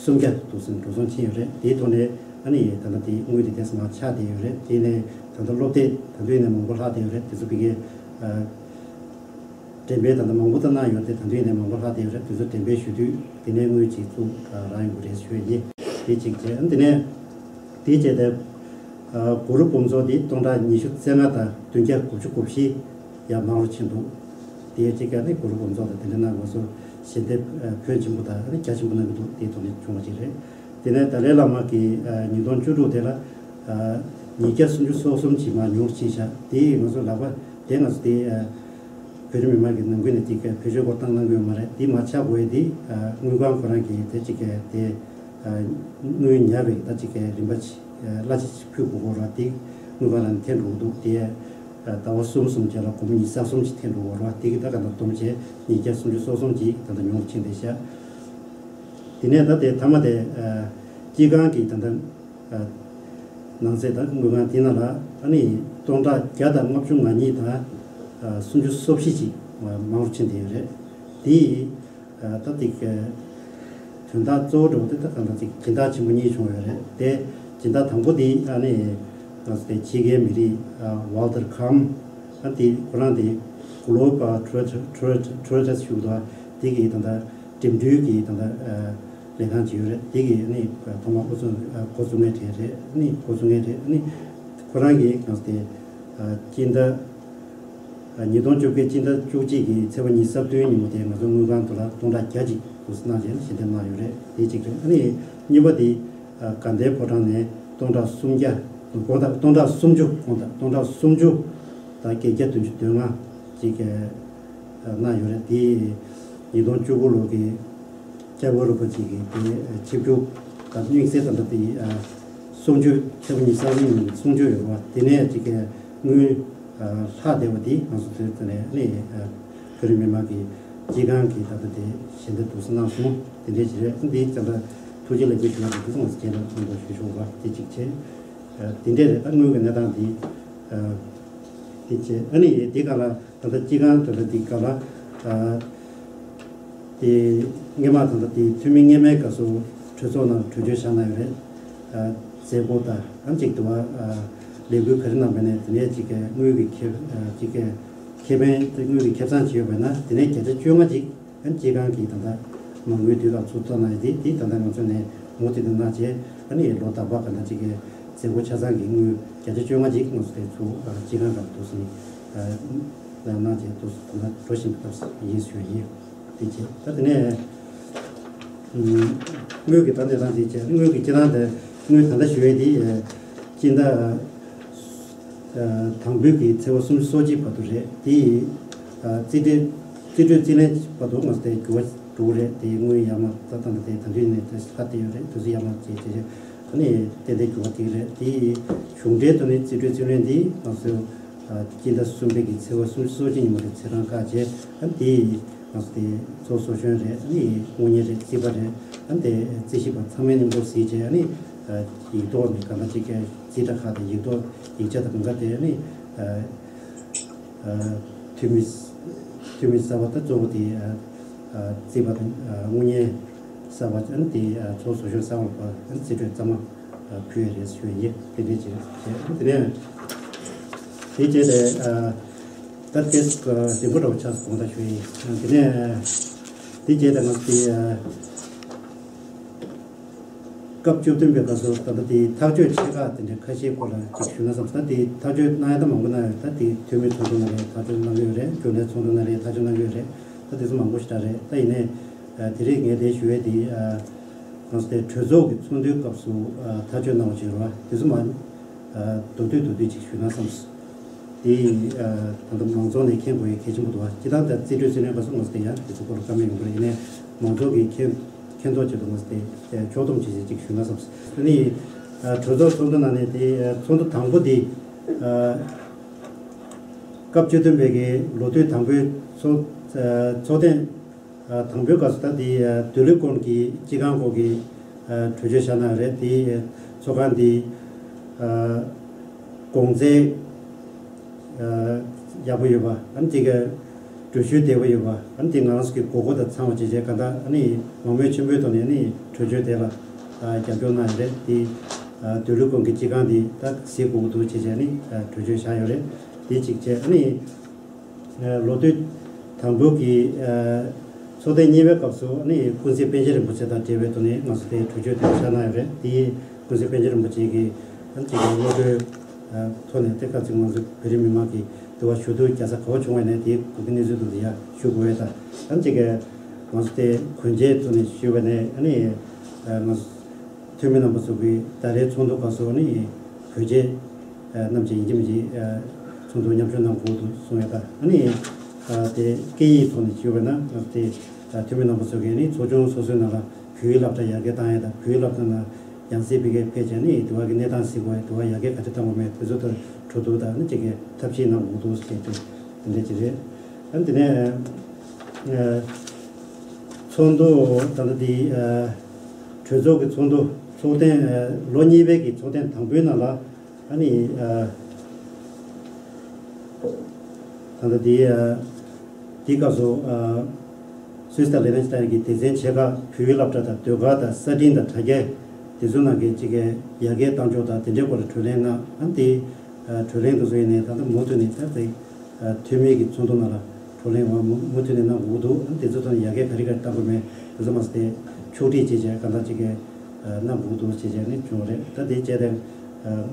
སུམ་བརྒྱ་འདུག་ཟེར་ནས་འགྲོ་སོང་ཕྱིན་ཡོད་རེད། དེའི་ཐོག་ནས་ཨ་ནི་ད་ལྟ་དེ་དངུལ་དེ་དེ་ཚོ་མར་ཆག་བསྡད་ཡོད་རེད། དེ་ནས་ད་ལྟ་སློབ་དེབ་ད་དུང་ནས་མང་པོ་ལྷག་བསྡད་ཡོད་རེད། དེ་ཚོ་ཕ་གིའི་འགྲེམས་སྤེལ་ད་ལྟ་མང་པོ་ད་གནང་ཡོད་དེ་ད་དུང་ནས་མང་པོ་ལྷག་བསྡད་ཡོད་རེད། དེ་ཚོ་འགྲེམས་སྤེལ་ཞུ་དུས་དེ་ནས་དངུལ་ཅིག་བཙུགས་རག་ཡོང་གི་རེད་ཞུ་ཡ་ཡིན། དེ་གཅིག་བྱས། ཨ་ནི་དེ་ནས་དེ་བྱས་ཏེ། གུ་རུ་དགོངས་རྫོགས་དེ་སྟོང་ཕྲག་ཉི་ཤུ་རྩ་ལྔ་དང་བདུན་བརྒྱ་དགུ་བཅུ་གོ་བཞི་ཡར་མང་རུ་ཕྱིན་འདུག་དེའི་གཅིག་ཀ་ནི་གུ་རུ་དགོངས་རྫོགས་དང་དེ་འདྲ་ན་ང་ཚོ་ཞལ་འདེབས་ཕོན་ཆེན་པོ་དང་རྒྱ་ཆེན་པོ་གནང་གི་འདུག་དེའི་ཐོག་ནས་བྱུང་བ་ཅིག་རེད། དེ་ནས་ཏཱ་ལའི་བླ་མ་གི་ཉིས་སྟོང་བཅུ་དྲུག་དེ་ལ་ཉིས་བརྒྱ་སུམ་ཅུ་སོ་གསུམ་ཅིག་མར་ཉུང་རུ་ཕྱིན་ཤག་དེ་ང་ཚོ་ལག་པ་དེ་ང་ཚོ་དེ་བོད་རིགས་མི་མང་གི་ནང་ཁུལ་ནས་དེ་ག་བེད་སྤྱོད་སྐོར་བཏང་གནང་གི་ཡོད་མ་རེད། དེ་མར་ཆག་དགོས་ཡས་དེ་དངུལ་ཁང་ཁོ་རང་གིས་དེ་གཅིག་ག་དེ། དངུལ་ཉར་བའི་ད་ཅིག་གི་རིན་པ་ཅིག་གླ་ཆ་ཅིག་ཕུལ་དགོས་སྐོར་བ་དེ་དངུལ་ཁང་ལ་ནི་འཐེན་འགྲོ་གི་འདུག་དེ་ཟླ་བ་གསུམ་གསུམ་བྱས་ལ་སྒོར་མོ་ཉི་ཤུ་རྩ་གསུམ་ཅིག་འཐེན་འགྲོ་སྐོར་བ་དེ་གི་ད་ག་ད་བསྡོམས་བྱས་ཉིས་བརྒྱ་སུམ་ཅུ་སོ་གསུམ་ཅིག་ད་ལྟ་ཉུང་རུ་ཕྱིན་བསྡད་ཤག་དེ་ནས་ད་དེ་མཐའ་མ་དེ་སྤྱི་ཁང་གི་ད་ལྟ་ནང་གསེས་དང་དངུལ་ཁང་དེ་ནང་ལ་ཨ་ནི་སྟོང་ཕྲག་བརྒྱ་དང་ལྔ་བཅུ་ང་གཉིས་དང་སུམ་ཅུ་སོ་བཞི་ཅིག་མང་རུ་ཕྱིན་བསྡད་ཡོད་རེད། དེ་ཡིས། ད་ལྟའི་དོན་དག་གཙོ་བོ་འདྲ་བོ་དེ་ད་གང་ལྟར་ཅིག་སྦྱིན་བདག་ཆེན་པོ་གཉིས་བྱུང་ཡོད་རེད་དེ། སྦྱིན་བདག་དང་པོ་དེ་ཨ་ནི་ང་ཚོ་དེ་ཕྱི་རྒྱལ་མི་རིགས་Walter Kham ཨ་དེ་ཁོ་རང་དེ་Global Tourist Tourist Tourist ཞུ་གི་འདུག་དེ་གི་ད་ལྟ་འགྲིམ་འགྲུལ་གི་ད་ལྟ་ལས་ཁང་ཅིག་ཡོད་རེད། དེ་གི་ཨ་ནི་ཐོག་མ་འགོ་བཙུགས་འགོ་བཙུགས་མཁན་དེ་རེད། ཨ་ནི་འགོ་བཙུགས་མཁན་རེད། ཨ་ནི་ཁོ་རང་གིས་ང་ཚོ་དེ་སྤྱི་ཟླ། ཉིས་སྟོང་བཅོ་བརྒྱད་སྤྱི་ཟླ་བཅུ་གཅིག་གི་ཚེས་པ་ཉི་ཤུ་རྩ་བདུན་ཉིན་མོ་དེ་ང་ཚོ་དངུལ་ཁང་དུ་ལ་སྟོང་ཕྲག་བརྒྱ་ཅིག་འདུག་སེ་གནང་བྱས་ཞལ་འདེབས་གནང་ཡོད་རེད། དེ་གཅིག་རེད། ཨ་ནི་གཉིས་པ་དེ་དགའ་ལྡན་ཕོ་བྲང་ནས་སྟོང་ཕྲག་སུམ་བརྒྱ་གོང་དང་སྟོང་ཕྲག་སུམ་ཅུ་གོང་དང་སྟོང་ཕྲག་སུམ་ཅུ་དང་བརྒྱད་བརྒྱ་བདུན་ཅུ་དོན་ལྔ་ཅིག་གནང་ཡོད་རེད། དེ་ཉིས་སྟོང་བཅུ་དགུ་ལོ་གི་སྐྱབས་མགོན་རིན་པོ་ཆེ་གི་དེ་ཆིབས་བསྒྱུར་དང་དམིགས་བསལ་དང་འདྲ་དེ་གསུང་ཆོས་ཆེན་པོ་ཉི་ཤུ་རྩ་གཉིས་ནས་གསུང་ཆོས་ཡོད་པ་དེ་ནས་ཅིག་གི་དངུལ་ལྷག་བསྡད་པ་དེ་ང་ཚོ་དེ་ནས་ནི་བོད་རིགས་མི་མང་གི་སྤྱི་ཁང་གི་ད་ལྟ་དེ་ཞལ་འདེབས་འདུག་སེ་གནང་སོང་། དེ་འདྲས་ཞིག་རེད། འདི་ཙམ་ལ་ཐུགས་རྗེ་ལེགས་འབུལ་ཞུ་བ་དེ་ང་ཚོ་རྗེས་ལ་ཚོགས་འདུ་ཞུ་ཆོག་པ་དེ་གཅིག་བྱས། དེ་འདྲས་རེད། ད་དངུལ་གི་གནས་སྟངས་དེ་དེ་བྱས། ཨ་ནི་དེ་ག་ལ། ད་ལྟ་སྤྱི་ཁང་དེ་ལ་དེ་ག་ལ། དེ་སྔས་མ་ད་ལྟ་དེ་འཐུས་མི་སྔས་མའི་སྐབས་སུ་གྲོས་ཚོགས་ནང་གྲོས་ཆོད་བཞག་གནང་ཡོད་རེད། མཛད་སྒོ་དང་ཨ་ཅིག་ཏུ་བ་ལས་འགུལ་ག་རེ་གནང་བས་ནས་དེ་ནས་ཅིག་གི་དངུལ་གྱི་ཁེ་ཅིག་གི་ཁེ་ཕན་དེ་དངུལ་གྱི་ཁེ་བཟང་ཅིག་ཡོད་པས་ན་དེ་ནས་བརྒྱ་ཆ་བཅོ་ལྔ་ཅིག་ཨ་ནི་སྤྱི་ཁང་གི་ད་ལྟ་མ་དངུལ་དུས་ལ་ཚུར་བཏོན་གནང་ཡོད་དེ་དེ་ད་ལྟ་ང་ཚོ་ནས་མུ་མཐུད་དུ་གནང་བྱས་ཨ་ནི་ལོ་དག་པ་ག་ན་ཅིག་གི་མཛད་སྒོ་ཆ་ཚང་གི་དངུལ་བརྒྱ་ཆ་བཅོ་ལྔ་ཅིག་ང་ཚོ་དེ་ཚུར་སྤྱི་ཁང་ཁག་ཏུ་སོང་ནས་གནང་བྱས་ཏུ་ད་ལྟ་འགྲོ་བཞིན་པ་ལྟར་ཡིན་ཞུ་ཡིན། དེ་བྱས་ད་དེ་ནས་དངུལ་གྱི་ད་ནས་ད་དེ་བྱས་དངུལ་གྱི་སྤྱི་བཏང་དེ་དངུལ་ད་ལྟ་ཞུ་ཡས་དེ་སྤྱི་ཟླ་དང་པོའི་གི་ཚེས་པ་སུམ་ཅུ་སོ་གཅིག་བར་དུ་རེད། དེ་ཡི་རྩིས་སྤྲོད་རྩིས་སྤྲོད་རྩིས་ལེན་བར་དུ་ང་ཚོ་དེ་འགྱུར་བ་འགྲོ་གི་རེད། དེ་དངུལ་ཡར་མར་ད་ལྟ་འདི་དེ་ད་དུས་ནས་དེ་ལྷག་བསྡད་ཡོད་རེད། དུས་ཚོད་ཡར་མར་བྱས་བྱས་བྱས་ཨ་ནི་ཏན་ཏན་འགྱུར་བ་དེ་རེད། དེ་ཡི་གཞུང་འབྲེལ་དུ་ནི་རྩིས་སྤྲོད་རྩིས་ལེན་འདི་ང་ཚོ་སྤྱི་ཟླ་གསུམ་པའི་གི་ཚེས་པ་སུམ་ཅུ་སོ་གཅིག་ཉིན་མོ་དེ་ཚེས་གྲངས་བཀག་བྱས་ཨ་ནི་དེ་ཡི་ང་ཚོ་དེ་ཚོགས་གཙོ་གཞོན་རེད། ཨ་ནི་དངུལ་གཉེར་རེད། རྩིས་པ་རེད། ཨ་ནི་དེ་རྩིས་ཞིབ་པ་ཚང་མའི་མཉམ་དུ་གཟིགས་བྱས་ཨ་ནི་ཡིག་ཐོག་ནས་གང་ལྟར་ཅིག་གི་རྩིས་ཁྲ་ཁག་དང་ཡིག་ཐོག་ཡིག་ཆ་དང་གང་ག་དེ་ཨ་ནི་འཐུས་མི་འཐུས་མི་གསར་པ་དང་གཙོ་བོ་དེ་རྩིས་པ་དང་དངུལ་གཉེར་གསར་པ་ཨ་ནི་དེ་ཚོགས་གཙོ་གཞོན་གསར་པ་ཨ་ནི་རྩིས་སྤྲོད་གཙང་མ་ཕུལ་ཡས་རེད་ཞུ་ཡས་དེ་འདྲས་བྱས་བྱས། དེ་ནས་དེ་བྱས་ཏེ་ད་ཏེས་རིང་པོ་འདྲ་བོ་ཆགས་སོང་ད་ཞུ་ཡས། དེ་ནས་དེ་བྱས་ཏེ་ང་ཚོ་དེ་སྐབས་བཅུ་བདུན་པའི་སྐབས་སུ་ད་ལྟ་དེ་ཐག་གཅོད་ཆེ་ཁག་དེ་འདྲའི་ཁ་ཤས་སྐོར་ལ་ཅིག་ཞུ་ན་བསམ། ད་དེ་ཐག་གཅོད་གནང་ཡ་ད་མང་པོ་གནང་ཡོད། ད་དེ་འཐུས་མི་ཚོགས་འདུ་ནང་ལས་ཐག་གཅོད་གནང་གི་ཡོད་རེད། རྒྱུན་ལས་ཚོགས་འདུ་ནང་ལས་ཐག་གཅོད་གནང་གི་ཡོད་རེད། དེ་ཚོ་མང་པོ་ཞིག་རེད། ད་ཡིན་ནའི་ཨ་དེ་རིང་ངས་དེ་ཞུ་ཡས་དེ་ཨ་ང་ཚོ་དེ་གྲོས་ཚོགས་ཀྱི་ཚོགས་འདུའི་སྐབས་སུ་ཨ་ཐག་གཅོད་གནང་བ་ཅིག་ཡོད་རེད་བ། དེ་ཚོ་མ་ཨ་མདོར་བསྡུས་མདོར་བསྡུས་ཅིག་ཞུས་ན་བསམས་སོང་། དེ་ཡིན་ཨ་ད་ལྟ་མང་ཚོགས་ནས་མཁྱེན་དགོས་ཡས་གལ་ཆེན་པོ་འདུག་བ། སྤྱིར་བཏང་ད་རྩིས་སྤྲོད་རྩིས་ལེན་སྐབས་སུ་ང་ཚོ་དེ་ཡང་དེ་ཚོ་སྐོར་ལ་བཀའ་མོལ་ཡོང་གི་རེད། ཡིན་ནའི་མང་ཚོགས་ཀྱི་མཁྱེན་མཁྱེན་རྟོགས་ཆེད་དུ་ང་ཚོ་དེ་ཨ་ཕྱོགས་བསྡོམས་བྱས་བྱས་ཅིག་ཞུས་ན་བསམས་སོང་། དེ་ནི་ཨ་གྲོས་ཚོགས་ཚོགས་འདུ་ནང་ནས་དེ་ཨ་ཚོགས་འདུ་དང་པོ་དེ་ཨ་སྐབས་བཅུ་བདུན་པའི་གི་ལོ་དུས་དང་པོའི་ཚོགས་ཨ་ཚོགས་ཐེངས་ཨ་དང་པོའི་སྐབས་སུ་ད་དེ་ཨ་མདོ་ལུང་དཀར་སྒང་གི་སྤྱི་ཁང་སྐོར་གྱི་ཨ་གྲོས་ཆོད་བཞག་གནང་ཡོད་རེད། དེ་ཚོགས་ཁང་དེ་ཨ་གོང་ཚད་ཨ་ཡག་པོ་ཡོད་པ། ཨ་ནི་དེ་ག་འགྲུལ་བཞུད་བདེ་པོ་ཡོད་པ། ཨ་ནི་དེ་ང་རང་ཚོ་གི་དགོས་མཁོ་དང་ཚང་བ་བྱས་བྱས་གང་ལྟར་ཨ་ནི་མང་མོས་ཆེན་པོའི་ཐོག་ནས་ཨ་ནི་གྲོས་ཆོད་དེ་ལ་ཨ་རྒྱབ་སྐྱོར་གནང་ཡོད་རེད། དེ་ཨ་མདོ་ལུང་དཀར་སྒང་གི་སྤྱི་ཁང་དེ་ད་གཟིགས་དགོས་ཀྱི་འདུག་བྱས་བྱས་ཨ་ནི་ཨ་གྲོས་ཆོད་བཞག་ཡོད་རེད། དེ་གཅིག་བྱས། ཨ་ནི་ཨ་ལོ་དུས་དང་པོ་གི་ཨ་ཚོགས་ཐེངས་གཉིས་པའི་སྐབས་སུ་ཨ་ནི་ཀུན་གཟིགས་པཎ་ཆེན་རིན་པོ་ཆེ་དང་འབྲེལ་བའི་ཐོག་ནས་ང་ཚོ་དེ་གྲོས་ཆོད་དེ་བཞག་གནང་ཡོད་རེད། དེ་ཀུན་གཟིགས་པཎ་ཆེན་རིན་པོ་ཆེ་གི་ཨ་ནི་གཅིག་གི་བློ་གྲོས་ཨ་ཐོག་ནས་དེ་ག་ཚོད་ང་ཚོ་བོད་རིགས་མི་མང་གི་འདུ་བ་ཞུ་གཏུག་རྒྱག་ས་ག་པར་བྱུང་བ་ཡིན་ནའི་དེའི་གོ་སྐབས་གནས་ཚུལ་དུ་དེ་ཡང་ཞུ་དགོས་ཡས་དང་། ཨ་ནི་གཅིག་གི་ང་ཚོ་དེ་གོན་ཆས་ཐོག་ནས་ཞུས་པ་ནས་ཨ་ནི་ཨ་ང་ཚོ་འཐུས་མི་རྣམ་པ་ཚོ་གིས་ད་རེས་ཚོགས་འདུ་སྐབས་སུ་ཨ་ནི་གོན་ཆས་ཨ་རྣམས་ཀྱིས་ཡིན་གཅིག་མིན་གཅིག་ཨ་ཚོགས་འདུ་མཉམ་ཞུགས་གནང་དགོས་འདུག་གསུངས་ཡོད་པ། ཨ་ནི་ཨ་དེ་སྐད་ཡིག་ཐོག་ནས་ཞུས་པ་ན་ང་ཚོ་དེ་ཨ་འཐུས་མི་རྣམ་པ་ཚོ་གིས་ཨ་ནི་ཚོགས་ཆུང་སོ་སོའི་ནང་ལ་བོད་ཡིག་སློབ་གྲྭ་ཡར་རྒྱས་བཏང་ཡས་དང་། བོད་ཡིག་སློབ་གྲྭ་ནང་ཡང་སེ་ཕ་གིར་ཕེབས་བྱས་ནས་དེ་བ་གི་གནས་སྟངས་གཟིགས་དགོས་ཡས། དེ་བ་ཡར་རྒྱས་ག་འདྲ་གཏང་དགོས་མེད། དེ་ཚོ་ལྟར་གྲོས་བསྡུར་དང་ནི་གཅིག་གི་ཐབས་ཤེས་གནང་དགོས་འདུག་ཟེར་དེ་དེ་འདྲ་ཅིག་རེད། ཨ་ནི་དེ་ནས་ཨ་ཚོགས་འདུ་ད་ལྟ་འདི་ཨ་གྲོས་ཚོགས་ཀྱི་ཚོགས་འདུ་ཚོགས་ཐེངས་ཨ་ལོ་གཉིས་པའི་གི་ཚོགས་ཐེངས་དང་པོའི་ནང་ལ་ཨ་ནི་ཨ་ད་ལྟ་འདི་ཨ་དེའི་སྐབས་སུ་ཨ་སུད་སི་དང་ལི་ཁེན་སི་ཐན་གྱི་སྡེ་ཚན་ཆེ་ཁག་བོད་ཡིག་སློབ་གྲྭ་དང་ཟློས་གར་དང་ས་འབྲིང་དང་དྲ་རྒྱའི་དེ་ཚོ་ནང་གི་གཅིག་གི་ཡར་རྒྱས་གཏང་ཕྱོགས་དང་དེ་འདྲའི་སྐོར་ལ་གྲོས་གླེང་གནང་། ཨ་ནི་དེ་ཨ་གྲོས་གླེང་དེ་ཚོ་ཡིན་ནའི་ད་ལྟ་མུ་མཐུད་ནས་ད་དེ་ཨ་འཐུས་མི་གི་ཚོགས་འདུ་ནང་ལ་གྲོས་གླེང་བ་མུ་མུ་མཐུད་ནས་གནང་དགོས་ཀྱི་འདུག་ཨ་ནི་དེ་ཚོ་ཐོག་ནས་ཡར་རྒྱས་ག་རེ་ག་རེ་གཏང་དགོས་མེད་དེ་ཚོ་མ་ཟད་དེ་ཕྱོགས་སྒྲིག་བྱས་བྱས་གང་ལྟར་གཅིག་གི་ཨ་གནང་དགོས་ཀྱི་འདུག་ཅེས་བྱས་ནས་བྱུང་བ་རེད། ད་དེ་བྱས་ཏེ་ཨ་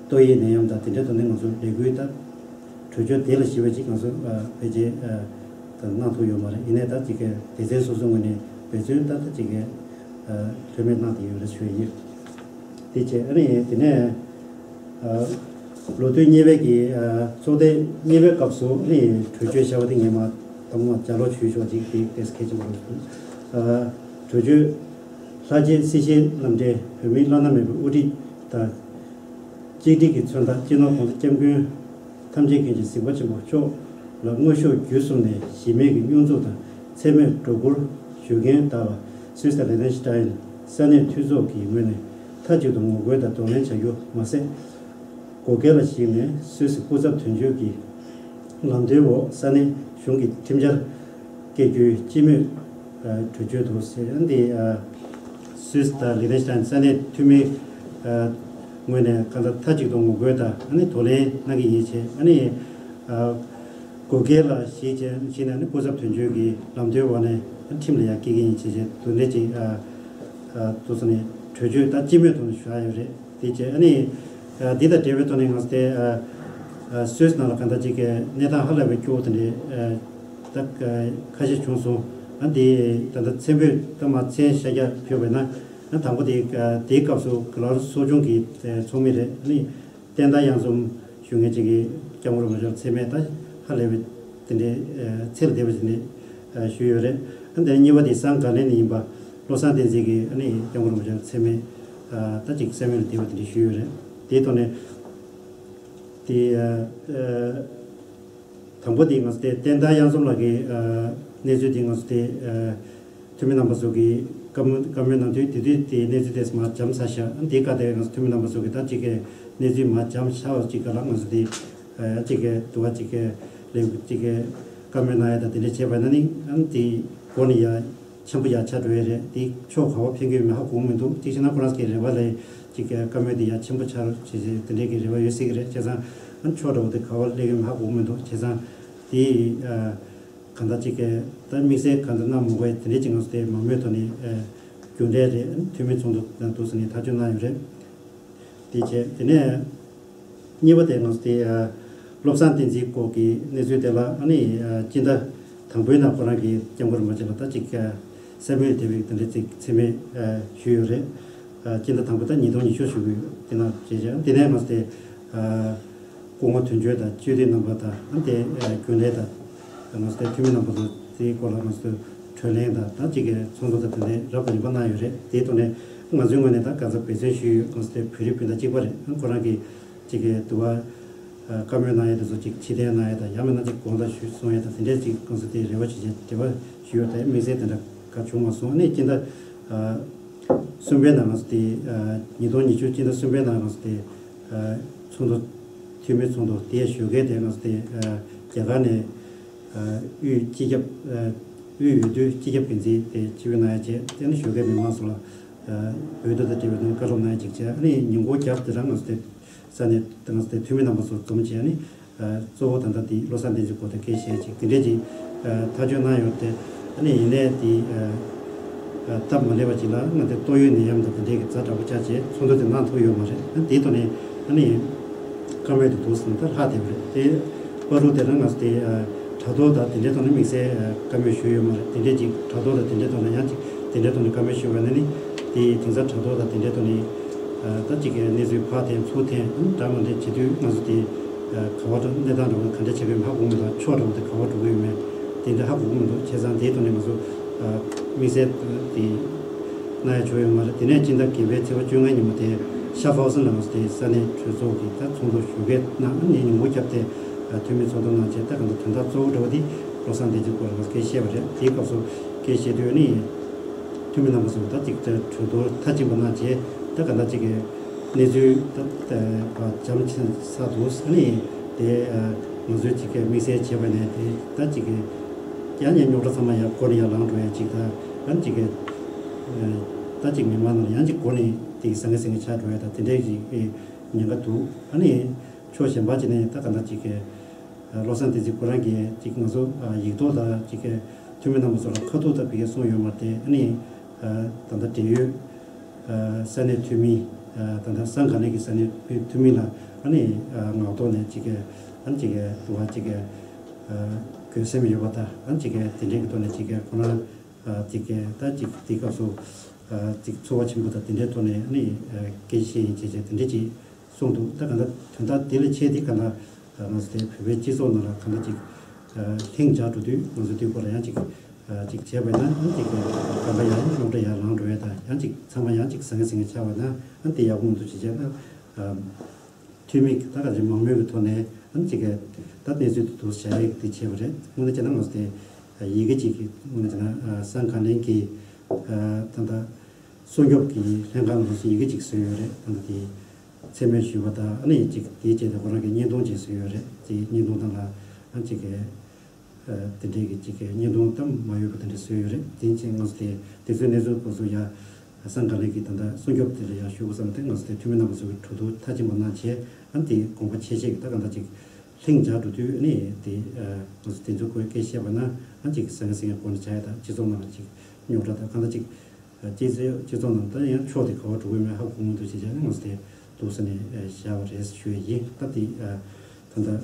ཏོག་དབྱིབས་ནད་ཡམས་དང་དེ་འདྲའི་ཐོག་ནས་ང་ཚོ་ལས་འགུལ་ད་གྲོས་ཆོད་དེ་ལ་གཞིགས་པ་ཅིག་ང་ཚོ་ཨ་ཕལ་ཆེར་ཨ་ད་གནང་ཐུབ་ཡོད་མ་རེད། ཡིན་ནའི་ད་ཅིག་གི་སྡེ་ཚན་སོ་སོའི་ངོས་ནས་འབད་བརྩོན་ད་ལྟ་ཅིག་གི་ཨ་ལྷོད་མེད་གནང་བསྡད་ཡོད་རེད་ཞུ་ཡི་ཡོད། དེ་བྱས་ཨ་ནི་དེ་ནས་ཨ་ལོ་དུས་གཉིས་པའི་གི་ཨ་ཚོགས་ཐེངས་གཉིས་པའི་སྐབས་སུ་ཨ་ནི་གྲོས་ཆོད་བཞག་པ་དེ་ངས་མ་དང་པོ་མ་ལྗགས་ཀློག་ཞུས་ཆོག་ཅིག་དེ་ཏོག་ཙམ་གལ་ཆེན་པོ་རེད། ཨ་གྲོས་ཆོད་ལྷ་རྗེ་སྲིད་ཞིའི་རྣམ་འདྲེན་བོད་མིའི་བླ་ན་མེད་པའི་དབུ་ཁྲིད་དང་། གཅིག་སྒྲིལ་གྱི་མཚོན་རྟགས་སྤྱི་ནོར་༸གོང་ས་༸སྐྱབས་མགོན་ཐམས་ཅད་མཁྱེན་ཅིང་གཟིགས་པ་ཆེན་པོ་མཆོག་ལ་དངོས་ཤུགས་བརྒྱུད་གསུམ་ནས་གཞི་མེད་ཀྱི་བསྙོན་འཛུགས་དང་མཚན་སྨོད་སྒྲོ་སྐུར་ཞུ་མཁན་དག་ལ་སུད་སི་དང་ལི་ཁེན་སི་ཐན་ས་གནས་འཐུས་ཚོགས་ཀྱི་ངོས་ནས་མཐའ་གཅིག་ཏུ་ངོ་རྒོལ་དང་གདོང་ལེན་བྱ་རྒྱུ་མ་ཟད། བགོ་སྐལ་ལ་གཞིགས་ནས་སུད་སི་སྐུ་ཚབ་དོན་གཅོད་ཀྱི་ལམ་སྟོན་འོག་ས་གནས་གཞུང་གི་ཁྲིམས་འཆར་སྐད་སྒྱུར་སྤྱི་མོས་ཨ་གྲོས་ཆོད་དུ་ཟེར། འདི་ཨ་སུད་སི་དང་ལི་ཁེན་སི་ཐན་ས་གནས་འཐུས་མི་ཨ་ངོས་ནས་གང་ལྟར་མཐའ་གཅིག་ཏུ་ངོ་རྒོལ་དང་ཨ་ནི་གདོང་ལེན་གནང་གི་ཡིན་ཞེས། ཨ་ནི་ཨ་བགོ་སྐལ་ལ་གཞིགས་བྱས་ཕྱིན་ནས་ཨ་ནི་སྐུ་ཚབ་དོན་གཅོད་ཀྱི་ལམ་སྟོན་འོག་ནས་ཁྲིམས་ལ་ཡང་སྐྱེལ་གྱི་ཡིན་ཞེས་བྱས་དུ་འདྲ་ཅིག་ཨ་ཨ་དུ་སོང་ནས་གྲོས་ཆོད་ད་སྤྱི་མོས་ཐོག་ནས་ཞུ་ཡ་ཡོད་རེད། དེ་བྱས་ཨ་ནི་ཨ་འདི་དང་འབྲེལ་བའི་ཐོག་ནས་ང་ཚོ་དེ་ཨ་ཨ་སུད་སི་ནང་ལ་གང་ལྟར་ཅིག་གི་གནས་སྟངས་ཧ་ལས་པའི་སྐྱོ་བོ་དེ་འདྲའི་ཨ་ད་ཁ་ཤས་བྱུང་སོང་། ཨ་འདི་ད་ལྟ་མཚན་དཔེ་ད་མ་མཚན་ཤ་རྒྱགས་ཕུལ་བས་ན་ཨ་དང་པོ་དེ་ཨ་དེའི་སྐབས་སུ་ག་ལར་ཚོགས་ཆུང་གི་ཨ་ཚོགས་མི་རེད། ཨ་ནི་བསྟན་དར་གཡང་འཛོམས་ཞུ་མཁན་ཅིག་གིས་སྐྱབས་མགོན་རིན་པོ་ཆེར་མཚན་སྨད་ད་ཧ་ལས་པའི་དེ་འདྲའི་ཨ་ཚད་ལས་འདས་པ་ཅིག་ནས་ཨ་ཞུས་ཡོད་རེད། ཨ་འདི་གཉིས་པ་དེ་སང་ག་ལེ་ནས་ཡིན་པ། བློ་བཟང་བསྟན་འཛིན་གྱིས་ཨ་ནི་སྐྱབས་མགོན་རིན་པོ་ཆེར་མཚན་སྨད་ཨ་ད་ཅིག་སེམས་ལ་བདེ་བ་དེ་འདྲ་ཞུས་ཡོད་རེད། དེའི་ཐོག་ནས་དེ་ཨ་ཨ་དང་པོ་དེ་ང་ཚོ་དེ་བསྟན་དར་གཡང་འཛོམས་ལགས་ཀྱི་ཨ་གནས་ཚུལ་དེ་ང་ཚོ་དེ་ཨ་འཐུས་མི་རྣམ་པ་ཚོ་གིས་བཀའ་མོལ་བཀའ་མོལ་གནང་དུས་དེ་དུས་དེ་གནས་ཚུལ་དེ་མར་འཇམ་ཚར་ཤག་ཨ་དེའི་སྐབས་དེ་ང་ཚོ་འཐུས་མི་རྣམ་པ་ཚོ་གིས་ད་ཅིག་གི་གནས་ཚུལ་མར་འཇམ་ཤར་བ་ཅིག་ག་ལ་ང་ཚོ་དེ་ཨ་ཅིག་གི་དུ་བ་ཅིག་གི་ལས་ཅིག་གི་བཀའ་མོལ་གནང་ཡ་དང་དེ་འདྲ་བྱས་པ་ན་ནི་ཨ་དེ་སྒོ་ནས་ཡ། ཆེན་པོ་ཡར་ཆགས་འགྲོ་ཡས་རེད། དེ་ཕྱོགས་ག་པར་འཕེན་གྱི་ཡོད་མེད་ཧ་གོ་གི་མི་འདུག་གཅིག་བྱས་ན་ཁོ་རང་ཚོ་གི་རེ་བ་ལས་ཅིག་བཀའ་མོལ་དེ་ཡར་ཆེན་པོ་ཆགས་རོགས་བྱེད་ཅེས་དེ་འདྲས་ཀྱི་རེ་བ་ཡོད་སྲིད་ཀྱི་རེད། བྱས་ཙང་ཨ་ཕྱོགས་འདྲ་བོ་དེ་ག་པར་སླེབས་ཀྱི་ཡོད་མེད་ཧ་གོ་གི་མི་འདུག་བྱས་ཙང་དེ་ཨ་གང་ལྟར་ཅིག་གི་ད་དམིགས་བསལ་གང་ལྟར་གནང་མི་དགོས་དེ་འདྲས་ཅིག་ང་ཚོ་དེ་མང་མོས་ཐོག་ནས་ཨ་རྒྱུ་འབྲས་རེད། འཐུས་མི་ཚོགས་འདུ་དང་འདུག་ཟེར་ནས་ཐག་གཅོད་གནང་ཡོད་རེད། དེ་བྱས་དེ་ནས་གཉིས་པ་དེ་ང་ཚོ་དེ་ཨ་བློ་བཟང་བསྟན་འཛིན་སྐོར་གྱི་གནས་ཚུལ་དེ་ལ་ཨ་ནི་ཨ་སྤྱི་ཟླ་ དང་པོའི་ནང་ཁོ་རང་གིས་སྐྱབས་མགོན་རིན་པོ་ཆེ་ལ་ད་ཅིག་གསན་པོའི་དེ་བས་དེ་འདྲའི་ཅིག་མཚན་སྨད་ཞུས་ཡོད་རེད། སྤྱི་ཟླ་དང་པོ་ད་ཉིས་སྟོང་ཉི་ཤུ་ཞུ་གི་ཡོད། དེ་ནང་བྱས་བྱས་དེ་ནས་ང་ཚོ་དེ་སྐུ་ངོ་དོན་གཅོད་དང་སྤྱི་འཐུས་རྣམ་པ་དང་དེ་རྒྱུན་ལས་དང་ང་ཚོ་དེ་འཐུས་མི་རྣམ་པ་ཚོ་དེའི་སྐོར་ལ་ང་ཚོ་གྲོས་གླེང་དང་ད་ཅིག་གི་ཚོགས་འདུ་དང་དེ་འདྲའི་རབ་དང་རིམ་པ་གནང་ཡོད་རེད། དེའི་ཐོག་ནས་ང་ཚོའི་ངོས་ནས་ད་ག་ཚོད་འབད་བརྩོན་ཞུས་ཡོད། ང་ཚོ་དེ་བོད་རིགས་སྤུན་ཟླ་གཅིག་པ་རེད། ཁོ་རང་གིས་ཅིག་གི་དུ་བ། བཀའ་མོལ་གནང་ཡ་དེ་ཚོ་ཅིག་ཕྱིར་འཐེན་གནང་ཡ་དང་ཡང་མིན་ན་ཅིག་དགོངས་དག་ཞུ་གསུང་ཡ་དང་དེ་འདྲས་ཅིག་ང་ཚོ་དེ་རེ་བ་ཞུ་བྱས་འབྲེལ་བ་ཞུས་ཡོད། ད་དམིགས་བསལ་དེ་འདྲ་ག་བྱུང་མ་སོང་། ཨ་ནི་སྤྱི་ཟླ་གསུམ་པའི་ནང་ང་ཚོ་དེ་ཉིས་སྟོང་ཉི་ཤུ་སྤྱི་ཟླ་གསུམ་པའི་ནང་ང་ཚོ་དེ་ཚོགས་འདུ་འཐུས་མི་ཚོགས་འདུ་དེ་ཞོགས་ཀས་དེ་ང་ཚོ་དེ་རྒྱ་གར་ནས་དབུས་སྤྱི་ཁྱབ་དབུས་འོས་བསྡུ་སྤྱི་ཁྱབ་འགན་འཛིན་དེ་སྤྱི་འོས་གནང་ཡ་བྱས་དེ་ནི་ཞོགས་ཀས་མི་མང་ཚོ་ལ་འོས་བསྡུ་དང་འབྲེལ་བའི་ཐོག་ནས་བཀའ་སློབ་གནང་ཡ་ཅིག་བྱས། ཨ་ནི་ཉིན་གུང་རྒྱབ་དེ་རང་ང་ཚོ་དེ། ས་གནས་ང་ཚོ་དེ་འཐུས་མི་རྣམ་པ་ཚོ་འཛོམས་བྱས་ནས་གཙོ་བོ་ད་ལྟ་དེ་བློ་བཟང་བསྟན་འཛིན་སྐོར་དུ་སྐད་བཤད་ཅིག་དེ་འདྲས་ཅིག་ཐག་གཅོད་གནང་ཡོད་དེ། ཨ་ནི་ཡིན་ནའི་དེ་སྟབས་མ་ལེགས་པ་ཅིག་ལ་ང་དེ་ཏོག་དབྱིབས་ནད་ཡམས་དང་དེ་འདྲས་ཀྱི་ཛ་དྲག་པོ་ཆགས་བྱས་ཚོགས་འདུ་དེ་གནང་ཐུབ་ཡོད་མ་རེད། ཨ་དེའི་ཐོག་ནས་ཨ་ནི་བཀའ་མོལ་དེ་འདུག་ཟིན་ད་ལྷག་བསྡད་པ་རེད། དེ་བར་དུ་དེ་རང་ང་ཚོ་དེ་དྲ་ཐོག་དང་དེ་འདྲའི་ཐོག་ནས་དམིགས་བསལ་བཀའ་མོལ་ཞུས་ཡོད་མ་རེད། དེ་འདྲས་ཅིག་དྲ་ཐོག་དང་དེ་འདྲའི་ཐོག་ནས་ཡང་ཅིག་དེ་འདྲའི་ཐོག་ནས་བཀའ་མོལ་ཞུས་པ་ནི་ནི་དེ་དེང་སང་དྲ་ཐོག་དང་དེ་འདྲའི་ཐོག་ནས་ད་ཅིག་གི་གནས་ཚུལ་ཕར་འཐེན་ཚུར་འཐེན་འདྲ་མི་འདྲ་བྱེད་དུས་ང་ཚོ་དེ་ག་བ་འགྲོ་གནས་སྟངས་འགྲོ་གི་ག་འདྲ་བྱེད་དགོས་ཧ་གོ་མི་འདུག་ཕྱོགས་འགྲོ་གི་དེ་ག་བ་འགྲོ་གི་ཡོད་མེད་དེ་འདྲ་ཧ་གོ་གི་མི་འདུག་བྱས་ཙང་དེའི་ཐོག་ནས་ང་ཚོ་དམིགས་བསལ་དེ་གནང་ཡ་བྱུང་ཡོད་མ་རེད། དེ་ནས་སྤྱི་ཟླ་བརྒྱད་པའི་ཚེས་པ་བཅོ་ལྔ་ཉིན་མོ་དེ་ཤ་ཧྥའོ་སན་ལ་ང་ཚོ་དེ་ས་གནས་གྲོས་ཚོགས་ཀྱི་ད་ཚོགས་འདུ་ཞོགས་ཀས་གནང་ནས་ཉིན་གུང་རྒྱབ་སྟེ་འཐུས་མི་ཚོགས་འདུ་གནང་བྱས་ད་ག་འདྲ་དོན་དག་གཙོ་བོ་འདྲ་བ་དེ་བློ་བཟང་བསྟན་འཛིན་སྐོར་ལ་ང་ཚོ་སྐད་བཤད་པ་རེད། དེའི་སྐབས་སུ་སྐད་བཤད་དུས་ནི། འཐུས་མི་རྣམ་པ་ཚོས་ད་ཅིག་གྲོས་བསྡུར་མཐའ་ཕྱིན་པ་གནང་རྗེས་ད་ག་འདྲ་ཅིག་གི་གནས་ཚུལ་ད་ད་འཇམ་ཕྱིན་ཚར་འདུག་ཨ་ནི་དེ་ང་ཚོས་ཅིག་གི་དམིགས་བསལ་བྱས་པ་ནས་དེ་ད་ཅིག་གི་ཡང་ཉེན་རྙོག་དྲ་ཚང་མ་ཡང་འགོ་ནས་ཡར་ལངས་འགྲོ་ཡ་ཅིག་ད་ཨ་ནི་ཅིག་གི་ད་ཅིག་མི་མང་ནང་ཡང་ཅིག་འགོ་ནས་དེ་ཟང་ངེ་ཟིང་ངེ་ཆགས་འགྲོ་ཡ་ད་དེ་འདྲའི་ཅིག་གི་ཉེན་ཁ་འདུག་ཨ་ནི་ཕྱོགས་གཞན་པ་ཅིག་ནས་ད་ག་འདྲ་ཅིག་གི་བློ་བཟང་བསྟན་འཛིན་ཁོ་རང་གིས་ཅིག་ང་ཚོ་ཡིག་ཐོག་ལ་ཅིག་འཐུས་མི་རྣམ་པ་ཚོ་ལ་ཁ་ཐུག་ད་བི་གེ་གསུངས་ཡོད་མ་རེད། ཨ་ནི་ད་ལྟ་འབྲེལ་ཡོད་ས་གནས་འཐུས་མི་ད་ལྟ་སང་ག་ནས་ཀྱི་ས་གནས་འཐུས་མི་ལ་ཨ་ནི་ངག་ཐོག་ནས་ཅིག་ཨ་ནི་ཅིག་དུ་བ་ཅིག་དགོས་སེམས་ཡོད་པ་དང་ཨ་ནི་ཅིག་དེ་འདྲའི་གི་ཐོག་ནས་ཅིག་ཁོ་རང་ཅིག་ད་ཅིག་དེ་སྐབས་སུ་ཅིག་ཚོར་བ་ཆེན་པོ་དང་དེ་འདྲའི་ཐོག་ནས་ཨ་ནི་སྐད་ཆ་བཤད་ཡིན་བྱས་བྱས་དེ་འདྲའི་ཅིག་གསུངས་འདུག་ད་ག་འདྲ་དོན་དག་དེ་ལས་ཆེ་དེ་ག་འདྲ་ང་ཚོ་དེ་བོད་པའི་སྤྱི་ཚོགས་ནང་ལ་ག་འདྲ་ཅིག་ལྷིང་འཇགས་འགྲོ་དུས་ང་ཚོ་དེའི་སྐོར་ལ་ཡང་ཅིག་ཅིག་བྱས་པ་ཡིན་ན་ཡང་ཅིག་ག་འདྲ་ཡང་རྙོག་དྲ་ཡར་ལངས་འགྲོ་ཡ་དང་ཡང་ཅིག་ཚང་མ་ཡང་ཅིག་ཟང་ངེ་ཟིང་ངེ་ཆགས་པ་ན་ཡང་དེ་ཡག་པོ་མི་འདུག་ཅེས་བྱས་ན། འཐུས་མི་ད་ག་ཅིག་མང་མོས་ཀྱི་ཐོག་ནས་ཡང་ཅིག་ད་གནས་ཚུལ་དེ་འདུག་བྱ་ཡིག་དེ་བྱས་པ་རེད། དངོས་གནས་བྱས་ན་ང་ཚོ་དེ་ཡི་གེ་ཅིག་གི་དངོས་གནས་བྱས་ན་སང་ག་ལན་གྱི་ད་ལྟ་སྲུང་སྐྱོབ་ཀྱི་ལྷན་ཁང་ལ་སོགས་ཡི་གེ་ཅིག་བཟོས་ཡོད་རེད། ད་ལྟ་དེ། མཚན་སྨད་ཞུས་པ་དང་ཨ་ནི་ཅིག་དེའི་རྗེས་དེ་ཁོ་རང་གི་བརྙན་ཐུང་ཅིག་བཟོས་ཡོད་རེད། དེ་བརྙན་ཐུང་དང་ལ་ཨ་ཅིག་གི་དེ་འདྲའི་གི་ཅིག་གི་བརྙན་ཐུང་ཙམ་མ་ཡོད་པ་དེ་འདྲ་བཟོས་ཡོད་རེད། དེ་ཅིག་ང་ཚོ་དེ་དེ་ཚོའི་གནས་ཚུལ་སྐོར་སོགས་ཡ་སང་ག་ལེ་གི་ད་ལྟ་སྲུང་སྐྱོབ་དེ་ལ་ཡ་ཞུ་དགོས་བསམ་སྟེ་ང་ཚོ་དེ་འཐུས་མི་རྣམ་པ་ཚོ་གི་གྲོས་བསྡུར་མཐའ་ཕྱིན་པ་གནང་བྱས་ཨ་ནི་དེ་དགོངས་པ་ཆེ་བཞེས་ཀྱི་ད་ག་འདྲ་ཅིག་ལྷིང་འཇགས་འགྲོ་དུས་ཨ་ནི་དེ་ང་ཚོ་དེ་ཚོའི་སྐོར་སྐད་བཤད་པ་ན་ཨ་ཅིག་ཟང་ངེ་ཟིང་ངེ་སྐོར་ནས་བྱ་ཡ་ད་སྤྱི་ཚོགས་ནང་ལ་ཅིག་རྙོག་དྲ་ད་ག་འདྲ་ཅིག་སྤྱི་ཚོགས་སྤྱི་ཚོགས་ནང་ད་ཡང་ཕྱོགས་དེ་ག་བ་འགྲོ་གི་མེད་ཧ་གོ་མི་འདུག་ཅེས་བྱས་ནས་ང་ཚོ་དེ་འདུག་ས་ནས་བཞག་པ་རེད་ཞུ་ཡ་ཡིན། ད་དེ་ད་ལྟ་མཚན་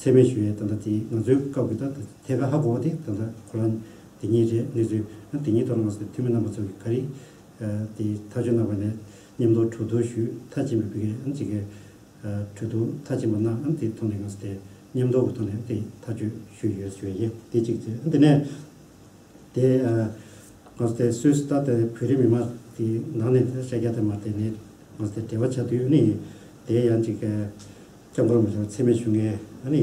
སྨད་ཞུ་ཡས་ད་ལྟ་དེ་ང་ཚོའི་སྐབས་ཀྱི་ད་ཐད་ཀར་ཧ་གོ་བ་དེ་ད་ལྟ་ཁོ་རང་དེ་གཉིས་རེད། གནས་ཚུལ་ད་དེ་གཉིས་ཐོག་ལ་ང་ཚོ་དེ་འཐུས་མི་རྣམ་པ་ཚོ་གི་ག་རེ་དེ་ཐག་གཅོད་གནང་བ་ནས་མཉམ་དུ་གྲོས་བསྡུར་ཞུས་མཐའ་ཕྱིན་པའི་བུ་གའི་ཨ་ཅིག་གི་གྲོས་བསྡུར་མཐའ་ཕྱིན་པ་ན་ཨ་དེ་ཐོག་ནས་ང་ཚོ་དེ་མཉམ་དུ་གི་ཐོག་ནས་དེ་ཐག་གཅོད་ཞུས་ཡོད་ཞུ་ཡས་དེ་གཅིག་དེ་དེ་ནས། དེ་ང་ཚོ་དེ་སུད་སི་ད་དེ་བོད་རིགས་མི་མང་དེ་ནང་ནས་དེ་ཤར་རྒྱག་དེ་མ་དེ་ནས་ང་ཚོ་དེ་འབྲེལ་བ་བྱ་དུས་ནི་དེ་ཡང་ཅིག་སྐྱབས་མགོན་རིན་པོ་ཆེ་མཚན་སྨད་ཞུ་མཁན་ཨ་ནི་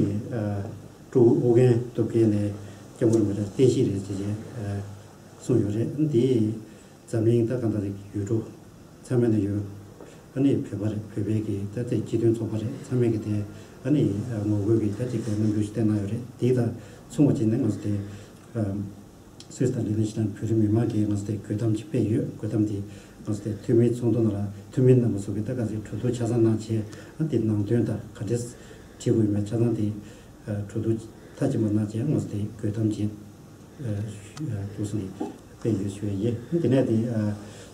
ཀྲུའུ་ཨུ་རྒྱན་སྟོབས་རྒྱལ་ནས་སྐྱབས་མགོན་རིན་པོ་ཆེ་བསྟན་བཤིག་རེད་ཅེས་གསུངས་ཡོད་རེད། དེ་འཛམ་གླིང་ད་གང་ལྟར་ཡུལ་གྲུ་ཚང་མ་ནས་ཡོད། ཨ་ནི་བོད་པ་རེད། བོད་པའི་གི་ད་ལྟའི་སྤྱི་མཐུན་ཚོགས་པ་རེད། ཚང་མས་གི་དེ་ཨ་ནི་ངོ་རྒོལ་གི་ད་ཅིག་གི་རྣམ་འགྱུར་ཞིག་བསྟན་གནང་ཡོད་རེད། དེ་དང་མཚུངས་པ་བྱས་ནས་ང་ཚོ་དེ་སུད་སི་དང་ལི་ཐན་ཤི་ཐན་བོད་རིགས་མི་མང་གིས་ང་ཚོ་དེ་དགོད་གཏམ་ཅིག་སྤེལ་ཡོད། དགོད་གཏམ་དེ་ང་ཚོ་དེ་འཐུས་མིའི་ཚོགས་འདུ་ནང་ལ་འཐུས་མི་རྣམ་པ་ཚོ་གི་ད་ག་ཚོད་གྲོས་བསྡུར་ཆ་ཚང་གནང་བྱས་ཨ་དེ་ནང་དོན་དང་ག་འདྲས་བྱེད་དགོས་ཡོད་མེད་ཆ་ཚང་དེ་གྲོས་བསྡུར་མཐའ་ཕྱིན་པ་གནང་བྱས་ང་ཚོ་དེ་དགོད་གཏམ་ཅིག་འདུག་སེ་ནས་སྤེལ་ཡོད་ཞུ་ཡ་ཡིན། དེ་ནས་དེ་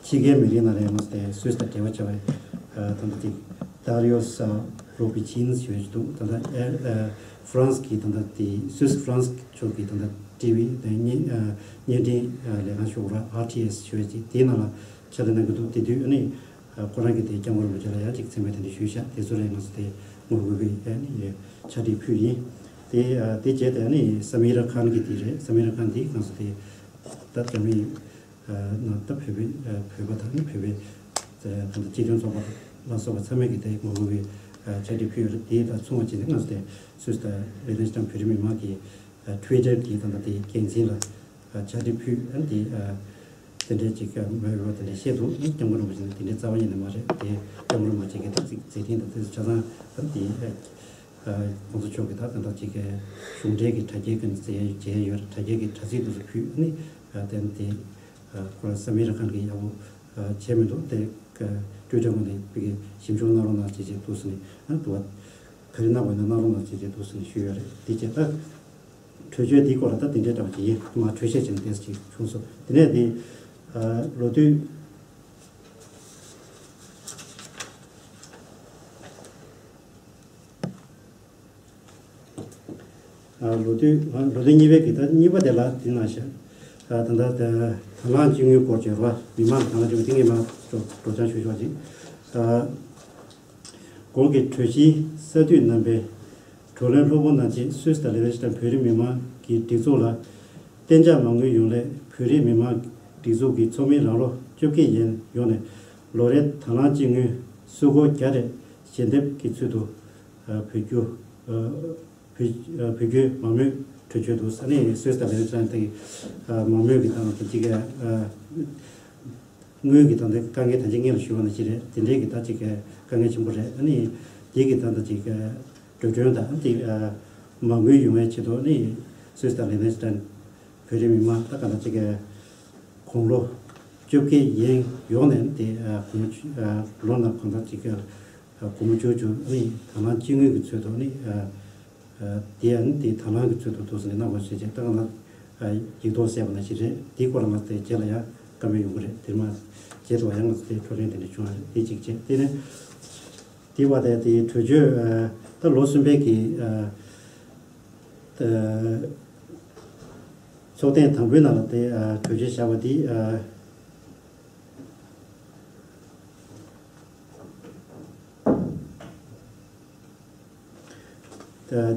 ཕྱི་རྒྱལ་མི་རིགས་ནང་ལ་ཡང་དེ་སུད་སི་དང་འབྲེལ་བ་བྱ་བའི་ད་ལྟ་དེ་Darius རོ་བི་ཆིན་ཞུ་ཡ་ཅིག་འདུག་ད་ལྟ་ཨེ་ཨ་ཧྥ་རན་སི་གི་ད་ལྟ་དེ་སུད་སི་ཧྥ་རན་སི་ཕྱོགས་ཀྱི་ད་ལྟ་ཊི་ཝི་དང་བརྙན་ཨ་བརྙན་འཕྲིན་ཨ་ལས་ཁང་ཤོག་ར་ཨར་ཊི་ཨེས་ཞུ་ཡ་ཅིག་དེའི་ནང་ལ་ཕྱག་ལས་གནང་གི་འདུག་དེ་དུས་ཨ་ནི་ཨ་ཁོ་རང་གིས་དེ་སྐྱབས་མགོན་རིན་པོ་ཆེ་ལ་ཡང་ཅིག་མཚན་སྨད་དེ་འདྲ་ཞུས་ཤག་དེ་ཚོ་ལ་ང་ཚོ་དེ་ངོ་རྒོལ་གྱི་ཨ་ནི་ཕྱག་བྲིས་ཕུལ་ཡིན། དེ་ཨ་དེ་རྗེས་དེ་ཨ་ནི་ས་མི་ར་ཁཱན་གྱི་དེ་རེད། ས་མི་ར་ཁཱན་དེ་ང་ཚོ་དེ་ད་འཛམ་གླིང་ནང་ད་བོད་པའི་བོད་པ་དང་བོད་པའི་ད་ལྟ་སྤྱི་མཐུན་ཚོགས་པ་ལ་སོགས་པ་ཚང་མས་ཀྱི་དེ་ངོ་རྒོལ་གྱི་ཕྱག་བྲིས་ཕུལ་ཡོད་རེད། དེ་དང་མཚུངས་པ་བྱས་ནས་ང་ཚོ་དེ་སུད་སི་དང་ལི་ཐན་སི་ཊན་བོད་རིགས་མི་མང་གི་ཊི་ཝི་ཊར་གྱི་ད་ལྟ་དེ་འགན་འཛིན་ལ་ཕྱག་བྲིས་ཕུལ་ཨ་དེ་དེ་འདྲའི་ཅིག་མོས་པ་དེ་འདྲ་བཤད་འདུག་སྐྱབས་མགོན་རིན་པོ་ཆེ་ནི་དེ་འདྲའི་རྩ་བ་ཉིད་ནས་མ་རེད། དེ་སྐྱབས་མགོན་རིན་པོ་ཆེ་གི་ད་ཅིག་མཛད་འཕྲིན་དང་དེ་ཚོ་ཆ་ཚང་ཨ་དེ་གོང་ས་མཆོག་གི་ད་ད་ལྟ་ཅིག་གཞུང་འབྲེལ་གྱི་དྲ་རྒྱའི་སྒང་ནས་མཛད་ཡ་ཡོད་རེད། དྲ་རྒྱའི་གི་དྲ་ཚིགས་དེ་ཚོ་ཕུལ་ཨ་ནི་དེ་ནི་དེ། ཁོ་རང་ས་མི་ར་ཁཱན་གྱིས་ཡག་པོ་བྱས་མི་འདུག་དེ་ཊི་ཝི་ཊར་ངོས་ནས་ཕ་གི་ཞིབ་འཇུག་གནང་རོགས་གནང་ཅེས་བྱས་འདུག་ཟེར་ནས་ཨ་འདུག་བ། ག་རེ་གནང་དགོས་ན་གནང་རོགས་གནང་ཅེས་བྱས་འདུག་ཟེར་ནས་ཞུས་ཡོད་རེད། དེ་བྱས་ད་གྲོས་ཆོད་འདིའི་སྐོར་ལ་ད་དེ་འདྲའི་འདྲ་བ་ཅིག་ཡིན། མ་གྲོས་བཤད་བྱས་ནས་དེ་ཅིག་བྱུང་སོང་། དེ་ནས་དེ་ལོ་དུས། ལོ་དུས་ལོ་དུས་གཉིས་པའི་གི་ད་གཉིས་པ་དེ་ལ་དེ་ནང་བཞིན་ད་ལྟ་དང་བླངས་སྤྱི་དངུལ་སྐོར་བརྗོད་རོགས། མི་མང་དང་བླངས་སྤྱི་དངུལ་དེ་ངས་མ་འགྲོ་འགྲོ་སྦྱང་ཞུ་ཞུ་བ་ཅིག་གོང་གི་གྲོས་གཞིའི་ས་དུས་རྣམ་པའི་བགྲོ་གླེང་ལྷུག་པོ་ནང་བཞིན་སུད་སི་དང་ལི་ཐན་སི་ཊན་བོད་རིགས་མི་མང་གི་སྒྲིག་འཛུགས་ལ་གཏན་འཇགས་མ་དངུལ་ཡོང་སླད་བོད་རིགས་མི་མང་སྒྲིག་འཛུགས་ཀྱི་ཚོགས་མི་རང་ལོ་བཅོ་བརྒྱད་ཡན་ཡོང་ནས་ལོ་རེའི་དང་བླངས་སྤྱི་དངུལ་སུད་སྒོར་བརྒྱ་རེ་ཞལ་འདེབས་ཀྱི་ཚུལ་དུ་བོད་བརྒྱུད། བོད་བོད་བརྒྱུད་མང་མོས་གྲོས་ཆོད་འདུག་ཨ་ནི་སུད་སི་དང་ལི་ཐན་སི་ཊན་དེ་མང་མོས་ཀྱི་ཐོག་ནས་ཅིག་དངུལ་གྱི་ཐོག་ནས་དཀའ་ངལ་ད་ཅིག་སྔོན་ལ་ཞུས་པ་ནང་བཞིན་རེད། དེ་འདྲའི་གི་ད་ཅིག་དཀའ་ངལ་ཆེན་པོ་རེད། ཨ་ནི་དེ་གི་ད་ད་ཅིག་འགྲོ་གྲོན་དང་དེ་མ་དངུལ་ཡོང་བའི་ཆེད་དུ་ཨ་ནི་སུད་སི་དང་ལི་ཐན་སི་ཊན་བོད་རིགས་མི་མང་ད་ག་ད་ཅིག་དགུང་ལོ་བཅོ་བརྒྱད་ཡན་ཡོང་ནས་དེ་སྒོར་མོ་ལོ་ན་གང་ད་ཅིག་སྒོར་མོ་བཅུ་བཅུ་ཨ་ནི་དང་བླངས་སྤྱི་དངུལ་གྱི་ཚུལ་དུ་ཨ་ནི། དེ་ཡང་དེ་དང་བླངས་ཀྱི་ཚུལ་དུ་འདུག་ཟེར་ནས་གནང་དགོས་ཟེར་བྱས་ད་ག་ན་ཡིག་ཐོག་གསལ་པ་ནང་བཞིན་རེད། དེའི་སྐོར་ལ་ང་ཚོ་དེ་རྗེས་ལ་ཡང་བཀའ་མོལ་ཡོང་གི་རེད། དེ་མ་རྗེས་ལ་ཡང་ང་ཚོ་དེ་བགྲོ་གླེང་དེ་འདྲ་བྱུང་བ་རེད། དེ་གཅིག་བྱས་དེ་ནས་དེ་བ་དེ་དེའི་གྲོས་ཆོད་ད་ལོ་གསུམ་པའི་གི་ཚོགས་ཐེངས་དང་པོའི་ནང་ལ་དེ་གྲོས་ཆོད་བཞག་པ་དེ།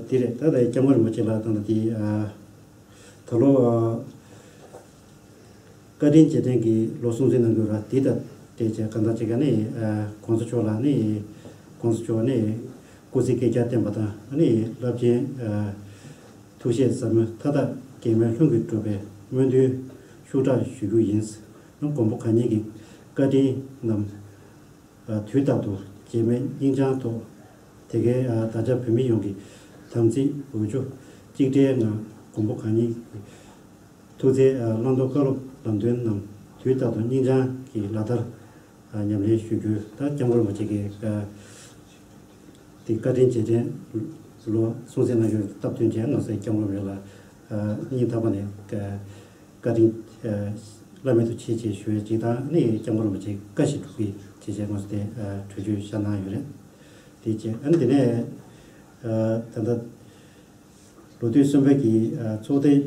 དེ་རེད། ད་ལྟ་སྐྱབས་མགོན་རིན་པོ་ཆེ་ལགས་དང་དེ་ད་ལོ་བཀའ་དྲིན་རྗེས་དྲན་གྱི་ལོ་སྲུང་བརྩི་གནང་དགོས་ར་དེ་ད་དེ་བྱས་གང་ལྟར་བྱེད་ག་ནི་གོང་ས་མཆོག་ལ་ནི་གོང་ས་མཆོག་ནི་སྐུ་ཚེ་བསྐལ་བརྒྱར་བརྟན་པ་དང་ནི་རླབས་ཆེན་ཐུགས་བཞེད་ཟབ་མོ་མཐའ་དག་གེགས་མེད་ལྷུན་གྱིས་གྲུབ་པའི་སྨོན་འདུན་ཤུགས་དྲག་ཞུ་རྒྱུ་ཡིན། མགོན་པོ་གང་ཉིད་ཀྱི་བཀའ་དྲིན་རྣམས། དུས་རྟག་ཏུ་བརྗེད་མེད་སྙིང་བཅངས་ཐོག་དེ་གའི་བདག་ཅག་བོད་མི་ཡོངས་ཀྱི་དམ་ཚིག་འོས་སྦྱོར་གཅིག་སྒྲིལ་ངང་མགོན་པོ་གང་ཉིད་ཀྱི་ཐུགས་བརྩེའི་བླང་དོར་བཀའ་སློབ་ལམ་སྟོན་རྣམས་དུས་རྟག་ཏུ་སྙིང་བཅངས་ཀྱིས་ལག་བསྟར་ཉམས་ལེན་ཞུ་རྒྱུ་དང་། སྐྱབས་མགོན་རིན་པོ་ཆེ་གིས་དེ་བཀའ་དྲིན་རྗེས་དྲན་ལོ་སྲུང་བརྩི་གནང་རྒྱུར་སྟབས་བསྟུན་བྱས་ང་ཚོའི་སྐྱབས་མགོན་རིན་པོ་ཆེ་ལ་སྙིང་ཐག་པ་ནས། བཀའ་དྲིན་བླ་མེད་དུ་ཆེ་ཞེས་ཞུ་ཡ་གཅིག་དང་། ནི་སྐྱབས་མགོན་རིན་པོ་ཆེ་བཀའ་བཞིན་སྒྲུབ་ཀྱི་ཆེད་བྱས་ང་ཚོ་དེ་གྲོས་ཆོད་བཞག་གནང་ཡོད་རེད། དེ་བྱས་ཨ་ནི་དེ་ནས་ད་ལྟ་ལོ་དུས་གསུམ་པའི་གི་ཚོགས་ཐེངས་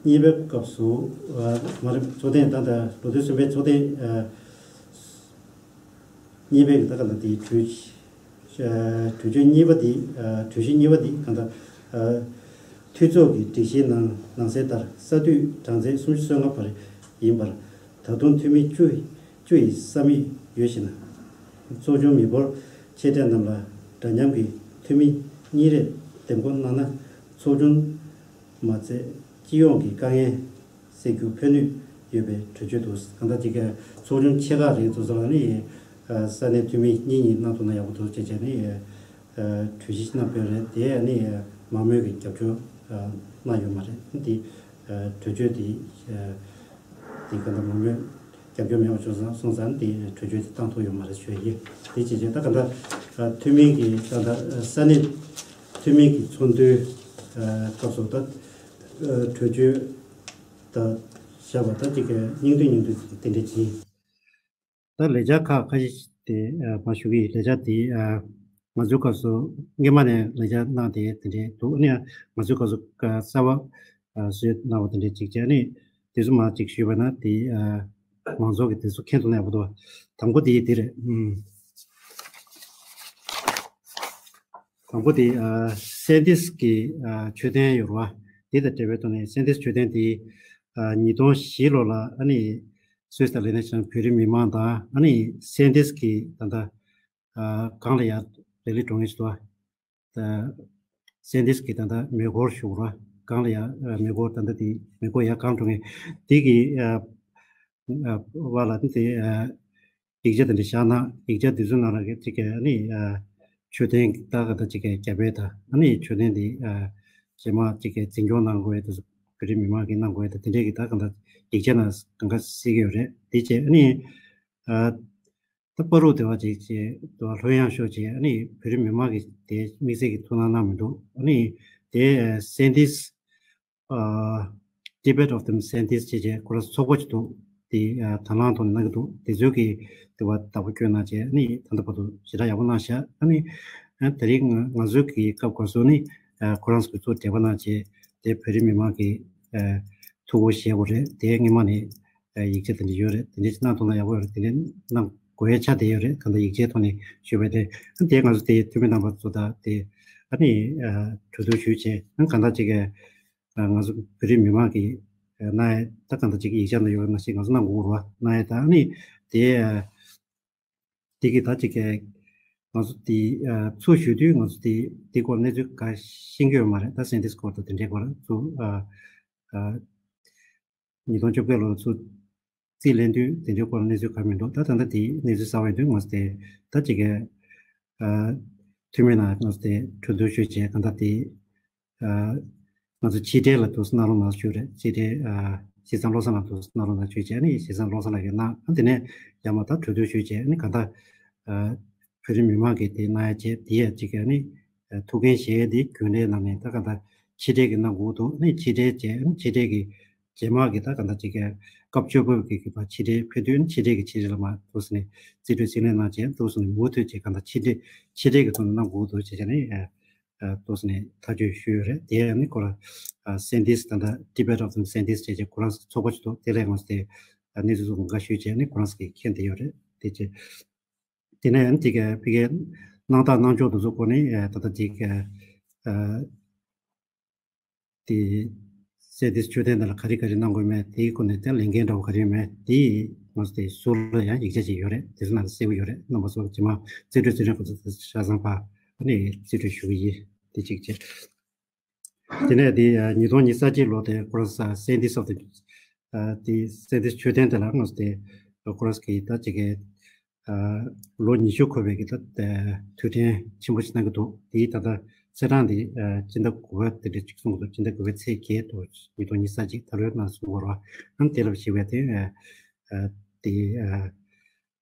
གཉིས་པའི་སྐབས་སུ་མ་རེད། ཚོགས་ཐེངས་ད་ལྟ་ལོ་དུས་གསུམ་པའི་ཚོགས་ཐེངས་གཉིས་པའི་གི་ད་ག་ལ་དེའི་གྲོས་གྲོས་ཆོད་གཉིས་པ་འདི། གྲོས་གཞི་གཉིས་པ་འདི་གང་ལྟར། འཐུས་ཚོགས་ཀྱི་སྒྲིག་གཞིའི་ནང་ནང་གསལ་ལྟར་ས་དུས་གྲངས་ཚད་སུམ་ཅུ་སོ་ལྔ་བར་ཡིན་པར། ད་དུང་འཐུས་མི་བཅུ་བཅུ་ཡི་ས་མིག་ཡོད་བཞིན། ཚོགས་ཆུང་མི་འབོར་ཆེ་གྲས་རྣམས་ལ་འདྲ་མཉམ་གྱི་འཐུས་མི་གཉིས་རེ་འདེམས་བསྐོ་གནང་ན་ཚོགས་ཆུང་མ་ཚད་སྤྱི་ཡོངས་ཀྱི་དཀའ་ངལ་སེལ་རྒྱུར་ཕན་ནུས་ཡོད་པའི་གྲོས་ཆོད་འདུག་གང་ལྟར་ཅིག་ཚོགས་ཆུང་ཆེ་ཁག་རེ་ཚོ་ཚོ་ལ་ནི་ས་གནས་འཐུས་མི་གཉིས་གཉིས་གནང་ཐུབ་ན་ཡག་པོ་འདུག་ཅེས་བྱས་ནས་གྲོས་གཞི་ཞིག་གནང་ཕེབས་རེད། དེ་ནི་མང་མོས་ཀྱི་རྒྱབ་སྐྱོར་གནང་ཡོད་མ་རེད། འདི་གྲོས་ཆོད་འདི་འདི་གང་ལྟར་མང་མོས་རྒྱབ་སྐྱོར་མེད་པ་བྱུང་སོང་ཙང་འདི་གྲོས་ཆོད་འདི་བཏང་ཐུབ་ཡོད་མ་རེད་ཞུ་ཡ་ཡིན། དེ་བྱས་ཙང་ད་གང་ལྟར་འཐུས་མི་གི་ད་ལྟ་ས་གནས་འཐུས་མི་གི་ཚོགས་འདུའི་སྐབས་སུ་ད་གྲོས་ཆོད། ད་བཞག་པ་ད་ཅིག་གི་སྙིང་བསྡུས་སྙིང་བསྡུས་དེ་འདྲ་ཅིག་ད་ལས་འཆར་ཁག་ཁ་ཤས་དེ་མ་ཞུ་གི་ལས་འཆར་དེ་ ང་ཚོའི་སྐབས་སུ་སྔོན་མ་ནས་ལས་འཆར་གནང་དེ་དེ་འདྲའི་འདུག་ཨ་ནི་ང་ཚོའི་སྐབས་སུ་གསར་པ་བཟོས་གནང་བ་དེ་འདྲའི་ཅིག་བྱས་ནས་དེ་ཚོ་མར་ཅིག་ཞུས་པ་ན་དེ་མང་ཚོགས་ཀྱི་དེ་ཚོ་མཁྱེན་ཐུབ་ན་ཡག་པོ་འདུག་དང་པོ་དེ་དེ་རེད། དང་པོ་དེ་སེན་ཏིས་ཀྱི་མཆོད་རྟེན་ཡོད་རེད་བ། དེ་དང་འབྲེལ་བའི་ཐོག་ནས་སེན་ཏིས་མཆོད་རྟེན་དེ་ཉིས་སྟོང་བཞི་ལོ་ལ་ཨ་ནི་སུད་སི་དང་ལས་ནས་བྱང་བོད་རིགས་མི་མང་དང་ཨ་ནི་སེན་ཏིས་ཀྱི་ད་ལྟ་གང་ལ་ཡང་རེ་ལི་འགྲོ་ངེས་ཤིག་འདུག་བ། སེན་ཏིས་ཀྱི་ད་ལྟ་མེ་འཁོར་ཞུ་ར་གང་ལ་ཡང་མེ་འཁོར་ད་ལྟ་དེ་མེ་འཁོར་ཡང་གང་འགྲོ་ངེས་དེ་གི་བ་ལ་དེ་ཡིག་ཆ་དེ་འདྲ་བཞག་ན་ཡིག་ཆ་དེ་ཚོའི་ནང་ལ་གཅིག་གི་ནི་མཆོད་རྟེན་ད་ག་ད་གཅིག་གི་རྒྱ་བལ་ད་ནི་མཆོད་རྟེན་དེ་རྗེས་མ་གཅིག་གི་འཛིན་སྐྱོང་གནང་དགོས་དེ་ཚོ་བོད་རིགས་མི་མང་གིས་གནང་དགོས་ད་དེ་འདྲས་ཀྱི་ད་ག་ད་ཡིག་ཆ་ནང་གང་ག་གསལ་གི་ཡོད་རེད། དེ་བྱས་ནི། ད་བར་དུ་དེ་བ་ཅིག་ཅེས་དུ་ལྷོད་ཡངས་ཤོག་ཅེས་ཨ་ནི་བོད་རིགས་མི་མང་གིས་དེ་དམིགས་བསལ་གྱི་ཐུགས་སྣང་གནང་མི་འདུག་ཨ་ནི་དེ་སེན་ཏིས་ཨ་Tibet of the Scientists ཅེས་ཅེས་ཁོ་རང་ཚོགས་པ་ཅིག་འདུག་དེ་དང་བླངས་ཐོག་ནས་གནང་གི་འདུག་དེ་ཚོས་ཀྱིས་དེ་བ་བདག་པོ་བསྐྱོན་གནང་བྱས་ཨ་ནི་ད་ལྟ་བར་དུ་ཞེ་དྲག་ཡག་པོ་གནང་ཤག་ཨ་ནི་དེ་རིང་ང་ཚོའི་གི་སྐབས་སྐབས་སུ་ནི་ཁོ་རང་ཚོ་གི་ཚུར་འབྲེལ་བ་གནང་བྱས་དེ་བོད་རིགས་མི་མང་གི་ཐུགས་ཁུར་བཞེས་དགོས་རེད། དེ་སྔོན་མ་ནས། ཡིག་ཆ་དེ་འདྲ་ཡོད་རེད། དེ་འདྲ་གནང་ཐུབ་ན་ཡག་པོ་ཡོད་རེད། དེ་འདྲ་གནང་དགོས་ཡ་ཆ་དེ་ཡོད་རེད། གང་ལྟར་ཡིག་ཆའི་ཐོག་ནས་ཞུས་པ་དེ་དེ་ང་ཚོ་དེ་འཐུས་མི་རྣམ་པ་ཚོ་དང་དེ་ཨ་ནི་གྲོས་བསྡུར་ཞུས་བྱས་གང་ལྟར་ཅིག་ང་ཚོ་བོད་རིགས་མི་མང་གིས་གནང་ཡ་ད་གང་ལྟར་ཅིག་ཡིག་ཆ་ནང་ཡོད་པ་ནང་བཞིན་ང་ཚོ་གནང་དགོས་རེད་བ། གནང་ཡ་ད་ཨ་ནི་དེ། དེ་གི་ད་ཅིག་གི་ང་ཚོ་དེ་ཚུར་ཞུ་དུས་ང་ཚོ་དེ་དེ་སྐོར་གནས་ཚུལ་ག་ཤེས་ཀྱི་ཡོད་མ་རེད། ད་སེན་ཏིས་སྐོར་དང་དེ་འདྲའི་སྐོར་ཚུར་ཉིས་སྟོང་བཅོ་བརྒྱད་ལོར་ཚུར་རྩིས་ལེན་དུས་དེ་འདྲའི་སྐོར་གནས་ཚུལ་ག་མི་འདུག་ད་ད་ལྟ་དེ་གནས་ཚུལ་གསར་བ་ཡིན་དུས་ང་ཚོ་དེ་ད་ཅིག་གི་འཐུས་མི་ནང་ང་ཚོ་དེ་གྲོས་བསྡུར་ཞུས་བྱས་གང་ལྟར་དེ། ང་ཚོ་ཕྱི་དྲིལ་ལ་དུས་སུ་གནང་རོགས་གནང་ཞུས་རེད། ཕྱི་དྲིལ་བྱས་ཙང་བློ་བཟང་ལགས་དུས་སུ་གནང་རོགས་གནང་ཞུས་བྱས་ནས་བྱས་ཙང་བློ་བཟང་ལགས་ཀྱིས་གནང་། ཨ་དེ་ནས་ཡར་མར་ད་གྲོས་བསྡུར་ཞུས་བྱས་ནས་གང་ལྟར་བོད་རིགས་མི་མང་གིས་དེ་གནང་ཡ་བྱས་དེ་ཡ་གཅིག་ག་ནི་ཐུགས་འགན་བཞེས་དེ་རྒྱུན་ལས་ནང་ནས་ད་གང་ལྟར་ཕྱི་དྲིལ་གྱིས་གནང་དགོས་འདུག་ནས་ཕྱི་དྲིལ་བྱས་ནས་ཕྱི་དྲིལ་གྱིས་རྗེས་མ་གི་ད་གང་ལྟར་གཅིག་ག་སྐབས་བཅོ་བརྒྱད་ཀྱི་གི་ཕྱི་དྲིལ་ཕེབས་དུས་ནས་ཕྱི་དྲིལ་གྱི་ཕྱི་དྲིལ་ལ་མ་དུས་སུ་ནས་རྩིས་སྤྲོད་རྩིས་ལེན་གནང་བྱས་དུས་སུ་ནས་མུ་མཐུད་བྱས་གང་ལྟར་ཕྱི་དྲིལ་ཕྱི་དྲིལ་གྱི་ཐོག་ནས་གནང་དགོས་འདུག་བྱས་བྱས་ནས། ཏོག་ཙམ་ནས་ཐག་གཅོད་ཞུས་ཡོད་རེད། དེ་ཡང་ནི་ཁོ་རང་Scientist ད་ལྟ་Tibet of the Scientist བྱས་རྗེས་ཁོ་རང་ཚོགས་པ་ཞིག་འདུག་དེ་ལས་ངོས་དེ་གནས་ཚུལ་ཚོ་འགའ་ཞུས་བྱས་ནི་ཁོ་རང་ཚོ་གིས་མཁྱེན་བསྡད་ཡོད་རེད། དེ་རྗེས་དེ་ནས་ཡང་དེ་ག་ཕ་གིའི་གནང་སྟངས་གནང་ཕྱོགས་དེ་ཚོ་སྐོར་ནས་ད་ལྟ་དེ་ག་དེ། སེ་དེ་མཆོད་རྟེན་དེ་ལ་ག་རེ་ག་རེ་གནང་དགོས་མེད་དེའི་སྐོར་ནས་དེ་ལས་འགན་འདྲ་བོ་ག་རེ་ཡོད་མེད་དེ་ང་ཚོ་དེ་ཟུར་ལ་ཡང་ཡིག་ཆ་ཅིག་ཡོད་རེད། དེ་ཚོ་ནང་ལ་གསལ་པོ་ཡོད་རེད། རྣམ་པ་ཚོ་རྗེས་མ་རྩིས་སྤྲོད་རྩིས་ལེན་སྐབས་སུ་ཆ་ཚང་ཕར་ནས་རྩིས་སྤྲོད་ཞུ་གི་ཡིན། དེ་གཅིག་བྱས། དེ་ནས་དེ་ཉིས་སྟོང་ཉི་ཤུ་རྩ་གཅིག་ལོ་དེ་ཁོ་རང་ས་སེ་དེ་སོགས་དེ་དེ་སེ་དེ་མཆོད་རྟེན་དེ་ལ་ང་ཚོ་དེ་ཁོ་རང་གི་ད་ཅིག་གི་ལོ་ཉི་ཤུ་འཁོར་བའི་གི་ད་དུས་དྲན་ཆེན་པོ་ཞིག་གནང་གི་འདུག་དེའི་ད་ལྟ་ཚེས་གྲངས་དེ་སྤྱི་ཟླ་དགུ་པ་དེ་འདྲ་ཅིག་གསུངས་འདུག་སྤྱི་ཟླ་དགུ་པའི་ཚེས་བརྒྱད་དུ་ཉིས་སྟོང་ཉི་ཤུ་རྩ་གཅིག་ད་ལོའི་ནང་གསུངས་པ་རེད། ཨ་ནི་དེ་ལ་ཞིག་པའི་དེ་དེ་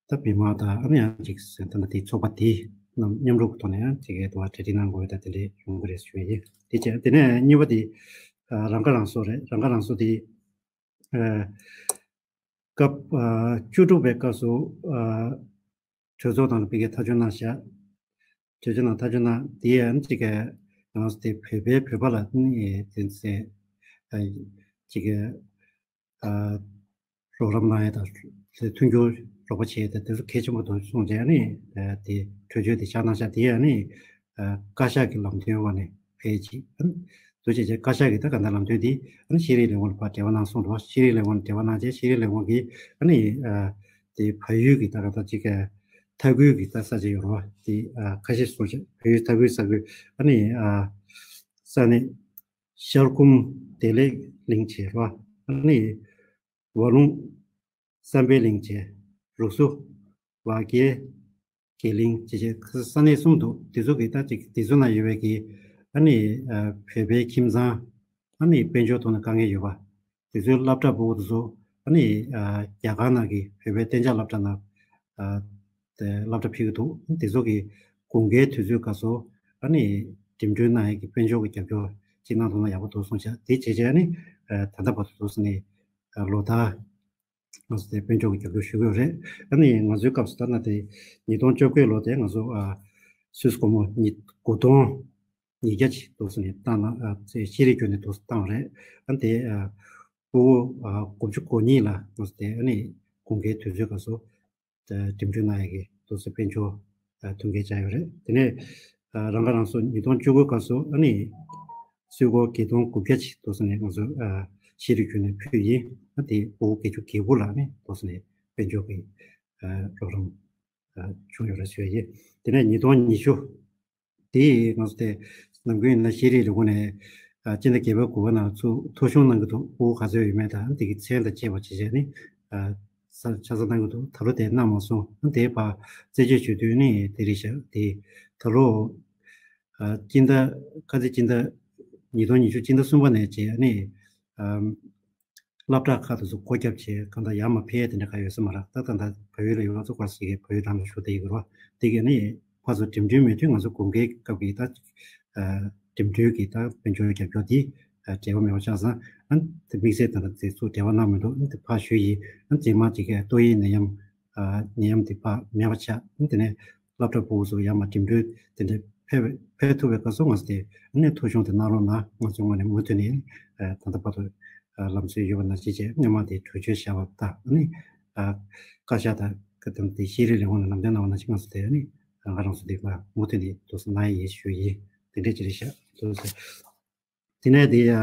ད་མི་མང་དང་ཨ་ནི་ཡང་ཅིག་ད་ལྟ་དེ་ཚོགས་པ་དེ་རྣམས་མཉམ་རུབ་ཐོག་ནས་ཡང་ཅིག་གི་དུ་བ་གྲ་སྒྲིག་གནང་དགོས་ད་དེ་འདྲ་ཡོང་གི་རེད་ཞུ་ཡ་ཡིན། དེ་བྱས་དེ་ནས་གཉིས་པ་དེ་རང་ཁ་རང་གསོ་རེད། རང་ཁ་རང་གསོ་དེ། སྐབས་བཅུ་དྲུག་པའི་སྐབས་སུ་གྲོས་ཚོགས་ནང་ལ་ཕ་གིའི་ཐག་གཅོད་གནང་བཞག་གྲོས་ཚོགས་ནང་ཐག་གཅོད་གནང་དེ་ཡང་གཅིག་ག་ང་ཚོ་དེ་བོད་པའི་བོད་པ་ལ་ནི་དེ་ཚེ་གཅིག་ག་རོགས་རམ་གནང་ཡ་དང་དེ་མཐུན་འགྱུར་རོགས་པ་བྱེད་ཡ་དེ་དེ་ཚོ་གལ་ཆེན་པོ་འདུག་གསུངས་བྱས་ནི་དེ་གྲོས་ཆོད་དེ་བཞག་གནང་བཞག་དེ་ཡང་ནི་བཀའ་ཤག་གི་ལམ་སྟོན་འོག་ནས་ཕེབས་ཀྱི་འདུག་བྱས་བྱས་བཀའ་ཤག་གི་ད་ག་ད་ལམ་སྟོན་དེ་ཤེས་རིག་ལས་ཁུངས་ལ་ཕར་འབྲེལ་བ་གནང་གསུངས་འདུག་ཤེས་རིག་ལས་ཁུངས་ལ་འབྲེལ་བ་གནང་བྱས་ཤེས་རིག་ལས་ཁུངས་ཀྱིས་ནི་དེ་བལ་ཡུལ་གྱི་ད་ག་ད་ཅིག་མཐའ་ཁུལ་གྱི་ད་ས་ཆ་ཡོད་རེད་བ། དེ་ཁ་ཤས་སུ་བལ་ཡུལ་མཐའ་ཁུལ་ས་ཁུལ་ཨ་ནི་ས་གནས་ཤར་ཁུམ་བདེ་ལེགས་གླིང་བྱས་རེད་བ། ཨ་ནི་ཝ་ལུང་བསམ་འཕེལ་གླིང་བྱས། རུ་སུ་བ་རྒྱལ་གྱི་གླིང་བྱས་བྱས་ས་གནས་གསུམ་འདུག་དེ་ཚོ་གི་ད་ཅིག་དེ་ཚོ་ན་ཡོད་པའི་གི་ཨ་ནི་བོད་པའི་ཁྱིམ་ཚང་ཨ་ནི་དཔལ་འབྱོར་ཐོག་ནས་དཀའ་ངལ་ཡོད་པ། དེ་ཚོའི་སློབ་གྲྭ་ཕྲུ་གུ་དེ་ཚོ་ཨ་ནི་རྒྱ་གར་ནང་གི་བོད་པའི་གཏན་འཇགས་སློབ་གྲྭ་ནང་དེ་སློབ་གྲྭ་ཕུལ་གྱི་འདུག་དེ་ཚོ་གི་དགུན་ཁའི་དུས་ཚོད་སྐབས་སུ་ཨ་ནི་འགྲིམ་འགྲུལ་གནང་ཡས་ཀྱི་དཔལ་འབྱོར་གྱི་རྒྱབ་སྐྱོར་ཅིག་གནང་ཐུབ་ན་ཡག་པོ་འདུག་གསུངས་ཤག་དེ་བྱས་བྱས་ནི་ད་ལྟ་བར་དུ་འདུག་ཟེར་ནས་ལོ་ལྟར་ང་ཚོ་དེ་དཔལ་འབྱོར་གྱི་རྒྱབ་སྐྱོར་ཞུ་གི་ཡོད་རེད། ཨ་ནི་ང་ཚོའི་སྐབས་སུ་ད་ལྟ་དེ་ཉིས་སྟོང་བཅོ་བརྒྱད་ལོ་དེ་ང་ཚོ་ཨ་ སུད་སི་སྒོར་མོ་ཉིས་དགུ་སྟོང་ཉིས་བརྒྱ་ཅིག་འདུག་སེ་ནས་བཏང་ན། ཨ་ཚེ་ཤེས་རིག་བརྒྱུད་ནས་འདུག་སེ་བཏང་རེད། ཨ་དེ་ཨ་ཕྲུ་གུ་ཨ་དགུ་བཅུ་གོ་གཉིས་ལ་འདུག་སེ་དེ་ཨ་ནི་དགུན་ཁའི་དུས་ཚོད་སྐབས་སུ་ཨ་འགྲིམ་འགྲུལ་གནང་ཡག་གི་འདུག་སེ་དཔལ་འབྱོར་ཨ་ཐོན་སྐྱེད་བྱས་ཡོད་རེད། དེ་ནས་ཨ་རང་ཁ་རང་གསོ་ཉིས་སྟོང་བཅུ་དགུ་སྐབས་སུ་ཨ་ནི་སུད་སྒོར་བརྒྱད་སྟོང་དགུ་བརྒྱ་ཅིག་འདུག་སེ་ནས་ང་ཚོ་ཨ་ཤེས་རིག་བརྒྱུད་ནས་ཕུལ་ཡིན། ཨ་དེ་ཕྲུ་གུ་བརྒྱད་ཅུ་གྱ་དགུ་ལ་ནི་འདུག་སེ་ནས་དཔལ་འབྱོར་གྱི་ཨ་རོགས་རམ་ཨ་བྱུང་ཡོད་རེད་ཞུ་ཡ་ཡིན། དེ་ནས་ཉིས་སྟོང་ཉི་ཤུ། དེ་ང་ཚོ་དེ་ནམ་རྒྱུན་ཡིན་ན་ཤེས་རིག་ལས་ཁུངས་ནས་ཨ་སྤྱི་ཟླ་བརྒྱད་པའི་དགུ་པ་ནང་ཚུར་ཐོ་གཞུང་གནང་གི་འདུག་ཕྲུ་གུ་ག་ཚོད་ཡོད་མེད་དང་དེ་གི་མཚན་དང་བཅས་པ་བྱས་བྱས་ནི་ཨ་ས་ཆ་ཚང་གནང་གི་འདུག་ད་ལོ་དེ་གནང་མ་སོང་། ཨ་དེ་ཕར་རྩད་གཅོད་བྱེད་དུས་ནི་དེ་རེད་ཤག་དེ་ད་ལོ་ཨ་སྤྱི་ཟླ་ཁ་ཚེ་སྤྱི་ཟླ་ཉིས་སྟོང་ཉི་ཤུ་སྤྱི་ཟླ་གསུམ་པ་ནས་བྱས་ནི་ཨ་སློབ་གྲྭ་ཁག་ཏུ་སུ་སྒོ་བརྒྱབ་བྱས་གང་ལྟར་ཡར་མར་ཕེབས་ཡས་དེ་འདྲ་ག་ཡོད་ས་མ་རེད། ད་ད་ལྟ་བལ་ཡུལ་ལ་ཡོད་ཚོ་གར་སི་གི་བལ་ཡུལ་ནང་ལ་བཞུགས་བསྡད་ཡོད་རེད་བ། དེ་གས་ནི་ཕར་ཚུར་འགྲིམ་འགྲུལ་མེད་དུས་ང་ཚོ་དགུན་ཁའི་སྐབས་ཀྱི་ད་ཨ་འགྲིམ་འགྲུལ་གྱི་ད་དཔལ་འབྱོར་རྒྱབ་སྐྱོར་དེ་ཨ་འབྲེལ་བ་མེད་པ་ཆགས་སོང་། ཨ་དེ་དམིགས་བསལ་ད་ལྟ་དེ་ཚོ་འབྲེལ་བ་གནང་མི་འདུག་ཨ་དེ་ཕར་ཞུས་ཡིན། ཨ་རྗེས་མ་ཅིག་གི་ཏོག་དབྱིབས་ནད་ཡམས་ཨ་ནད་ཡམས་དེ་ཕར་མེད་པ་ཆགས། ཨ་དེ་ནས་སློབ་གྲྭ་ཕྲུ་གུ་ཚོ་ཡར་མར་འགྲིམ་འགྲུལ་དེ་འདྲ་ཕེབས་ཕེབས་ཐུབ་པའི་སྐབས་སུ་ང་ཚོ་དེ་ཨ་ནི་ཐོ་གཞུང་དེ་གནང་རོགས་གནང་། ང་ཚོའི་ངོས་ནས་མུ་མཐུད་ནས་ཨ་ད་ལྟ་བར་དུ་ཨ་ལམ་སྲོལ་ཡོད་པ་ནང་བཞིན་བྱས་སྔོན་མ་དེ་གྲོས་ཆོད་བཞག་པ་དང་ཨ་ནི་ཨ་བཀའ་ཤག་དང་བཀའ་ཐམ་དེ་ཤེས་རིག་ལས་ཁུངས་ནས་ལམ་སྟོན་གནང་བ་ནང་བཞིན་ང་ཚོ་དེ་ཨ་ནི་ང་རང་ཚོ་དེ་མུ་མཐུད་ནས་འདུག་སེ་གནང་ཡས་ཡིན་ཞུ་ཡིན། དེ་འདྲས་ཅིག་རེད་ཤག་འདུག་སེ། དེ་ནས་དེ་ཨ་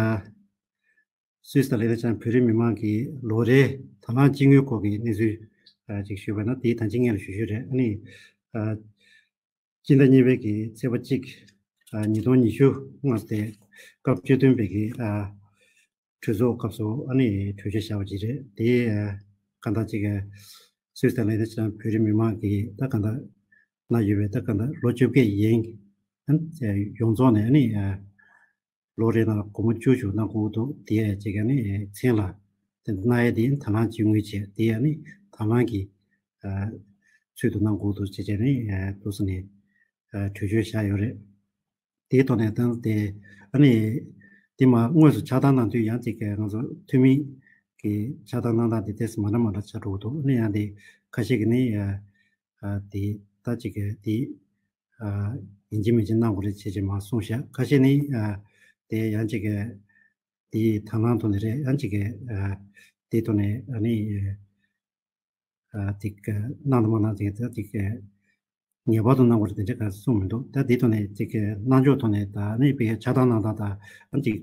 སུད་སི་དང་ལིག་ཏེན་ཤི་ཏེན་བོད་རིགས་མི་མང་གི་ལོ་རེའི་དང་བླངས་སྤྱི་དངུལ་སྐོར་གྱི་གནས་ཚུལ་ཨ་ཅིག་ཞུས་པ་ན། དེའི་ད་ཅི་སྔོན་ལ་ཞུ་ཞུ་རེད། ཨ་ནི་ཨ་སྤྱི་ཟླ་གཉིས་པའི་གི་ཚེས་པ་གཅིག་ཨ་ཉིས་སྟོང་ཉི་ཤུ་ང་ཚོ་དེ་སྐབས་བཅུ་བདུན་པའི་གི་ཨ་གྲོས་ཚོགས་སྐབས་སུ་ཨ་ནི་གྲོས་ཆོད་བཞག་པ་ཅིག་རེད། དེ་ཨ་གང་ལྟར་ཅིག་ཨ་སུད་སི་དང་ལིག་ཏེན་ཤི་ཏེན་བོད་རིགས་མི་མང་གི་ད་གང་ལྟར་ན་ཡོད་པའི་ད་གང་ལྟར་ལོ་བཅོ་བརྒྱད་ཡན་ཨ་ཡོངས་རྫོགས་ནས་ཨ་ནི་ཨ་ལོ་རེ་ནང་སྒོར་མོ་བཅུ་བཅུ་གནང་དགོས་འདུག་དེ་ཡང་ཅིག་ཨ་ནི་མཚན་ལ་དེ་གནང་ཡས་དེ་དང་བླངས་སྤྱི་དངུལ་བྱས། དེ་ཡང་ནི་དང་བླངས་ཀྱི་ཨ་ཚུལ་དུ་གནང་དགོས་འདུག་ཅེས་བྱས་ནས་ཨ་འདུག་སེ་ནས་ཨ་གྲོས་ཆོད་བཞག་ཡོད་རེད། དེའི་ཐོག་ནས་ད་དེ་ཨ་ནི་དེ་མ་དངོས་སུ་ཆགས་སྡང་གནང་དུས་ཡང་ཅིག་ང་ཚོ་འཐུས་མི་གི་ཆགས་སྡང་གནང་སྟངས་དེ་ཏོག་ཙམ་མ་འདྲ་མ་འདྲ་ཆགས་འགྲོ་གི་འདུག་ཨ་ནི་ཡང་དེ་ཁ་ཤས་ཀྱིས་ནི་ཨ་ཨ་དེ་ད་ཅིག་དེ། ཨ་ཡིན་གཅིག་མིན་གཅིག་གནང་དགོས་རེད་ཅེས་ཅེས་མར་གསུངས་ཤག་ཁ་ཤས་ནི་ཨ་དེ་ཡང་ཅིག་གི་དེའི་དང་བླངས་ཐོག་ནས་རེད། ཡང་ཅིག་གི་ཨ་དེའི་ཐོག་ནས་ཨ་ནི་ཨ་དེ་གི་གནང་དང་མ་གནང་ཅིག་ད་ཅིག་གི་ངེས་པར་དུ་གནང་དགོས་རེད་དེ་འདྲ་ག་གསུངས་མི་འདུག་ད་དེའི་ཐོག་ནས་ཅིག་གི་གནང་ཕྱོགས་ཐོག་ནས་ད་ནི་དཔེ་ཆགས་སྡང་གནང་སྟངས་དང་ཨ་ཅིག་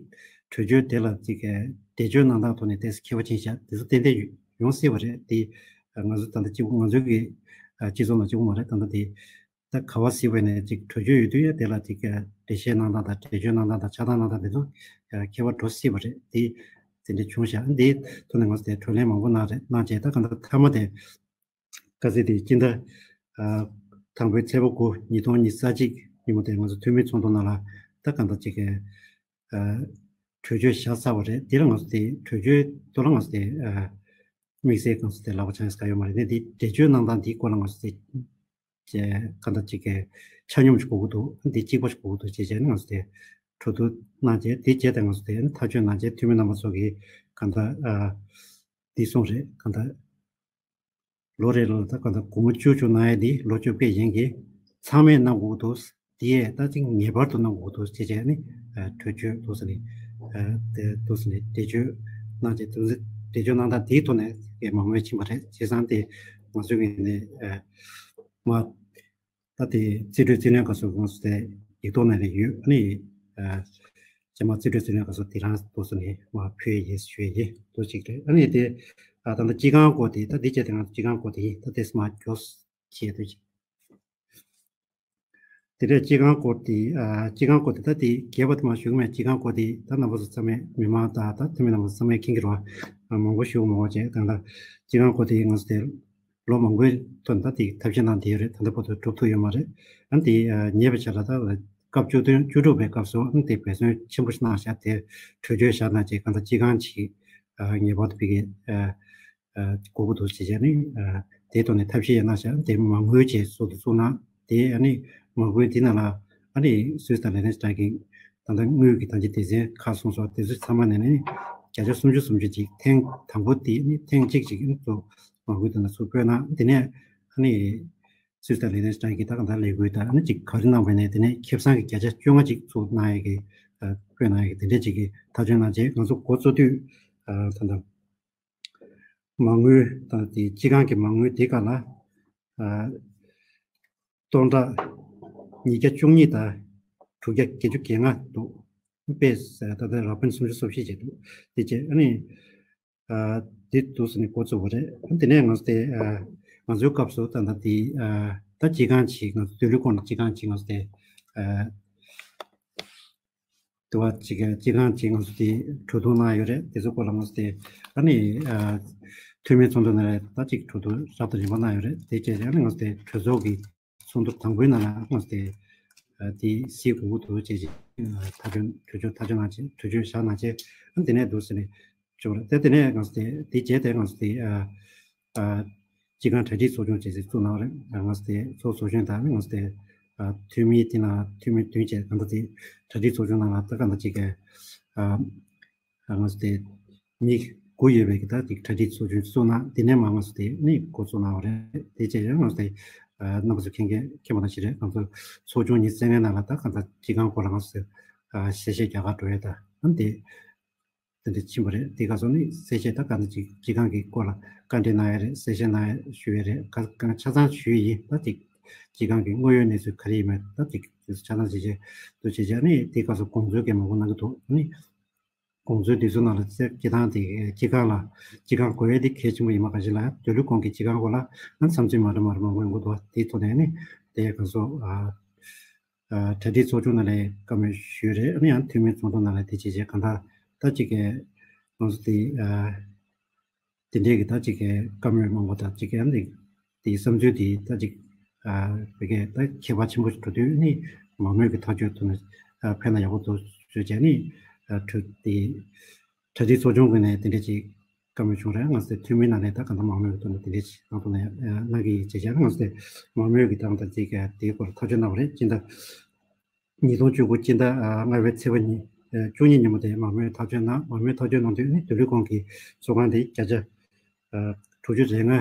གྲོས་ཆོད་དེ་ལ་ཅིག་གི་འགྲེལ་བརྗོད་གནང་སྟངས་ཐོག་ནས་ཏོག་ཙམ་ཁྱད་པར་ཕྱིན་ཤག་དེ་ཚོ་ཏན་ཏན་ཡོང་སྲིད་པ་རེད། དེ་ང་ཚོ་ད་ལྟ་གཅིག་པུ་ང་ཚོའི་གི་ཨ་སྤྱི་ཚོགས་ནང་གཅིག་པུ་མ་རེད། ད་ལྟ་དེ། ད་ག་བ་སྲིད་པ་ནས་ཅིག་གྲོས་ཆོད་ཡོད་དུས་ཡ་དེ་ལ་ཅིག་འགྲེལ་བཤད་གནང་སྟངས་དང་འགྲེལ་བརྗོད་གནང་སྟངས་དང་ཆགས་སྡང་གནང་སྟངས་དེ་ཚོ་ཁྱད་པར་འགྲོ་སྲིད་པ་རེད། དེ་དེ་འདྲ་བྱུང་ཤག་འདིའི་ཐོག་ནས་ང་ཚོ་དེ་གྲོས་གླེང་མང་པོ་གནང་རེད། གནང་རྗེས་ད་ག་འདྲ་མཐའ་མ་དེ་ག་ཚོད་དེ་སྤྱི་ཟླ་དང་པོའི་ཚེས་པ་དགུ་ཉིས་སྟོང་ཉི་ཤུ་རྩ་གཅིག་ཉིན་མོ་དེ་ང་ཚོ་འཐུས་མི་ཚོགས་འདུ་ནང་ལ་ད་ག་འདྲ་ཅིག་གྲོས་ཆོད་བཞག་ཚར་བ་རེད། དེ་ལ་ང་ཚོ་དེ་གྲོས་ཆོད་དེ་ལ་ང་ཚོ་དེ་དམིགས་བསལ་ང་ཚོ་དེ་ལབ་པ་ཆགས་ཡོད་ག་ཡོད་མ་རེད། ནས་དེ་འགྲེལ་བརྗོད་གནང་སྟངས་དེའི་སྐོར་ལ་ང་ཚོ་དེ། ཅེས་གང་ལྟར་ཅིག་གི་ཆ་སྙོམས་ཤིག་དགོས་ཀྱི་འདུག་འདི་གཅིག་པ་ཞིག་དགོས་ཀྱི་འདུག་ཅེས་བྱས་ནས་ང་ཚོ་དེ་གྲོས་བསྡུར་གནང་རྗེས་དེ་རྗེས་དེ་ང་ཚོ་དེ་ཐག་གཅོད་གནང་རྗེས་འཐུས་མི་རྣམ་པ་ཚོ་གིས་གང་ལྟར་ཨ་འདི་གསུངས་རེད། གང་ལྟར་ལོ་རེ་ལ་ད་གང་ལྟར་སྒོར་མོ་བཅུ་བཅུ་གནང་ཡས་འདི་ལོ་བཅོ་བརྒྱད་ཡན་གྱི་ཚང་མས་གནང་དགོས་ཀྱི་འདུག་དེ་ཡས་ད་ཅིག་ངེས་པར་དུ་གནང་དགོས་ཀྱི་འདུག་ཅེས་བྱས་ནས་ཨ་གྲོས་ཆོད་འདུག་ཟེར་ནས་ཨ་དེ་འདུག་ཟེར་ནས་འགྲེལ་བརྗོད་གནང་རྗེས་འདུག་ཟེར་འགྲེལ་བརྗོད་གནང་སྟངས་དེའི་ཐོག་ནས་མང་མོས་ཕྱིན་པ་རེད། བྱས་ཙང་དེ་ང་ཚོའི་ངོས་ནས་ཨ་མ། ད་དེ་རྩིས་སྤྲོད་རྩིས་ལེན་སྐབས་སུ་ང་ཚོ་དེ་ཡིག་ཐོག་ནང་ལ་ཡོད། ཨ་ནི་ཨ་རྗེས་མ་རྩིས་སྤྲོད་རྩིས་ལེན་སྐབས་སུ་དེ་རང་འདུག་སེ་ནས་མར་ཕུལ་ཡས་ཡིན་ཞུ་ཡས་ཡིན། འདུག་ཅིག་རེད། ཨ་ནི་དེ་ཨ་ད་ལྟ་སྤྱི་ཁང་སྐོར་དེ་ད་འདི་བྱས་ཏེ་ང་ཚོ་སྤྱི་ཁང་སྐོར་དེ་ཡིན། ད་དེ་སེ་མར་མགྱོགས་བྱས་འདུག་ཅིག་དེ་འདྲའི་སྤྱི་ཁང་སྐོར་དེ་ཨ་སྤྱི་ཁང་སྐོར་དེ་ད་དེ་རྒྱས་པ་དེ་མར་ཞུ་གི་མེད། སྤྱི་ཁང་སྐོར་དེ་ད་རྣམ་པ་ཚོ་ཚང་མས་མི་མང་དང་ད་འཐུས་མི་རྣམ་པ་ཚོ་ཚང་མས་མཁྱེན་གྱི་རེད་བ། ཨ་མང་པོ་ཞུ་གི་མ་འོང་བྱས། ད་ལྟ་སྤྱི་ཁང་སྐོར་དེ་ང་ཚོ་དེ་ལོ་མང་པོའི་ཐོག་ནས་ད་དེ་ཐབས་ཤེས་གནང་བསྡད་ཡོད་རེད། ད་ལྟ་བར་དུ་གྲུབ་ཐུབ་ཡོད་མ་རེད། ཨ་དེ་ཨ་ཉེ་བའི་ཆར་ལ་ད་སྐབས་བཅུ་བདུན་བཅུ་དྲུག་པའི་སྐབས་སུ་ཨ་དེ་འབད་བརྩོན་ཆེན་པོ་ཞིག་གནང་བཞག་དེ་གྲོས་ཆོད་བཞག་གནང་བྱས་གང་ལྟར་སྤྱི་ཁང་ཅིག་ཨ་ངེས་པར་དུ་ཕ་གི་ཨ་ཨ་དགོས་ཀྱི་འདུག་ཅེས་བྱས་ནས་ཨ་དེའི་ཐོག་ནས་ཐབས་ཤེས་ཡང་གནང་བཞག་དེ་མ་དངུལ་བཅས་གསོག་ཏུ་བཙུགས་གནང་། དེ་ཨ་ནི་མ་དངུལ་དེ་ནང་ལ་ཨ་ནི་སུད་སི་དང་ལིག་ཏེན་ཤི་ཏེན་གྱི་ད་ལྟ་དངུལ་གྱི་ད་ཅི་སྡེ་ཚན་ཁག་གསུངས་སོགས་དེ་ཚོ་ཚང་མ་ནས་ནི་བརྒྱ་ཆ་སུམ་ཅུ་སུམ་ཅུ་ཅིག་ཐེངས་དང་པོ་དེ་ནི་ཐེངས་གཅིག་ཅིག་ཨ་ནི་ཚུར་མ་དངུལ་དེ་ནང་ཚུར་སྤྲོད་གནང་། དེ་ནས་ཨ་ནི། སུད་སི་དང་ལིག་ཏེན་སི་ཊེན་གྱི་ད་གང་ལྟར་ལས་འགུལ་དང་ཨ་ནི་ཅིག་ག་རེ་གནང་བ་ཡིན་ནའི་དེ་ནས་ཁེ་བཟང་གི་བརྒྱ་ཆ་བཅོ་ལྔ་ཅིག་ཚུར་གནང་ཡས་ཀྱི་ཨ་སྤྲོད་གནང་ཡས་ཀྱི་དེ་འདྲས་ཅིག་གི་ཐག་གཅོད་གནང་རྗེས་ང་ཚོ་འགོ་བཙུགས་དུས་ཨ་ད་ལྟ་མ་དངུལ་དང་དེ་སྤྱི་ཁང་གི་མ་དངུལ་དེ་ག་ལ་ཨ་སྟོང་ཕྲག་ཉིས་བརྒྱ་བཅུ་གཉིས་དང་དྲུག་བརྒྱ་བརྒྱད་ཅུ་གྱ་ལྔ་འདུག་དཔེ་ད་ལྟ་ར་ཕན་སུམ་ཅུ་སོ་བཞི་བྱས་འདུག་དེ་བྱས་ཨ་ནི། ཨ་དེ་འདུག་ཟེར་ནས་འགོ་བཙུགས་པ་རེད། ཨ་དེ་ནས་ང་ཚོ་དེ་ཨ་ང་ཚོའི་སྐབས་སུ་ད་ལྟ་དེ་ཨ་ད་སྤྱི་ཁང་ཅིག་ང་ཚོ་སྡོད་ལུས་ཁང་གི་སྤྱི་ཁང་ཅིག་ང་ཚོ་དེ་ཨ་དུ་བ་ཅིག་སྤྱི་ཁང་ཅིག་ང་ཚོ་དེ་གྲོས་བསྡུར་གནང་ཡོད་རེད། དེ་ཚོ་སྐོར་ལ་ང་ཚོ་དེ་ཨ་ནི་ཨ་འཐུས་མི་ཚོགས་འདུ་ནང་ལ་ད་ཅིག་གྲོས་བསྡུར་རབ་དང་རིམ་པ་གནང་ཡོད་རེད། དེ་བྱས་ཨ་ནི་ང་ཚོ་དེ་གྲོས་ཚོགས་ཀྱི་ཚོགས་འདུ་དང་པོའི་ནང་ལ་ང་ཚོ་དེ་ཨ་དེ་གཟིགས་དགོས་ཀྱི་འདུག་ཅེས་ཐག་གཅོད་གྲོས་ཆོད་ཐག་གཅོད་གནང་བྱས་གྲོས་ཆོད་བཞག་གནང་བྱས་ཨ་དེ་ནས་འདུག་ཟེར་ནས་བྱུང་རེད། དེ་དེ་ནས་ང་ཚོ་དེ་དེ་རྗེས་དེ་ང་ཚོ་དེ་ཨ་ཨ་སྤྱི་ཁང་གྲ་སྒྲིག་ཚོགས་ཆུང་བྱས་ཚེ་བཙུགས་གནང་རེད། ང་ཚོ་དེ་ཚོགས་ཚོགས་གཞོན་དང་ང་ཚོ་དེ་ཨ་འཐུས་མི་དེ་ན་འཐུས་མི་བདུན་བྱས་གང་ལྟར་དེ་གྲ་སྒྲིག་ཚོགས་ཆུང་ནང་ལ་ད་གང་ལྟར་ཅིག་གི་ཨ་ང་ཚོ་དེ་མི་དགུ་ཡོད་པའི་གི་ད་ཅིག་གྲ་སྒྲིག་ཚོགས་ཆུང་བཙུགས་ན་དེ་ནས་མ་ང་ཚོ་དེ་ནི་འགོ་བཙུགས་གནང་བ་རེད། དེ་བྱས་ཡང་ང་ཚོ་དེ་རྣམ་པ་ཚོ་མཁྱེན་མཁན་མཁྱེན་པ་ནང་བཞིན་རེད། ང་ཚོ་ཚོགས་ཆུང་ཉི་ཤུ་རྩ་ལྔའི་ནང་ལ་ད་གང་ལྟར་སྤྱི་ཁང་སྐོར་ལ་ང་ཚོ་གསལ་བཤད་རྒྱག་གར་འགྲོ་ཡས་ད་ཨ་དེ་དེ་འདྲ་ཕྱིན་པ་རེད། དེ་ག་སོང་ནི་གསལ་བཤད་ད་གང་ལྟར་ཅིག་སྤྱི་ཁང་གི་སྐོར་ལ་བཀའ་འདྲི་གནང་ཡས་རེད། གསལ་བཤད་གནང་ཡས་ཞུ་ཡས་རེད། ག་གང་ཆ་ཚང་ཞུ་ཡས་ཡིན། ད་ཅིག་སྤྱི་ཁང་གི་དངོས་ཡོད་གནས་ཚུལ་ག་རེ་ཡིན་མིན་ད་ཅིག་ཆ་ཚང་ཞིག་བྱས་འདུག་བྱས་བྱས་ནི་དེ་ག་སོང་དགོངས་ཚུལ་གལ་མང་པོ་གནང་གི་འདུག་ནི། དགོངས་ཚུལ་འདི་ཚོ་ནང་ལ་བཙལ་སྤྱི་བཏང་དེ་སྤྱི་ཁང་ལ་སྤྱི་ཁང་དགོས་ཡས་དེ་གལ་ཆེན་པོ་ཡིན་པ་ག་ཞིག་ལ་སྡོད་ལུས་ཁང་གི་སྤྱི་ཁང་སྐོར་ལ་ཨ་བསམ་ཚུལ་མ་འདྲ་མ་འདྲ་མང་པོ་ཡོང་གི་འདུག་དེའི་ཐོག་ནས་ནི་དེ་ག་སོ་ཨ་ཨ་གྲ་སྒྲིག་ཚོགས་ཆུང་ནང་ལ་བཀའ་མོལ་ཞུས་རེད། ཨ་ནི་ཡང་འཐུས་མི་ཚོགས་འདུ་ནང་ལ་དེ་བྱས་བྱས་གང་ལྟར་ད་ཅིག་གི་ང་ཚོ་དེ་ཨ་དེ་འདྲའི་གི་ད་ཅིག་གི་བཀའ་མོལ་མང་པོ་དང་ཅིག་གི་ཨ་ནི་དེའི་བསམ་ཚུལ་དེ་ད་ཅིག་ཨ་བོད་སྐད་ད་ཁྱད་པར་ཆེན་པོ་ཞིག་འགྲོ་དུས་ནི་མང་མོས་ཀྱི་ཐག་གཅོད་ཐུབ་ན་ཨ་ཕན་ན་ཡག་པོ་འདུག་ཞུས་བྱས་ནི་ཨ་གྲོས་དེ་གྲ་སྒྲིག་ཚོགས་ཆུང་གི་ནས་དེ་འདྲ་ཅིག་བཀའ་མོལ་བྱུང་རེད། ང་ཚོ་འཐུས་མི་ནང་ནས་ད་གང་ལྟར་མང་མོས་ཀྱི་ཐོག་ནས་དེ་འདྲ་ཅིག་གནང་ཐུབ་ན་ཨ་གནང་གི་ཡིན་བྱས་བྱས་ང་ཚོ་མང་མོས་ཀྱི་ད་གང་ལྟར་ཅིག་ཨ་དེའི་སྐོར་ཐག་གཅོད་གནང་བ་རེད། སྤྱི་ཟླ་ཉིས་སྟོང་བཅུ་དགུ་སྤྱི་ཟླ་ལྔ་པའི་ཚེས་པ་ཉིན་བཅུ་གཉིས་ཉིན་མོ་དེ་མང་མོས་ཐག་གཅོད་གནང་། མང་མོས་ཐག་གཅོད་གནང་དུས་ནི་སྡོད་ལུས་ཁང་གི་ཚོགས་ཁང་དེ་བརྒྱ་ཆ་དྲུག་ཅུ་རེ་ལྔ་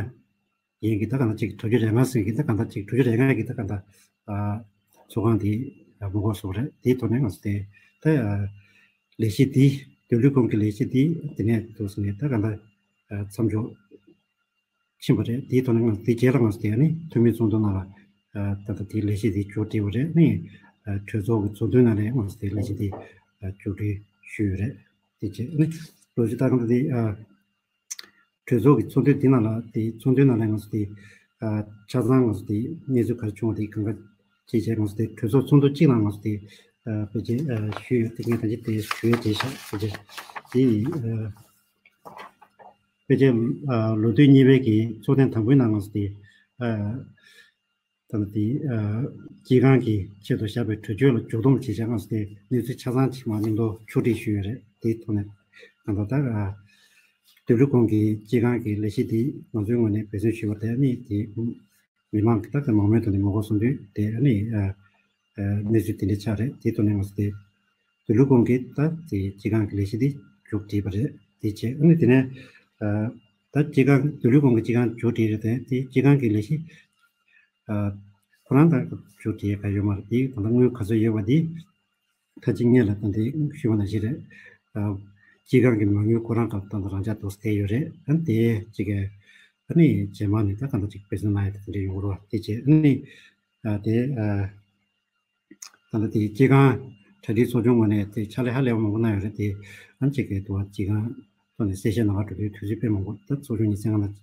ཡིན་གྱི་ད་གང་ལྟར་ཅིག་དྲུག་ཅུ་རེ་ལྔ་ཟིན་གྱི་ད་གང་ལྟར་ཅིག་དྲུག་ཅུ་རེ་ལྔ་གི་ད་གང་ལྟར་ཚོགས་ཁང་དེ་མ་འགོར་སོང་རེད། དེའི་ཐོག་ནས་ང་ཚོ་དེ་ད་ལས་གཞི་དེ་སྡོད་ལུས་ཁང་གི་ལས་གཞི་དེ་དེ་ནས་འདུག་ཟིན་གྱི་ད་གང་ལྟར་མཚམས་འཇོག་ཕྱིན་པ་རེད། དེའི་ཐོག་ནས་ང་ཚོ་དེ་རྗེས་ལ་ང་ཚོ་དེ་ནི་འཐུས་མི་ཚོགས་འདུ་ནང་ལ་ད་ལྟ་དེའི་ལས་གཞི་དེ་མཇུག་སྒྲིལ་བ་རེད། ནི་གྲོས་ཚོགས་ཀྱི་ཚོགས་འདུའི་ནང་ལ་ང་ཚོ་དེའི་ལས་གཞི་དེ་མཇུག་སྒྲིལ་ཞུས་ཡོད་རེད། དེ་རྗེས་ནི་ལོ་རྒྱུས་ལྟར་ང་ཚོ་དེ་གྲོས་ཚོགས་ཀྱི་ཚོགས་འདུ་དེ་ནང་ལ་དེ་ཚོགས་འདུའི་ནང་ལ་ང་ཚོ་དེ་ཆ་ཚང་ང་ཚོ་དེ་གནས་ཚུལ་ག་རེ་བྱུང་བ་དེ་གང་ག་ཅེས་བྱས་ང་ཚོ་དེ་གྲོས་ཚོགས་ཚོགས་འདུ་གཅིག་ནང་ང་ཚོ་དེ་ཕལ་ཆེར་ཞུས་ཡོད། དེ་ངས་ད་ཅི་དེ་ཞུ་ཡས་བྱས་ཤག་ཕལ་ཆེར་དེ། ཕལ་ཆེར་ལོ་དུས་གཉིས་པའི་གི་ཚོགས་ཐེངས་དང་པོའི་ནང་ང་ཚོ་དེ་ད་ལྟ་དེ་སྤྱི་ཁང་གི་ཆེད་དུ་བཞག་པའི་གྲོས་ཆོད་ལ་མཇུག་བསྡོམས་བྱས་བྱས་ང་ཚོ་དེ་གནས་ཚུལ་ཆ་ཚང་ཅིག་མ་མཉམ་དུ་ཕྱོགས་སྒྲིག་ཞུས་ཡོད་རེད། དེའི་ཐོག་ནས་ད་ལྟ་ད་སྡོད་ལུས་ཁང་གི་སྤྱི་ཁང་གི་ལས་གཞི་དེ་ང་ཚོའི་ངོས་ནས་འབད་བརྩོན་ཞུས་པ་དེ་ནི་དེ་མི་མང་གི་ད་ལྟ་མང་མོས་ཐོག་ནས་ངོ་རྒོལ་གསུང་དུས་དེ་ནི་གནས་ཚུལ་དེ་འདྲ་ཆགས་རེད། དེའི་ཐོག་ནས་ང་ཚོ་དེ་སྡོད་ལུས་ཁང་གི་ད་དེ་སྤྱི་ཁང་གི་ལས་གཞི་དེ་མཇུག་བསྒྲིལ་བ་རེད། དེ་བྱས་ཨ་ནི་དེ་ནས་ད་སྤྱི་ཁང་སྡོད་ལུས་ཁང་གི་སྤྱི་ཁང་མཇུག་བསྒྲིལ་རེད། དེ་དེ་སྤྱི་ཁང་གི་ལས་གཞི་ཁོ་རང་ད་མཇུག་བསྒྲིལ་ག་ཡོད་མ་རེད། དེ་ད་ལྟ་དངུལ་ག་ཚོད་ཡོད་པ་དེ་ཁ་ཅིག་སྔོན་ལ་ད་དེ་ཞུས་པ་ནང་བཞིན་རེད། སྤྱི་ཁང་གི་མ་དངུལ་ཁོ་རང་ག་ད་ལྟ་རང་འཇགས་འདུག་སེ་ཡོད་རེད། ཨ་ནི་དེ་གཅིག་གི་ཨ་ནི་རྗེས་མ་ནས་ད་ག་འདྲ་ཅིག་འབད་བརྩོན་གནང་ཡ་དེ་འདྲ་ཡོང་གི་རེད་བ། དེ་བྱས་ཨ་ནི་དེ། ད་ལྟ་དེ་སྤྱི་ཁང་གྲ་སྒྲིག་ཚོགས་ཆུང་ངོས་ནས་དེ་ཕྱག་ལས་ཧ་ལས་པ་མང་པོ་གནང་ཡོད་རེད། དེ་ཨ་ནི་གཅིག་གི་དུ་བ་སྤྱི་ཁང་ཐོག་ནས་གསལ་བཤད་གནང་བ་འགྲོ་དུས་དུས་ཚོད་དཔེ་མང་པོ་ད་ཚོགས་ཆུང་ཉིན་མཚན་ལྔ་ལ་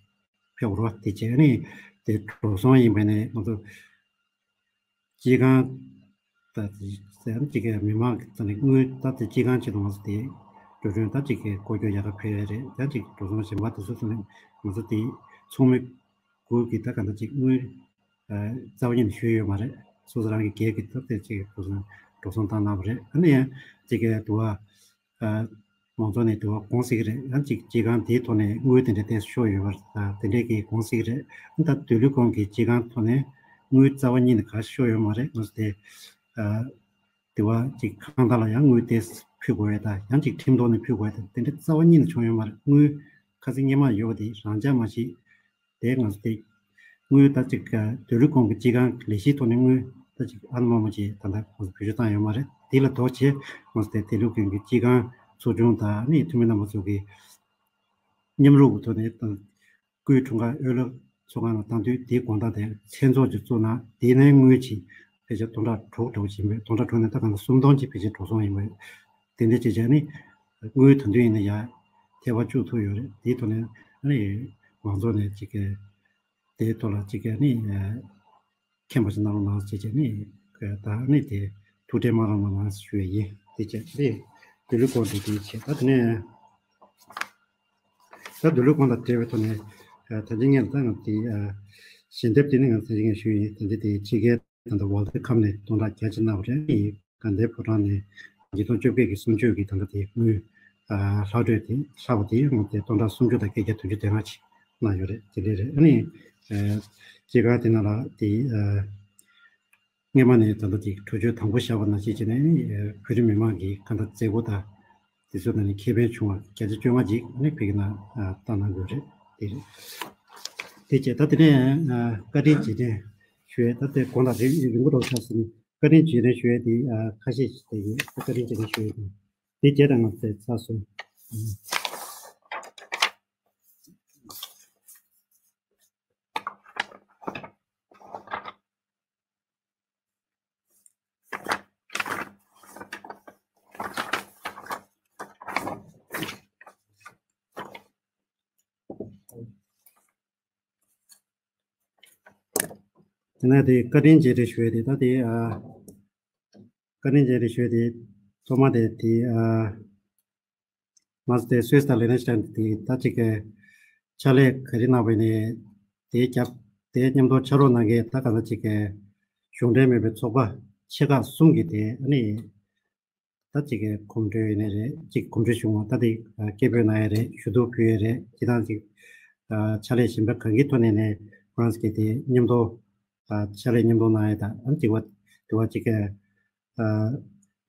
ཕེབས་འགྲོ་བ། དེ་བྱས་ནས་དེ་འགྲོ་སོང་ཡིན་པ་ནས་ང་ཚོ་སྤྱི་ཁང་ད་དེ་ཨ་ནི་གཅིག་གི་མི་མང་གི་ད་ནི་དངུལ་ད་དེ་སྤྱི་ཁང་ཆེད་དུ་ང་ཚོ་དེ་འགྲོ་གྲོན་ད་གཅིག་གི་སྐོར་སྐྱོད་ཡག་ག་ཕེབས་ཡ་རེད། ད་གཅིག་འགྲོ་སོང་གཞན་པ་དེ་ཚོ་ད་ནི་ང་ཚོ་དེ་ཚོགས་མི་དགུ་གི་ད་ག་འདྲ་གཅིག་དངུལ་རྩ་བ་ཉིད་ནས་ཞུས་ཡོད་མ་རེད། སོ་སོ་རང་གི་སྒེར་གྱི་ཐོབ་ཐང་ཅིག་གི་འགྲོ་སོང་འགྲོ་སོང་བཏང་གནང་བ་རེད། ཨ་ནི་ཡང་ཅིག་གི་དུ་བ་མང་ཚོགས་ནས་དུ་བ་དགོངས་སྲིད་ཀྱི་རེད། ཡང་ཅིག་སྤྱི་ཁང་དེའི་ཐོག་ནས་དངུལ་དེ་འདྲ་ཏོག་ཙམ་ཤོར་ཡོད་པ་དེ་འདྲས་ཀྱི་དགོངས་སྲིད་ཀྱི་རེད། ཨ་ནི་ད་སྡོད་ལུས་ཁང་གི་སྤྱི་ཁང་ཐོག་ནས་དངུལ་རྩ་བ་ཉིད་ནས་ག་ཤོར་ཡོད་མ་རེད། ང་ཚོ་དེ་དུ་བ་ཅིག་ཁང་བདག་ལ་ཡང་དངུལ་ཏོག་ཙམ་ཕུལ་དགོས་ཡ་ད་ཡང་ཅིག་ཁྲིམས་ཐོག་ནས་ཕུལ་དགོས་ཡ་ད་དེ་འདྲ་རྩ་བ་ཉིད་ནས་བྱུང་ཡོད་མ་རེད། དངུལ་ཁ་སང་སྔོན་མ་ཡོད་པ་དེ་རང་འཇགས་མ་ཞིག་དེ་ང་ཚོ་དེ་ དངུལ་ད་ཅིག་སྡོད་ལུགས་ཁང་གི་སྤྱི་ཁང་ལས་གཞིའི་ཐོག་ནས་དངུལ་ད་ཅིག་ཨ་ནི་མང་པོ་ཅིག་ད་ལྟ་ཁོང་ཚོ་བེད་སྤྱོད་བཏང་ཡོད་མ་རེད། དེ་ལ་དོགས་བྱས་ཁོང་ཚོ་དེ་སྡོད་ལུགས་ཁང་གི་སྤྱི་ཁང་ཚོགས་ཆུང་དང་ཨ་ནི་འཐུས་མི་རྣམ་པ་ཚོ་གི་མཉམ་རུབ་ཀྱི་ཐོག་ནས་དང་། སྐུའི་འཁྲུངས་སྐར་དབུ་ལོ་ཚོགས་ཁང་ལ་བཏང་དུས་དེའི་དགོང་དག་དེ་མཚན་ཚོགས་ཀྱི་བཙུགས་ན་དེའི་ནང་དངུལ་གྱིས་ཕལ་ཆེར་སྟོང་ཕྲག་དྲུག་འདྲ་བོ་ཅིག་ཡིན་པས། སྟོང་ཕྲག་དྲུག་ནས་ད་གང་ལྟར་སུམ་སྟོང་ཅིག་ཕལ་ཆེར་འགྲོ་སོང་ཡིན་པས། དེ་འདྲ་བྱས་བྱས་ནི་དངུལ་ད་དུང་ཡིན་ན་ཡང་ཐེ་བ་བཅུག་ཐུབ་ཡོད་རེད། དེའི་ཐོག་ནས་ཨ་ནི་མང་ཚོགས་ནས་ཅིག་གི་དེའི་ཐོག་ལ་ཅིག་གི་ནི་མཁྱེན་པ་ཞིག་གནང་རོགས་གནང་ཞེས་བྱས་ནས་ད་ནི་དེ་ཐུགས་ཁྲལ་མ་གནང་རོགས་གནང་ཞུ་ཡས་ཡིན། དེ་བྱས་ཏེ་སྡོད་ལུགས་ཁང་དེ་དེ་བྱས། ད་དེ་ནས་ད་སྡོད་ལུགས་ཁང་དང་འབྲེལ་བའི་ཐོག་ནས་ད་ཅི་ངས་ད་ང་དེ་ཞལ་འདེབས་དེ་ནི་ང་ད་ཅི་ངས་ཞུ་ཡས་ཡིན། ད་ཅི་དེ་ཕྱི་རྒྱལ་ད་ད་ཝརལ་ཌི་ཁབ་ནས་སྟོང་ཕྲག་བརྒྱ་ཅིག་གནང་བ་རེད། ཨ་ནི་དགའ་ལྡན་ཕོ་བྲང་ནས་ཉིས་སྟོང་བཅོ་བརྒྱད་ཀྱི་གསུང་ཆོས་ཀྱི་ད་ལྟ་དེ་དངུལ་ལྷག་འཕྲོས་དེ་ལྷག་པ་དེ་ངོ་དེ་སྟོང་ཕྲག་སུམ་ཅུ་དང་བརྒྱད་བརྒྱ་བདུན་ཅུ་དོན་ལྔ་ཅིག་གནང་ཡོད་རེད། དེ་འདྲ་རེད། ཨ་ནི་སྤྱི་ཁང་དེ་ནང་ལ་དེ་སྔོན་མ་ནས་ད་ལྟ་དེ་གྲོས་ཆོད་དང་པོ་བཞག་པ་ནང་བཞིན་བྱས་ནས་བོད་རིགས་མི་མང་གི་གང་ལྟར་མཛད་སྒོ་དང་དེ་ཚོ་ནང་ནས་ཁེ་ཕན་བྱུང་བ་བརྒྱ་ཆ་བཅོ་ལྔ་ཅིག་ཨ་ནི་ཕ་གི་ནང་བཏང་གནང་དགོས་རེད། དེ་རེད། དེ་བྱས་ད་དེ་ནས་བཀའ་དྲིན་རྗེས་དྲན་ཞུ་ཡས། ད་དེ་དགོངས་དག་རེད། རིང་པོ་འགྲོ་ཆགས་སོང་། བཀའ་དྲིན་རྗེས་དྲན་ཞུ་ཡས་དེ་ཁ་ཤས་ཤིག་དེ་ཡིན། བཀའ་དྲིན་རྗེས་དྲན་ཞུ་ཡས་དེ་དེ་བྱས་ད་ང་ཚོ་ཚར་སོང་། དེ་ནས་དེ་བཀའ་དྲིན་རྗེས་དྲན་ཞུ་ཡས་དེ་ད་དེ་ཨ་བཀའ་དྲིན་རྗེས་དྲན་ཞུ་ཡས་དེ་ཐོག་མ་དེ་དེ་ཨ་ང་ཚོ་དེ་སུད་སི་དང་ལི་ཁེན་སི་ཊན་དེ་ད་ཅིག་གི་ཕྱག་ལས་ག་རེ་གནང་བ་ནས་དེ་རྒྱབ་དེ་མཉམ་དུ་ཕྱག་རོགས་གནང་མཁན་ད་ག་ཚོད་ཅིག་གི་གཞུང་འབྲེལ་མེད་པའི་ཚོགས་པ་ཆེ་ཁག་གསུམ་གྱིས་དེ་ཨ་ནི་ད་ཅིག་གི་གོམ་བགྲོད་ཡིན་ནའི་རེད། ཅིག་གོམ་བགྲོད་བྱུང་བ་ད་དེ་སྐད་འབོད་གནང་ཡས་རེད། ཞུ་གཏུག་ཕུལ་ཡས་རེད། ཅི་ཐང་ཅིག་ཕྱག་ལས་གཞན་པ་གང་གི་ཐོག་ནས་ནས་ཁོ་རང་ཚོ་གི་དེ་མཉམ་དུ་ཕྱག་ལས་མཉམ་དུ་གནང་ཡས་དང་ཨ་ནི་དེ་བ་དེ་བ་ཅིག་གི་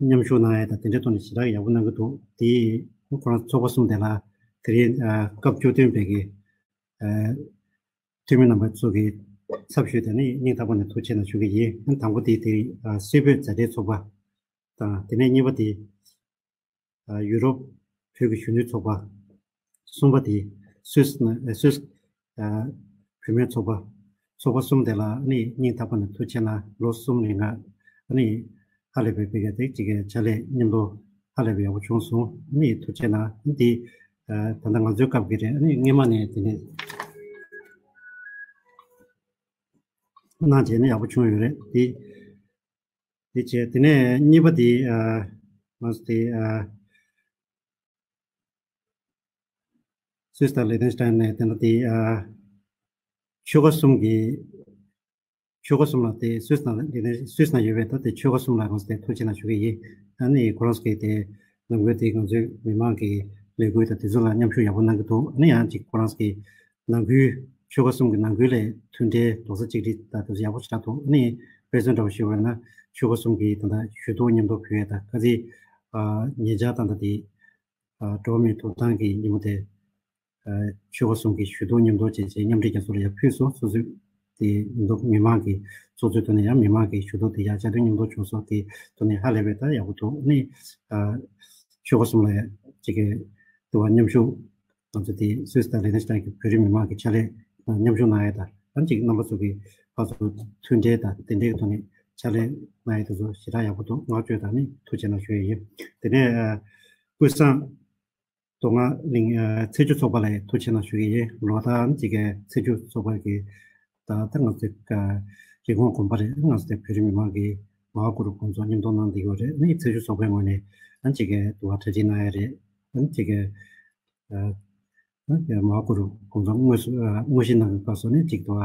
མཉམ་ཞུགས་གནང་ཡས་དང་དེ་འདྲའི་ཐོག་ནས་ཞེ་དྲག་ཡག་པོ་གནང་གི་འདུག་དེ་ཁོ་རང་ཚོགས་པ་གསུམ་དེ་ལ་དེ་རིང་སྐབས་བཅུ་བདུན་པའི་གི་འཐུས་མི་རྣམ་པ་ཚོ་གི་ཚབ་ཞུས་ཏེ་ནི་སྙིང་ཐག་པ་ནས་ཐུགས་རྗེ་ཆེ་གནང་ཞུ་གི་ཡིན། དང་པོ་དེ་དེ་སེ་བོད་མཛའ་འབྲེལ་ཚོགས་པ་དང་དེ་ནས་གཉིས་པ་དེ་ཡུ་རོབ་བོད་ཀྱི་གཞོན་ནུའི་ཚོགས་པ། གསུམ་པ་དེ་སུད་སི་ནང་སུད་སི་བུད་མེད་ཚོགས་པ། ཚོགས་པ་གསུམ་དེ་ལ་ནི་སྙིང་ཐག་པ་ནས་ཐུགས་རྗེ་ཆེ་གནང་། ལོ་གསུམ་རིང་ལ་ནི་ཧ་ལས་པའི་བོད་སྐད་དེ་གཅིག་གི་ཕྱག་ལས་མཉམ་དུ་ཧ་ལས་པའི་ཡག་པོ་བྱུང་སོང་། ནི་ཐུགས་རྗེ་ཆེ་གནང་། འདི་ད་ལྟ་ང་ཚོའི་སྐབས་ཀྱི་རེད། ནི་སྔོན་མ་ནས་དེ་ནས་གནང་བྱས་ནས་ཡག་པོ་བྱུང་ཡོད་རེད། དེ་དེ་བྱས་དེ་ནས་གཉིས་པ་དེ་ང་ཚོ་དེ་སུད་སི་དང་ལི་ཁེན་སི་ཊན་ནས་དེ་འདྲ་དེ་ཆོལ་ཁ་གསུམ་གྱི་ཆོལ་ཁ་གསུམ་ལ་དེ་སུད་སི་དང་ལི་ཁེན་སུད་སི་ནང་ཡོད་པའི་ད་དེ་ཆོལ་ཁ་གསུམ་ལ་ང་ཚོ་དེ་ཐུགས་རྗེ་ཆེ་གནང་ཞུ་གི་ཡིན། ཨ་ནི་ཁོ་རང་ཚོ་གི་དེ་ནང་ཁུལ་དེ་ང་ཚོའི་མི་མང་གི་ལས་འགུལ་དང་དེ་ཚོ་ལ་མཉམ་ཞུགས་ཡག་པོ་གནང་གི་འདུག་ཨ་ནི་ཡང་ཅིག་ཁོ་རང་ཚོ་གི་ནང་ཁུལ་ཆོལ་ཁ་གསུམ་གྱི་ནང་ཁུལ་ལས་མཐུན་འབྲེལ་རྡོག་རྩ་གཅིག་སྒྲིལ་དང་དེ་ཚོ་ཡག་པོ་ཞེ་དྲག་འདུག་ཨ་ནི་དཔེ་མཚོན་འདྲ་བོ་ཞུས་པ་ཡིན་ན་ཆོལ་ཁ་གསུམ་གྱི་ད་ལྟ་ཞུ་གཏུག་མཉམ་དུ་ཕུལ་ཡས་དང་ག་ཚོད་ཉེ་ཆར་ད་ལྟ་དེ་འགྲོ་བ་མིའི་ཐོབ་ཐང་གི་ཉིན་མོ་དེ་ཆོལ་ཁ་གསུམ་གྱི་ཞུ་གཏུག་མཉམ་དུ་བྱས་བྱས་མཉམ་འབྲེལ་རྒྱལ་ཚོགས་ལ་ཡར་ཕུལ་སོང་། སོ་སོའི་དེ་མཉམ་དུ་མི་མང་གི་ཚོགས་གཙོའི་ཐོག་ནས་ཡང་མི་མང་གི་ཞུ་གཏུག་དེ་ཡར་བཅར་འདོན་མཉམ་དུ་བྱུང་སོང་། དེ་ཐོག་ནས་ཧ་ལས་པའི་ད་ཡག་པོ་འདུག་ནི་ཆོལ་ཁ་གསུམ་ལ་ཡང་གཅིག་གི་དུ་བ་མཉམ་ཞུགས་ང་ཚོ་དེ་སུད་སི་དང་ལི་ཁེན་སི་ཊན་གྱི་བོད་རིགས་མི་མང་གི་ཕྱག་ལས་ནང་མཉམ་ཞུགས་གནང་ཡས་དང་ཨ་ཅིག་རྣམ་པ་ཚོ་གི་ཕར་ཚུར་མཐུན་འབྲེལ་དང་དེ་འདྲའི་ཐོག་ནས་ཕྱག་ལས་གནང་ཡས་དེ་ཚོ་ཞེ་དྲག་ཡག་པོ་འདུག་བསྔགས་བརྗོད་དང་ནི་ཐུགས་རྗེ་ཆེ་གནང་ཞུ་ཡས་ཡིན། དེ་ནས་ཀུན་བཟང་མདོ་སྔགས་གླིང་ཚེས་བཅུ་ཚོགས་པ་ལ་ཐུགས་རྗེ་ཆེ་གནང་ཞུ་གི་ཡིན། ལོ་ལྟར་ཅིག་གི་ཚེས་བཅུ་ཚོགས་པ་གི་ད་ལྟ་ང་ཚོའི་རིན་གོང་དགོན་པ་རེད། ང་ཚོའི་བོད་རིགས་མི་མང་གི་མ་ཧཱ་གུ་རུ་དགོངས་རྫོགས་མཉམ་དུ་གནང་བསྡད་ཡོད་རེད། ནི་ཚེས་བཅུ་ཚོགས་པའི་ངོས་ནས་ཨ་ཅིག་གི་དུ་བ་གྲ་སྒྲིག་གནང་ཡ་རེད། ཨ་ཅིག་གི་མ་ཧཱ་གུ་རུ་དགོངས་རྫོགས་དངོས་སུ་དངོས་གཞི་གནང་གི་སྐབས་སུ་ནི་ཅིག་དུ་བ་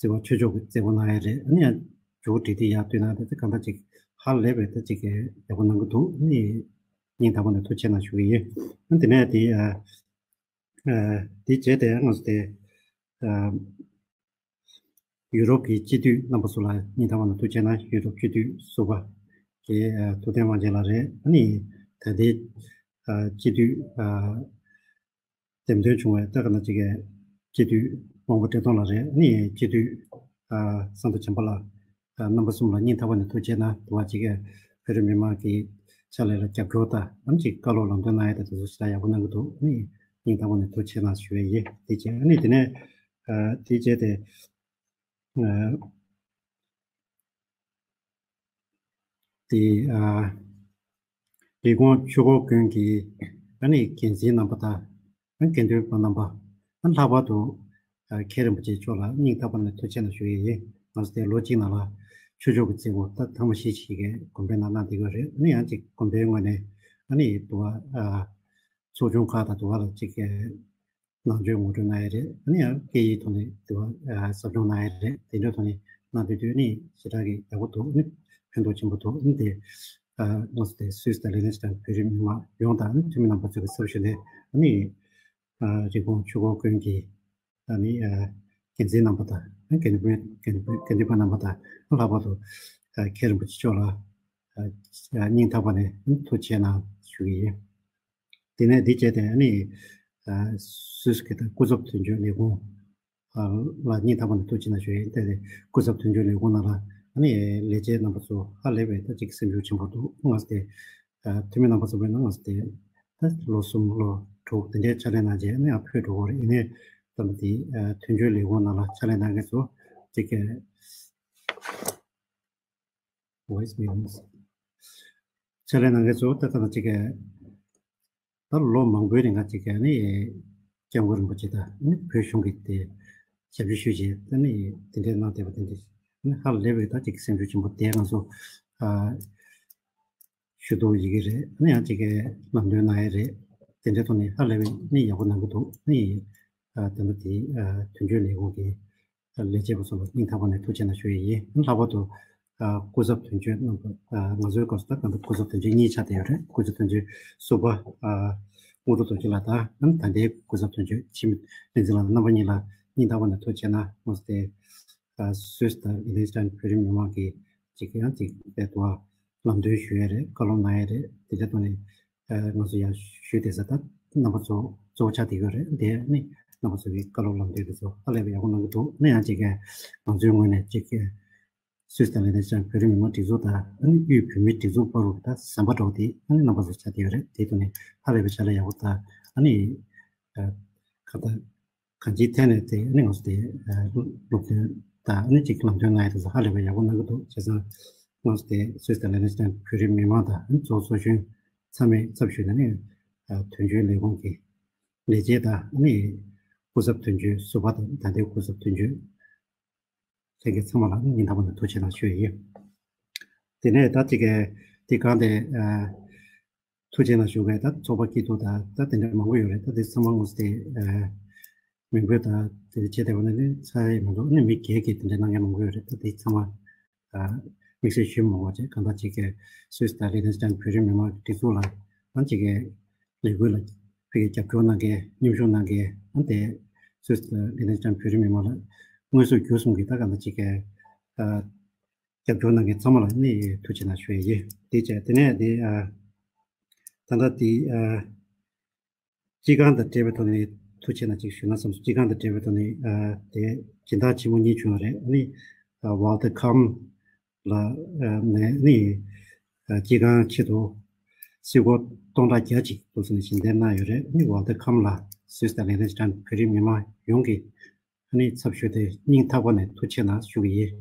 བརྩེ་བ་ཆོས་ཕྱོགས་ཀྱི་བརྩེ་བ་གནང་ཡ་རེད། ཨ་ནི་ཡང་མཇུག་སྒྲིལ་དེ་ཡར་བསྟུད་ན་དེ་གང་ལྟར་ཅིག་ཧ་ལས་པའི་ད་ཅིག་གི་ཡག་པོ་གནང་གི་འདུག་ནི་སྙིང་ཐག་པ་ནས་ཐུགས་རྗེ་ཆེ་གནང་ཞུ་གི་ཡིན། ཨ་དེ་ནས་དེ་ཨ་ཨ་དེ་བྱས་ཏེ་ང་ཚོ་དེ་ཨ་ཡུ་རོབ་ཀྱི་སྤྱི་འཐུས་རྣམ་པ་ཚོ་ལ་སྙིང་ཐག་པ་ནས་ཐུགས་རྗེ་ཆེ་གནང་། ཡུ་རོབ་སྤྱི་འཐུས་ཟུར་པ་གི་ཨ་ཐུབ་བསྟན་དབང་ཆེན་ལགས་རེད། ཨ་ནི་ད་ལྟའི་ཨ་སྤྱི་འཐུས་ཨ་འདེམས་ཐོན་བྱུང་བའི་ད་ག་ནང་ཅིག་གི་སྤྱི་འཐུས་ དབང་པོ་བཀྲས་མཐོང་ལགས་རེད། ཨ་ནི་སྤྱི་འཐུས་ཨ་སངས་རྡོ་རྗེ་འཆང་ལགས། ཨ་རྣམ་པ་གསུམ་ལ་སྙིང་ཐག་པ་ནས་ཐུགས་རྗེ་གནང་། དུ་བ་གཅིག་གིས་བོད་རིགས་མི་མང་གི་ཕྱག་ལས་ལ་རྒྱབ་སྐྱོར་དང་ཨ་ནི་གཅིག་བཀའ་སློབ་ལམ་སྟོན་གནང་ཡ་དང་དེ་ཚོ་ཞེ་དྲག་ཡག་པོ་གནང་གི་འདུག་ཨ་ནི་སྙིང་ཐག་པ་ནས་ཐུགས་རྗེ་གནང་ཞུ་ཡ་ཡིན། དེ་རྗེས་ཨ་ནི་དེ་ནས་ཨ་དེ་རྗེས་དེ་ཨ་དེ་ཨ་རི་ཀོན་ཆོས་འཁོར་དགོན་གྱི་ཨ་ནི་འགན་འཛིན་རྣམ་པ་དང་། ཨ་དགེ་འདུན་པ་རྣམ་པ། ཨ་ལྷག་པར་དུ་ཨ་མཁན་རིན་པོ་ཆེ་མཆོག་ལ་སྙིང་ཐག་པ་ནས་ཐུགས་རྗེ་གནང་ཞུ་ཡི་ཡིན། ང་ཚོ་དེ་ལོ་གཅིག་ནང་ལ་ཆོས་ཕྱོགས་ཀྱི་བརྩི་བཀུར་ད་ཐེངས་མ་བཞི་ཞིག་གི་དགོན་པའི་ནང་གནང་བསྡད་ཡོད་རེད། ཨ་ནི་ཡང་ཅིག་དགོན་པའི་ངོས་ནས་ཨ་ནི་དུ་བ་ཨ་ཚོགས་ཆུང་ཁག་དང་དུ་བ་ལ་ཅིག་གི་ནང་ཆོས་ངོ་སྤྲོད་གནང་ཡ་རེད། ཨ་ནི་ཡང་སྐད་ཡིག་ཐོག་ནས་དུ་བ་ཨ་ཟབ་སྦྱོང་གནང་ཡ་རེད། དེ་འདྲའི་ཐོག་ནས་གནང་དུས་དུས་ཨ་ནི་ཞེ་དྲག་གི་ཡག་པོ་འདུག་ཨ་ནི་ཕན་ཐོགས་ཆེན་པོ་འདུག་ཨ་ནི་དེ་ཨ་ང་ཚོ་དེ་སུད་སི་དང་ལི་ཐན་སི་ཊན་བོད་རིགས་མི་མང་ཡོངས་དང་ཨ་ནི་འཐུས་མི་རྣམ་པ་ཚོ་གི་ཚབ་ཞུས་ནས་ཨ་ནི་ཨ་རི་ཀོན་ཆོས་འཁོར་དགོན་གྱི་ཨ་ནི་ཨ་འགན་འཛིན་རྣམ་པ་དང་། ཨ་དགེ་འདུན་དགེ་འདུན་དགེ་འདུན་པ་རྣམ་པ་དང་། ལྷག་པར་དུ་ཨ་མཁན་རིན་པོ་ཆེ་མཆོག་ལ་ཨ་སྙིང་ཐག་པ་ནས་ཐུགས་རྗེ་གནང་ཞུ་གི་ཡིན། དེ་ནས་འདི་བྱས་ཏེ་ཨ་ནི་ཨ་སུད་སི་གི་ད་སྐུ་ཚབ་དོན་གཅོད་ལས་ཁུངས་ཨ་ལ་སྙིང་ཐག་པ་ནས་ཐུགས་རྗེ་གནང་ཞུ་ཡིན། དེ་ནས་སྐུ་ཚབ་དོན་གཅོད་ལས་ཁུངས་ནང་ལ་ཨ་ནི་ལས་བྱེད་རྣམ་པ་ཚོ་ཧ་ལས་པའི་ད་ཅིག་སེམས་ཤུགས་ཆེན་པོ་འདུག་ང་ཚོ་དེ་ཨ་འཐུས་མི་རྣམ་པ་ཚོ་བས་ན་ང་ཚོ་དེ་ད་ལོ་གསུམ་ལོ་དྲུག་དེ་འདྲའི་ཕྱག་ལས་གནང་རྗེས་ཨ་ནི་ཨ་ཕེབས་འགྲོ་གི་རེད། ཡིན་ནའི་ད་ལྟ་དེ་ཨ་དོན་གཅོད་ལས་ཁུངས་ནང་ལ་ཕྱག་ལས་གནང་མཁན་ཚོ་ཅིག་གི་Voice Meetings ཕྱག་ལས་གནང་མཁན་ཚོ་ད་ལྟ་ཅིག་གི་ད་ལོ་མང་པོའི་རིང་ང་ཅིག་གི་ནི་སྐྱབས་མགོན་རིན་པོ་ཆེ་དང་ནི་བོད་གཞུང་གི་དེ་ཞབས་ཕྱི་ཞུས་རྗེས་ད་ནི་དེ་འདྲའི་གནང་བསྡད་པ་དེ་འདྲ་ནི་ཧ་ལས་པའི་ད་ཅིག་སེམས་ཤུགས་ཆེན་པོ་དེ་ང་ཚོ་ཨ་ཞུ་གཏུག་ཡི་གེ་རེད། ནི་ཡང་ཅིག་གི་ལམ་སྟོན་གནང་ཡ་རེད། དེ་འདྲའི་ཐོག་ནས་ཧ་ལས་པའི་ནི་ཡག་པོ་གནང་གི་འདུག་ནི་ཨ་ད་ལྟ་དེ་ཨ་དོན་གཅོད་ལས་ཁུངས་ཀྱི་ལས་བྱེད་པ་ཚོ་ལ་སྙིང་ཐག་པ་ནས་ཐུགས་རྗེ་གནང་ཞུ་ཡི་ཡིན། ལྷག་པར་དུ་ཨ་སྐུ་ཚབ་དོན་གཅོད་རྣམ་པ་ཨ་ང་ཚོའི་སྐབས་སུ་ད་ད་ལྟ་སྐུ་ཚབ་དོན་གཅོད་གཉིས་ཆགས་བསྡད་ཡོད་རེད། སྐུ་ཚབ་དོན་གཅོད་ཟུར་པ་ཨ་དངོས་གྲུབ་རྡོ་རྗེ་ལགས་དང་ཨ་ད་ལྟའི་སྐུ་ཚབ་དོན་གཅོད་འཆི་མེད་བསྟན་འཛིན་ལགས་རྣམ་པ་གཉིས་ལ་སྙིང་ཐག་པ་ནས་ཐུགས་རྗེ་གནང་། ང་ཚོ་དེ་ཨ་སུད་སི་དང་ལི་ཐན་སི་ཊན་བོད་རིགས་མི་མང་གི་ཅིག་ཡང་ཅིག་དེ་དུ་ལམ་སྟོན་ཞུ་ཡ་རེད། བཀའ་སློབ་གནང་ཡ་རེད། དེ་འདྲ་ཐོག་ནས་ཨ་ང་ཚོ་ཡང་ཞུས་བསྡད་ས་ད་རྣམ་པ་ཚོ་གཙོ་བོ་ཆགས་བསྡད་ཡོད་རེད། དེ་ནི་རྣམ་པ་ཚོ་གི་བཀའ་སློབ་ལམ་སྟོན་དེ་ཚོ་ཧ་ལས་པའི་ཡག་པོ་གནང་གི་འདུག་ནི་ཡང་ཅིག་གི་ང་ཚོའི་ངོས་ནས་ཅིག་གི་སུད་སི་དང་ལི་ཐན་སི་ཊན་བོད་རིགས་མི་མང་སྒྲིག་འཛུགས་དང་ཨ་ནི་དབུས་བོད་མིའི་སྒྲིག་འཛུགས་བར་དུ་ད་ཟམ་པ་འདྲ་བོ་དེ་ཨ་ནི་རྣམ་པ་ཚོ་ཆགས་བསྡད་ཡོད་རེད། དེ་ཐོག་ནས་ཧ་ལས་པའི་ཕྱག་ལས་ཡག་པོ་དང་ཨ་ནི་ཨ་ཁ་ད་གང་ཅིའི་ཐད་ནས་དེ་ཨ་ནི་ང་ཚོ་དེ་ཨ་སློབ་སྟོན་དང་ཨ་ནི་ཅིག་ལམ་སྟོན་གནང་ཡ་དེ་ཚོ་ཧ་ལས་པའི་ཡག་པོ་གནང་གི་འདུག་བྱས་ཙང་ང་ཚོ་དེ་སུད་སི་དང་ལི་ཐན་སི་ཊན་བོད་རིགས་མི་མང་དང་ཨ་ནི་ཚོགས་གཙོ་གཞོན་ཚང་མའི་ཚབ་ཞུས་ནས་ཨ་ནི་དོན་གཅོད་ལས་ཁུངས་ཀྱི་ལས་བྱེད་དང་ཨ་ནི་སྐུ་ཚབ་དོན་གཅོད་ཟུར་པ་དང་ད་ལྟའི་སྐུ་ཚབ་དོན་གཅོད་ལྷན་རྒྱས་ཚང་མ་ལ་སྙིང་ཐག་པ་ནས་ཐུགས་རྗེ་གནང་ཞུ་ཡི་ཡིན། དེ་ནས་ད་ཅིག་གི་དེ་གང་དེ་ཨ་ཐུགས་རྗེ་གནང་ཞུ་བའི་ད་ཚོགས་པ་སྐྱིད་སྡུག་དང་ད་དེ་འདྲ་མང་པོ་ཡོད་རེད། ད་དེ་ཚང་མ་དངོས་སུ་དེ་ཨ་མིང་འབོད་དང་དེ་འདྲ་བྱས་བསྡད་པ་ནི་ཚར་ཡི་མི་འདུག་ཨ་ནི་མི་སྒེར་གྱི་དེ་འདྲ་གནང་མཁན་མང་པོ་ཡོད་རེད། ད་དེ་ཚང་མ་ཨ་དམིགས་བསལ་ཞུ་མི་དགོས་བྱས་གང་ལྟར་ཅིག་གི་སུད་སི་དང་ལི་ཐན་སི་ཊན་བོད་རིགས་མི་མང་གི་སྒྲིག་འཛུགས་ལ་ཨ་ཅིག་གི་ལས་འགུལ་ལ་ཕ་གི་རྒྱབ་སྐྱོར་གནང་མཁན་མཉམ་ཞུགས་གནང་མཁན་ཨ་དེ་སུད་སི་དང་ལི་ཐན་སི་ཊན་བོད་རིགས་མི་མང་ལ་དངོས་སུ་བརྒྱུད་གསུམ་གྱི་ད་ག་འདྲ་ཅིག་གི་ཨ་རྒྱབ་སྐྱོར་གནང་མཁན་ཚང་མ་ལ་ནི་ཐུགས་རྗེ་གནང་ཞུ་ཡི་ཡིན། དེ་བྱས་དེ་ནས་དེ་ཨ་ད་ལྟ་དེ་ཨ་སྤྱི་ཁང་དང་འབྲེལ་བའི་ཐོག་ནས་ཐུགས་རྗེ་གནང་ཅིག་ཞུ་ན་བསམ་སོང་། སྤྱི་ཁང་དང་འབྲེལ་བའི་ཐོག་ནས་ཨ་དེ་སྦྱིན་བདག་ཆེན་མོ་གཉིས་བྱུང་བ་རེད། ཨ་ནི་ཨ་ཝལ་ཏར་ཁམ་ལ་ཨ་ནས་ནི་ཨ་སྤྱི་ཁང་ཆེད་དུ་སིལ་སྒོར་སྟོང་ཕྲག་བརྒྱ་ཅིག་འདུག་ཟེར་ནས་ཞལ་འདེབས་གནང་ཡོད་རེད། ཨ་ནི་ཝལ་ཏར་ཁམ་ལ་སུད་སི་དང་ལི་ཐན་སི་ཊན་བོད་རིགས་མི་མང་ཡོངས་ཀྱིས་ཨ་ནི་ཚབ་ཞུས་ཏེ་སྙིང་ཐག་པ་ནས་ཐུགས་རྗེ་གནང་ཞུ་གི་ཡིན།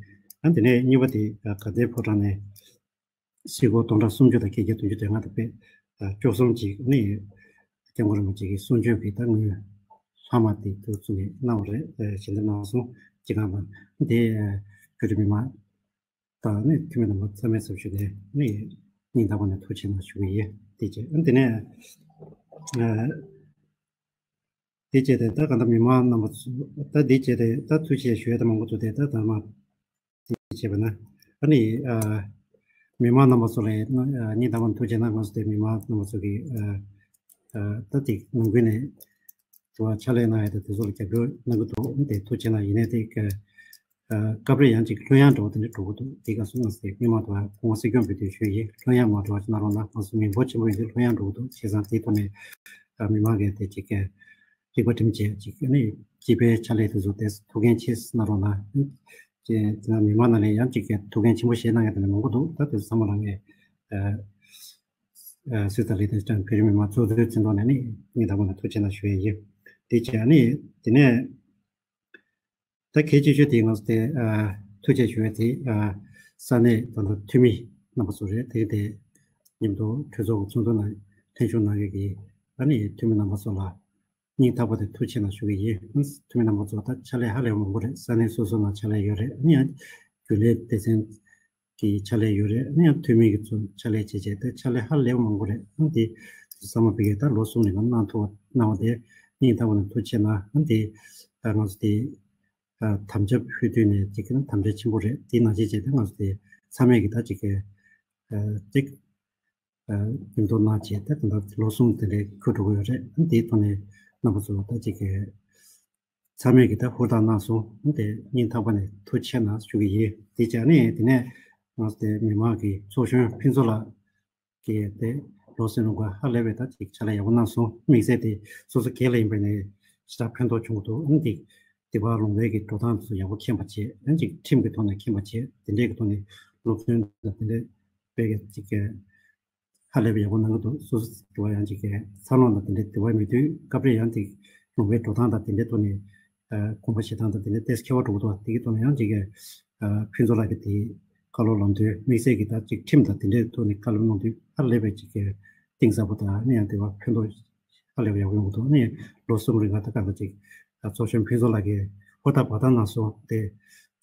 ཨ་དེ་ནས་གཉིས་པ་དེ་ཨ་དགའ་ལྡན་ཕོ་བྲང་ནས་སིལ་སྒོར་སྟོང་ཕྲག་སུམ་ཅུ་དང་བརྒྱད་བརྒྱ་བདུན་ཅུ་དོན་ལྔ་དང་དཔེ་ཨ་བཅུ་གསུམ་ཅིག་ཨ་ནི་སྐྱབས་མགོན་རིན་པོ་ཆེ་གི་གསུང་ཆོས་ཀྱི་ད་དངུལ་ལྷག་མ་དེ་དུ་བཙུགས་ནས་གནང་བ་རེད། ཨ་ཞལ་འདེབས་གནང་སོང་། སྤྱི་ཁང་དང་དེ་ཨ་བོད་རིགས་མི་མང་དང་ནི་འཐུས་མི་རྣམ་པ་ཚང་མའི་ཚབ་ཞུས་ནས་ནི་སྙིང་ཐག་པ་ནས་ཐུགས་རྗེ་གནང་ཞུ་གི་ཡིན། དེ་བྱས་ཨ་དེ་ནས་ཨ་དེ་བྱས་ཏེ་ད་ག་འདྲ་མི་མང་རྣམ་པ་ཚོ་ད་དེ་བྱས་ཏེ་ད་ཐུགས་རྗེ་ཞུ་ཡ་ད་མང་པོ་འདུག་སྟེ་ད་ད་མ་དེ་བྱས་པ་ན་ཨ་ནི་ཨ་མི་མང་རྣམ་པ་ཚོ་ལ་ཨ་སྙིང་ཐག་པ་ནས་ཐུགས་རྗེ་གནང་། ང་ཚོ་དེ་མི་མང་རྣམ་པ་ཚོ་གི་ཨ་ཨ་ད་དེ་ནང་ཁུལ་ནས་དུ་བ་ཕྱག་ལས་གནང་ཡ་ད་དེ་ཚོ་ལ་རྒྱབ་སྐྱོར་གནང་གི་འདུག་དེ་ཐུགས་རྗེ་གནང་། ཡིན་ནའི་དེ་ག་ཨ་སྐབས་རེ་ཡང་ཅིག་ལྷོད་ཡངས་འདྲ་བོ་དེ་འདྲ་འགྲོ་གི་འདུག་དེ་ག་སོང་ང་ཚོ་མི་མང་དུ་བ་སྐུ་ངོ་སྲིད་སྐྱོང་འབུལ་དུས་ཞུ་ཡིན། ལྷོད་ཡངས་མ་འགྲོ་བ་ཅིག་གནང་རོགས་གནང་། ང་ཚོ་མི་འབོར་ཆེན་པོ་ཡིན་དུས་ལྷོད་ཡངས་འགྲོ་གི་འདུག་བྱས་ཙང་དེའི་ཐོག་ནས་ཨ་མི་མང་གིས་དེ་ཅིག་ག་རིག་པ་སྒྲིམ་བྱས་ཅིག་ཨ་ནི་ སྐྱིད་པའི་ཕྱག་ལས་དེ་ཚོ་དེ་ཐུགས་འགན་ཆེ་གནང་རོགས་གནང་། ཅེས་དེ་ན་མི་མང་ནང་ལ་ཡང་ཅིག་གི་ཐུགས་འགན་ཆེན་པོ་བཞེས་གནང་མཁན་དེ་འདྲ་མང་པོ་འདུག་ད་དེ་ཚང་མ་ལ་ངས་ཨ་ཨ་སྲིད་ད་ལས་དེ་ཅང་བོད་རིགས་མི་མང་ཚོགས་གཙོའི་མཚན་ཐོག་ནས་ནི་སྙིང་ཐག་པ་ནས་ཐུགས་ཆེ་གནང་ཞུ་ཡས་ཡིན། དེ་བྱས་ནི་དེ་ནས། ད་གལ་ཆེ་ཤོས་དེ་ང་ཚོ་དེ་ཨ་ཐུགས་རྗེ་ཞུ་ཡས་དེ་ཨ་ས་གནས་ད་ལྟ་འཐུས་མི་རྣམ་པ་ཚོ་རེད། དེ་དེ་མཉམ་དུ་གྲོས་ཚོགས་ཀྱི་ཚོགས་འདུ་ནང་ལྷན་ཞུགས་གནང་མཁན་གྱི་ཨ་ནི་འཐུས་མི་རྣམ་པ་ཚོ་ལ་སྙིང་ཐག་པ་དེ་ཐུགས་ཆེ་གནང་ཞུ་གི་ཡིན། འཐུས་མི་རྣམ་པ་ཚོ་ད་ཕྱག་ལས་ཧ་ལས་པ་མང་པོ་རེད། ས་གནས་སོ་སོ་ནང་ཕྱག་ལས་ཡོད་རེད། ཨ་ནི་ཡང་རྒྱུན་ལས་སྡེ་ཚན་གྱི་ཕྱག་ལས་ཡོད་རེད། ཨ་ནི་ཡང་འཐུས་མི་གི་ཚོ་ཕྱག་ལས་བྱེད་བྱས་ཏེ་ཕྱག་ལས་ཧ་ལས་པ་མང་པོ་རེད། ཨ་ནི་དེ་ཚང་མ་བི་གས་ད་ལོ་གསུམ་རིང་ལ་གནང་ཐུབ་པ་གནང་བ་དེ་སྙིང་ཐག་པ་ནས་ཐུགས་ཆེ་གནང་། ཨ་ནི་དེ་ང་ཚོ་དེ། ཨ་དམ་བཅའ་ཕུལ་དུས་ནས་ཅིག་གི་དམ་བཅའ་ཆེན་པོ་རེད། དེའི་ནང་བཞིན་བྱས་ཏེ་ང་ཚོ་དེ་ཚང་མས་ཀྱི་ད་ཅིག་གི་ཨ་ཅིག་ཨ་མཉམ་དུ་གནང་བྱས་ད་གང་ལྟར་ལོ་གསུམ་དེ་འདྲའི་འཁྱོལ་འགྲོ་གི་ཡོད་རེད། དེའི་ཐོག་ནས་རྣམ་པ་ཚོ་ད་ཅིག་གི་ཚང་མས་ཀྱི་ད་ཧུར་ཐག་གནང་སོང་། དེ་སྙིང་ཐག་པ་ནས་ཐུགས་ཆེ་གནང་ཞུ་གི་ཡིན། དེ་བྱས་ནས་དེ་ནས་ང་ཚོ་དེ་མི་མང་གི་ཚོགས་གཞོན་ཕུན་ཚོགས་ལགས་ཀྱིས་དེ་ལོ་གསར་རིང་ག་ཧ་ལས་པའི་ད་ཅིག་ཕྱག་ལས་ཡག་པོ་གནང་སོང་། དམིགས་བསལ་དེ་སོ་སོ་སྒེར་ལ་ཡིན་པ་ནས་ཞེ་དྲག་ཕན་ཐོགས་བྱུང་གི་འདུག་ཨ་ནི་དེ་དེ་བར་ལུང་པའི་གི་འགྲོ་སྟངས་ཚོ་ཡག་པོ་མཁྱེན་པ་བྱས། ཨ་ནི་ཅིག་ཁྲིམས་ཀྱི་ཐོག་ནས་མཁྱེན་པ་བྱས། དེ་འདྲའི་གི་ཐོག་ནས་སློབ་སྟོན་དང་དེ་འདྲའི་དཔེ་གི་ཅིག་གི་ཧ་ལས་པའི་ཡག་པོ་གནང་གི་འདུག་སོ་སོ་དེ་བ་ཡང་ཅིག་གི་འཚར་ལོངས་དང་དེ་འདྲའི་དེ་བ་མེད་དུས་སྐབས་རེ་ཡང་ཅིག་ལུང་པའི་འགྲོ་སྟངས་དང་དེ་འདྲའི་ཐོག་ནས་ཨ་དགོངས་པ་བཞེས་སྟངས་དང་དེ་འདྲའི་ཏོག་ཙམ་ཁྱད་པར་འགྲོ་གི་འདུག་དེ་གི་ཐོག་ནས་ཡང་ཅིག་གི་ཨ་ཕུན་ཚོགས་ལགས་ཀྱི་དེ་བཀའ་སློབ་ལམ་སྟོན་དམིགས་བསལ་གྱི་ད་ཅིག་ཁྲིམས་དང་དེ་འདྲའི་ཐོག་ནས་བཀའ་སློབ་གནང་དུས་ཧ་ལས་པའི་ཅིག་གི་གཏིང་ཟབ་པོ་དང་ཨ་ནི་ཡང་དེ་བ་ཕན་ཐོགས་ཧ་ལས་པ་ཡག་པོ་ཡོང་གི་འདུག་ཨ་ནི་ལོ་གསུམ་རིང་ག་ད་ག་ད་ཅིག་ཨ་ཚོགས་གཞོན་ཕུན་ཚོགས་ལགས་ཀྱིས་ཧུར་ཐག་འབད་ཐག་གནང་སོང་། དེ་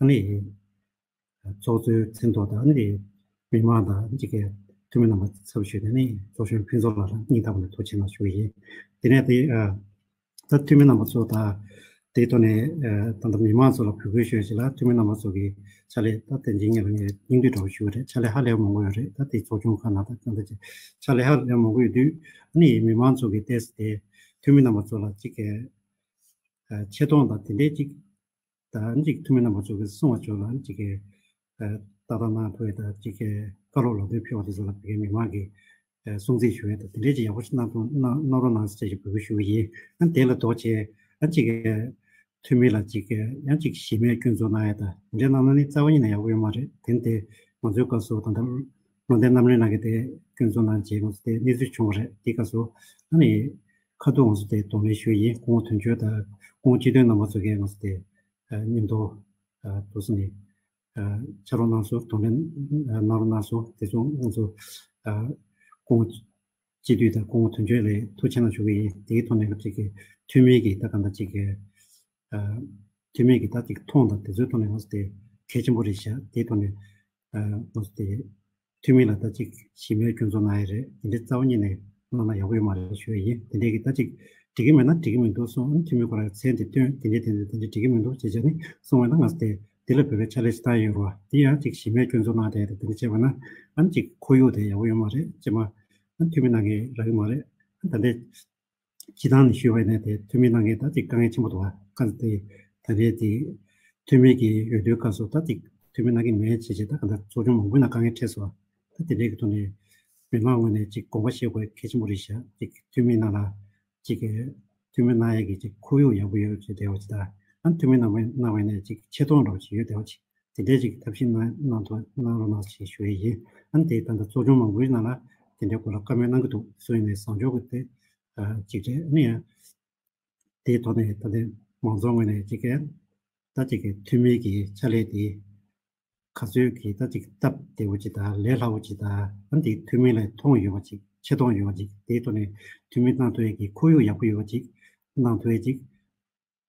ཨ་ནི་ཚོགས་གཙོའི་མཚན་ཐོག་དང་ནི་མི་མང་དང་ཅིག་གི་འཐུས་མི་རྣམ་པ་ཚབ་ཞུས་ནས་ནི་ཚོགས་གཞོན་ཕུན་ཚོགས་ལགས་ལ་སྙིང་ཐག་པ་ནས་ཐུགས་ཆེ་གནང་ཞུ་གི་ཡིན། དེ་ནས་དེ་ཨ་ད་འཐུས་མི་རྣམ་པ་ཚོ་དང་དེའི་ཐོག་ནས་ཨ་ད་ལྟ་མི་མང་ཚོ་ལ་འབོད་སྐུལ་ཞུ་ཡ་ཞིག་ལ། འཐུས་མི་རྣམ་པ་ཚོ་གི་ཕྱག་ལས་ད་དེ་འཇིགས་ཉེན་ལ་ངས་སྙིང་བསྡུས་འདྲ་བོ་ཞུ་གི་རེད། ཕྱག་ལས་ཧ་ལས་པ་མང་པོ་ཡོད་རེད། ད་དེ་ཚོགས་ཆུང་ཁག་ནང་ད་ད་ལྟ་ཅིག་ཕྱག་ལས་ཧ་ལས་པ་མང་པོ་ཡོད་དུས་ནི་མི་མང་ཚོ་གི་ཏོག་ཙམ་དེ་འཐུས་མི་རྣམ་པ་ཚོ་ལ་ཅིག་གི་ཨ་ཆེ་མཐོང་དང་དེ་འདྲའི་ཅིག་ད་ཅིག་འཐུས་མི་རྣམ་པ་ཚོ་གིས་གསུང་བ་ཚོ་ལ་ཅིག་གི་ཨ་ལྟ་རྟོག་གནང་ཐུབ་ཡས་དང་ཅིག་གི་བཀའ་སློབ་ལམ་སྟོན་ཕུལ་བ་དེ་ཚོ་ལ་བོད་ཀྱི་མི་མང་གིས་ཨ་སྲུང་བརྩི་ཞུ་ཡས་དང་དེ་འདྲའི་ཅིག་ཡག་པོ་ཞིག་གནང་ཐུབ་གནང་གནང་རོགས་གནང་ཟེར་ཅིག་འབོད་སྐུལ་ཞུ་གི་ཡིན། ཨ་དེ་ལ་ལྡོག་བྱས་ཨ་ཅིག་གི་འཐུས་མི་ལ་ཅིག་གི་ཡང་ཅིག་གཞི་མེད་སྐྱོན་འཛུགས་གནང་ཡས་དང་དེ་འདྲའི་གནང་ན་ནི་རྩ་བ་ཉིད་ནས་ཡག་པོ་ཡོད་མ་རེད། དེ་ནི་དེ་ང་ཚོའི་སྐབས་སུ་ད་ལྟ་བློ་བདེ་རྣམ་གླིང་ལགས་ཀྱིས་དེ་སྐྱོན་འཛུགས་གནང་རྗེས་ང་ཚོ་དེ་གནས་ཚུལ་བྱུང་བ་རེད། དེའི་སྐབས་སུ་ཨ་ནི་ཁ་ཐུག་ང་ཚོ་དེ་གདོང་ལེན་ཞུ་ཡི་ཡིན། སྐུ་ངོ་དོན་གཅོད་དང་སྐུ་ངོ་སྤྱི་འཐུས་རྣམ་པ་ཚོ་གིས་ང་ཚོ་དེ་ཨ་མཉམ་དུ་ཨ་འདུག་སེ་ནས་ཨ་ཕྱག་རོགས་གནང་སོང་། གདོང་ལེན་ཨ་གནང་རོགས་གནང་སོང་། དེ་ཚོ་ང་ཚོ་ཨ་སྐུ་ངོ་སྤྱི་འཐུས་དང་སྐུ་ངོ་དོན་གཅོད་ལ་ཐུགས་ཆེ་གནང་ཞུ་གི་ཡིན། དེའི་ཐོག་ནས་ཅིག་གི་འཐུས་མི་གི་ད་གང་ལྟར་ཅིག་གི་ཨ་འཐུས་མི་གི་ད་ཅིག་མཐོང་དང་དེ་ཚོའི་ཐོག་ནས་ང་ཚོ་དེ་གལ་ཆེན་པོ་རེད་ཤག་དེའི་ཐོག་ནས་ཨ་ང་ཚོ་དེ་འཐུས་མི་ལ་ད་ཅིག་གཞི་མེད་སྐྱོན་འཛུགས་གནང་ཡ་རེད། དེ་འདྲའི་རྩ་བ་ཉིད་ནས་གནང་ན་ཡག་པོ་ཡོད་མ་རེད་ཞུ་ཡ་ཡིན། དེ་འདྲའི་གི་ད་ཅིག་འགྲིག་གི་མེད་ན་འགྲིག་གི་མི་འདུག་གསུངས། ཨ་ནི་འཐུས་མི་ཁོ་རང་མཚན་དེ་བཏོན། དེ་འདྲའི་དེ་འདྲའི་དེ་འདྲའི་འགྲིག་གི་མི་འདུག་ཅེས་བྱས་ནས་གསུངས་པ་ན་ང་ཚོ་དེ་དེ་ལ་བོད་པའི་ཕྱག་ལས་ཅིག་བཏང་ཡོད་རེད་བ། དེ་ཡང་ཅིག་གཞི་མེད་སྐྱོན་འཛུགས་གནང་བསྡད་དེ་དེ་འདྲ་བྱས་པ་ན་ཨ་ནི་ཅིག་ཁོར་ཡུག་དེ་ཡག་པོ་ཡོད་མ་རེད། ཅེས་མ་ཨ་ནི་འཐུས་མི་གནང་མཁན་རག་གི་མ་རེད། ཨ་ནི་ད་ལྟའི་སྤྱི་བཏང་ནས་ཞུས་པ་ཡིན་ན་དེ་འཐུས་མི་གནང་མཁན་ད་ཅིག་དཀའ་ངལ་ཆེན་པོ་འདུག་བ། ག་ཚོད་དེ་ད་རེས་དེ་འཐུས་མི་གི་འོས་བསྡུའི་སྐབས་སུ་ད་ཅིག་འཐུས་མི་གནང་གི་མེད་ཅེས་བྱས་ད་ག་འདྲ་ཚོགས་ཆུང་མང་པོའི་ནང་དཀའ་ངལ་འཕྲད་སོང་། ད་དེ་འདྲའི་གི་ཐོག་ནས་མི་མང་ངོས་ནས་ཅིག་དགོངས་པ་བཞེས་དགོས་གལ་ཆེན་པོ་རེད་ཤག་ཅིག་འཐུས་མི་ནང་ལ་ཅིག་གི་འཐུས་མི་གནང་ཡས་ཀྱི་ཅིག་ཁོར་ཡུག་ཡག་པོ་ཡོད་ཅེས་བསྡད་པ་ཅིག་དང་། ཨ་འཐུས་མི་གནང་བའི་གནང་བའི་ནས་ཅིག་ཆེ་མཐོང་འདྲ་བོ་ཅིག་ཡོད་བསྡད་པ་ཅིག་དེ་འདྲའི་ཅིག་ཐབས་ཤེས་གནང་གནང་ཐུབ་གནང་རོགས་གནང་ཞེས་ཞུ་ཡས་ཡིན། ཨ་ནི་དེ་ད་ལྟ་ཚོགས་ཆུང་མང་པོའི་ནང་ལ་དེ་འདྲའི་སྐོར་ལ་བཀའ་མོལ་གནང་གི་འདུག་སུ་ཡིན་ནའི་བཟང་ཕྱོགས་ཀྱི་དེ་ཨ་ཅིག་རེད། ཨ་ནི་ཡང་དེའི་ཐོག་ནས་ད་ལྟའི་མང་ཚོགས་ངོས་ནས་ཅིག་གི་ད་ཅིག་གི་འཐུས་མི་གི་ཕྱག་ལས་དེ་ག་ཚོད་ཀྱི་ད་ཅིག་སྟབས་བདེ་བོ་ཅིག་དང་ལས་སླ་བོ་ཅིག་དང་། ཨ་ནི་དེ་འཐུས་མི་ལ་མཐོང་ཡོད་པ་ཅིག་ཆེ་མཐོང་ཡོད་པ་ཅིག་དེའི་ཐོག་ནས་འཐུས་མི་གནང་ཐུབ་ཡས་ཀྱི་ཁོར་ཡུག་ཡག་པོ་ཡོད་པ་ཅིག་གནང་ཐུབ་ཡས་ཅིག་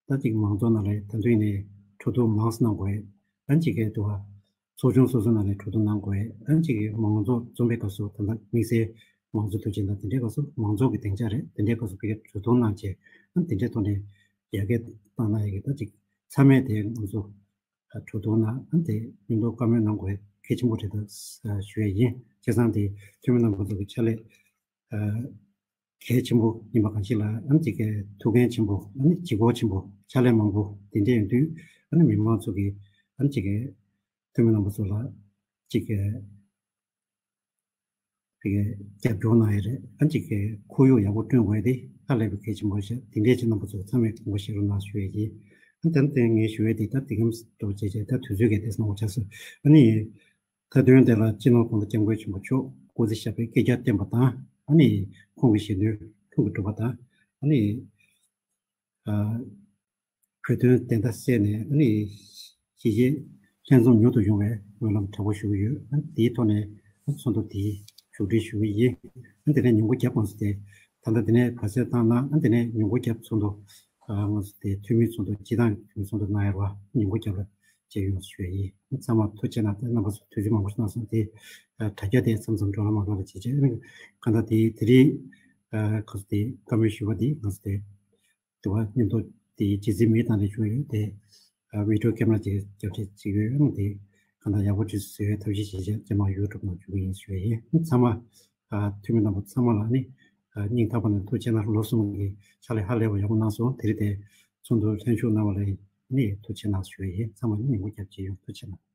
ད་ཅིག་མང་ཚོགས་ནང་ལ་ད་དུང་ནས་གྲོས་བསྡུར་མང་ཙམ་གནང་དགོས། ཨ་ནི་ཅིག་གི་འདུག་བ། ཚོགས་ཆུང་སོ་སོ་ནང་ནས་གྲོས་བསྡུར་གནང་དགོས། ཨ་ནི་ཅིག་གི་མང་ཚོགས་འཛོམས་པའི་སྐབས་སུ་ད་ལྟ་དམིགས་བསལ་མང་གཙོ་དུས་ཆེན་དང་དེ་འདྲའི་སྐབས་སུ་མང་ཚོགས་ཀྱི་སྡིངས་ཆ་རེད། དེ་འདྲའི་སྐབས་སུ་ཕ་གིར་གྲོས་བསྡུར་གནང་བྱས་ཨ་ནི་དེ་འདྲའི་ཐོག་ནས་ཡར་རྒྱས་བཏང་གནང་ཡས་ཀྱི་ད་ཅིག་ཚང་མས་དེ་ང་ཚོ་གྲོས་བསྡུར་གནང་། ཨ་ནི་དེ་མཉམ་དུ་བཀའ་མོལ་གནང་དགོས་གལ་ཆེན་པོ་རེད་ད་ཞུ་ཡས་ཡིན། བྱས་ཙང་དེ་འཐུས་མི་རྣམ་པ་ཚོ་གི་ཕྱག་ལས་ཨ་གལ་ཆེན་པོ་ཡིན་པ་གང་ཞིག་ལ་ཨ་ནི་ཅིག་གི་ཐུགས་འགན་ཆེན་པོ། ཨ་ནི་ལྗིད་ཁོག་ཆེན་པོ། ཕྱག་ལས་མང་པོ་དེ་འདྲ་ཡོང་དུས་ཨ་ནི་མི་མང་ཚོ་གི་ཨ་ནི་ཅིག་གི་འཐུས་མི་རྣམ་པ་ཚོ་ལ་ཅིག་གི་ཅིག་གི་རྒྱབ་སྐྱོར་གནང་ཡས་རེད། ཨ་ནི་ཅིག་གི་ཁོར་ཡུག་ཡག་པོ་བསྐྲུན་དགོས་ཏེ། ཧ་ལས་པའི་གལ་ཆེན་པོ་ཞིག་དེ་འདྲའི་ཅིག་རྣམ་པ་ཚོ་ཚང་མས་དགོངས་པ་བཞེས་རོགས་གནང་ཞུ་ཡས་ཡིན། ཨ་ནི་དེ་ནས་ངས་ཞུ་ཡས་དེ་ད་དེ་གམ་འགྲོ་བྱས་བྱས་ད་དུས་ཚོད་ཀྱི་ཏོག་ཙམ་མང་པོ་ཆགས་སོང་། ཨ་ནི། མཐའ་དོན་དེ་ལ་སྤྱི་ནོར་༸གོང་ས་༸སྐྱབས་མགོན་ཆེན་པོ་མཆོག་སྐུ་ཚེ་ཞབས་པད་བསྐལ་བརྒྱར་བརྟན་པ་དང་། ཨ་ནི་ཁོང་གི་ཞལ་འདོན་ལྷུན་གྱིས་གྲུབ་པ་དང་། ཨ་ནི་ཨ་བོད་དོན་བདེན་མཐའ་གསལ་ནས། ཨ་ནི་གཞིས་བྱེས་ལྷན་འཛོམས་མྱུར་དུ་ཡོང་བའི་སྨོན་ལམ་དྲག་པོ་ཞུ་གི་ཡོད། ཨ་ནི་དེའི་ཐོག་ནས་ཨ་ཚོགས་འདུ་དེ་མཇུག་སྒྲིལ་ཞུ་གི་ཡིན། ཨ་ནི་དེ་ནས་ཉིན་གུང་རྒྱབ་ཁོངས་སུ་དེ་ད་ལྟ་དེ་ནས་ག་ཚོད་བཏང་ན། ཨ་ནི་དེ་ནས་ཉིན་གུང་རྒྱབ་ཚོགས་འདུ་ཨ་ང་ཚོ་དེ་འཐུས་མི་ཚོགས་འདུ་སྤྱི་བཏང་གི་འཐུས་མི་ཚོགས་འདུ་གནང་ཡ་རེད་བ། ཉིན་གུང་རྒྱབ་ལ། བྱས་ཡོང་ཞུ་ཡ་ཡིན། ཚང་མ་ཐུགས་རྗེ་གནང་། རྣམ་པ་ཚོ་དུས་ཚོད་མང་པོ་ཞིག་གནང་སོང་། དེ་དྲ་རྒྱ་དེ་མཚམས་མཚམས་འགྲོ་ལ་མ་འགྲོ་ལ་བྱེད་བྱེད། གང་ལྟར་དེ་དེ་རིང་ཁ་སོ་དེ་བཀའ་མོལ་ཞུ་བ་དེ་ང་ཚོ་དེ་དུ་བ་མཉམ་དུ་དེ་རྗེས་འཛིན་མི་དང་ལས་ཞུ་ཡོད་དེ། བི་ཌི་ཡོ་ཀེ་མ་ར་དེ་རྒྱབ་བྱེད་བྱེད་ཡོད། དེ་གང་ལྟར་ཡག་པོ་བྱེད་བཟོ་ཡའི་ཐབས་ཤེས་བྱེད་བྱེད་རྗེས་མ་ཡུ་ཊུབ་ནང་བཅུག་གི་ཡིན་ཞུ་ཡ་ཡིན། ཚང་མ་འཐུས་མི་རྣམ་པ་ཚང་མ་ལ་ནི་སྙིང་ཐག་པ་ནས་ཐུགས་རྗེ་གནང་། ལོ་གསུམ་གྱི་ཕྱག་ལས་ཧ་ལས་པ་ཡག་པོ་གནང་སོང་། དེ་རིང་དེ་ཚོགས་འདུ་ལྷན་ཞུགས་གནང་བ་ལ་ནི་ཐུགས་རྗེ་གནང་ཞུ་ཡ་ཡིན། ཚང་མ་ནི་ཉིན་གུང་རྒྱབ་བྱེད་ཡོང་། ཐུགས་རྗེ་གནང་།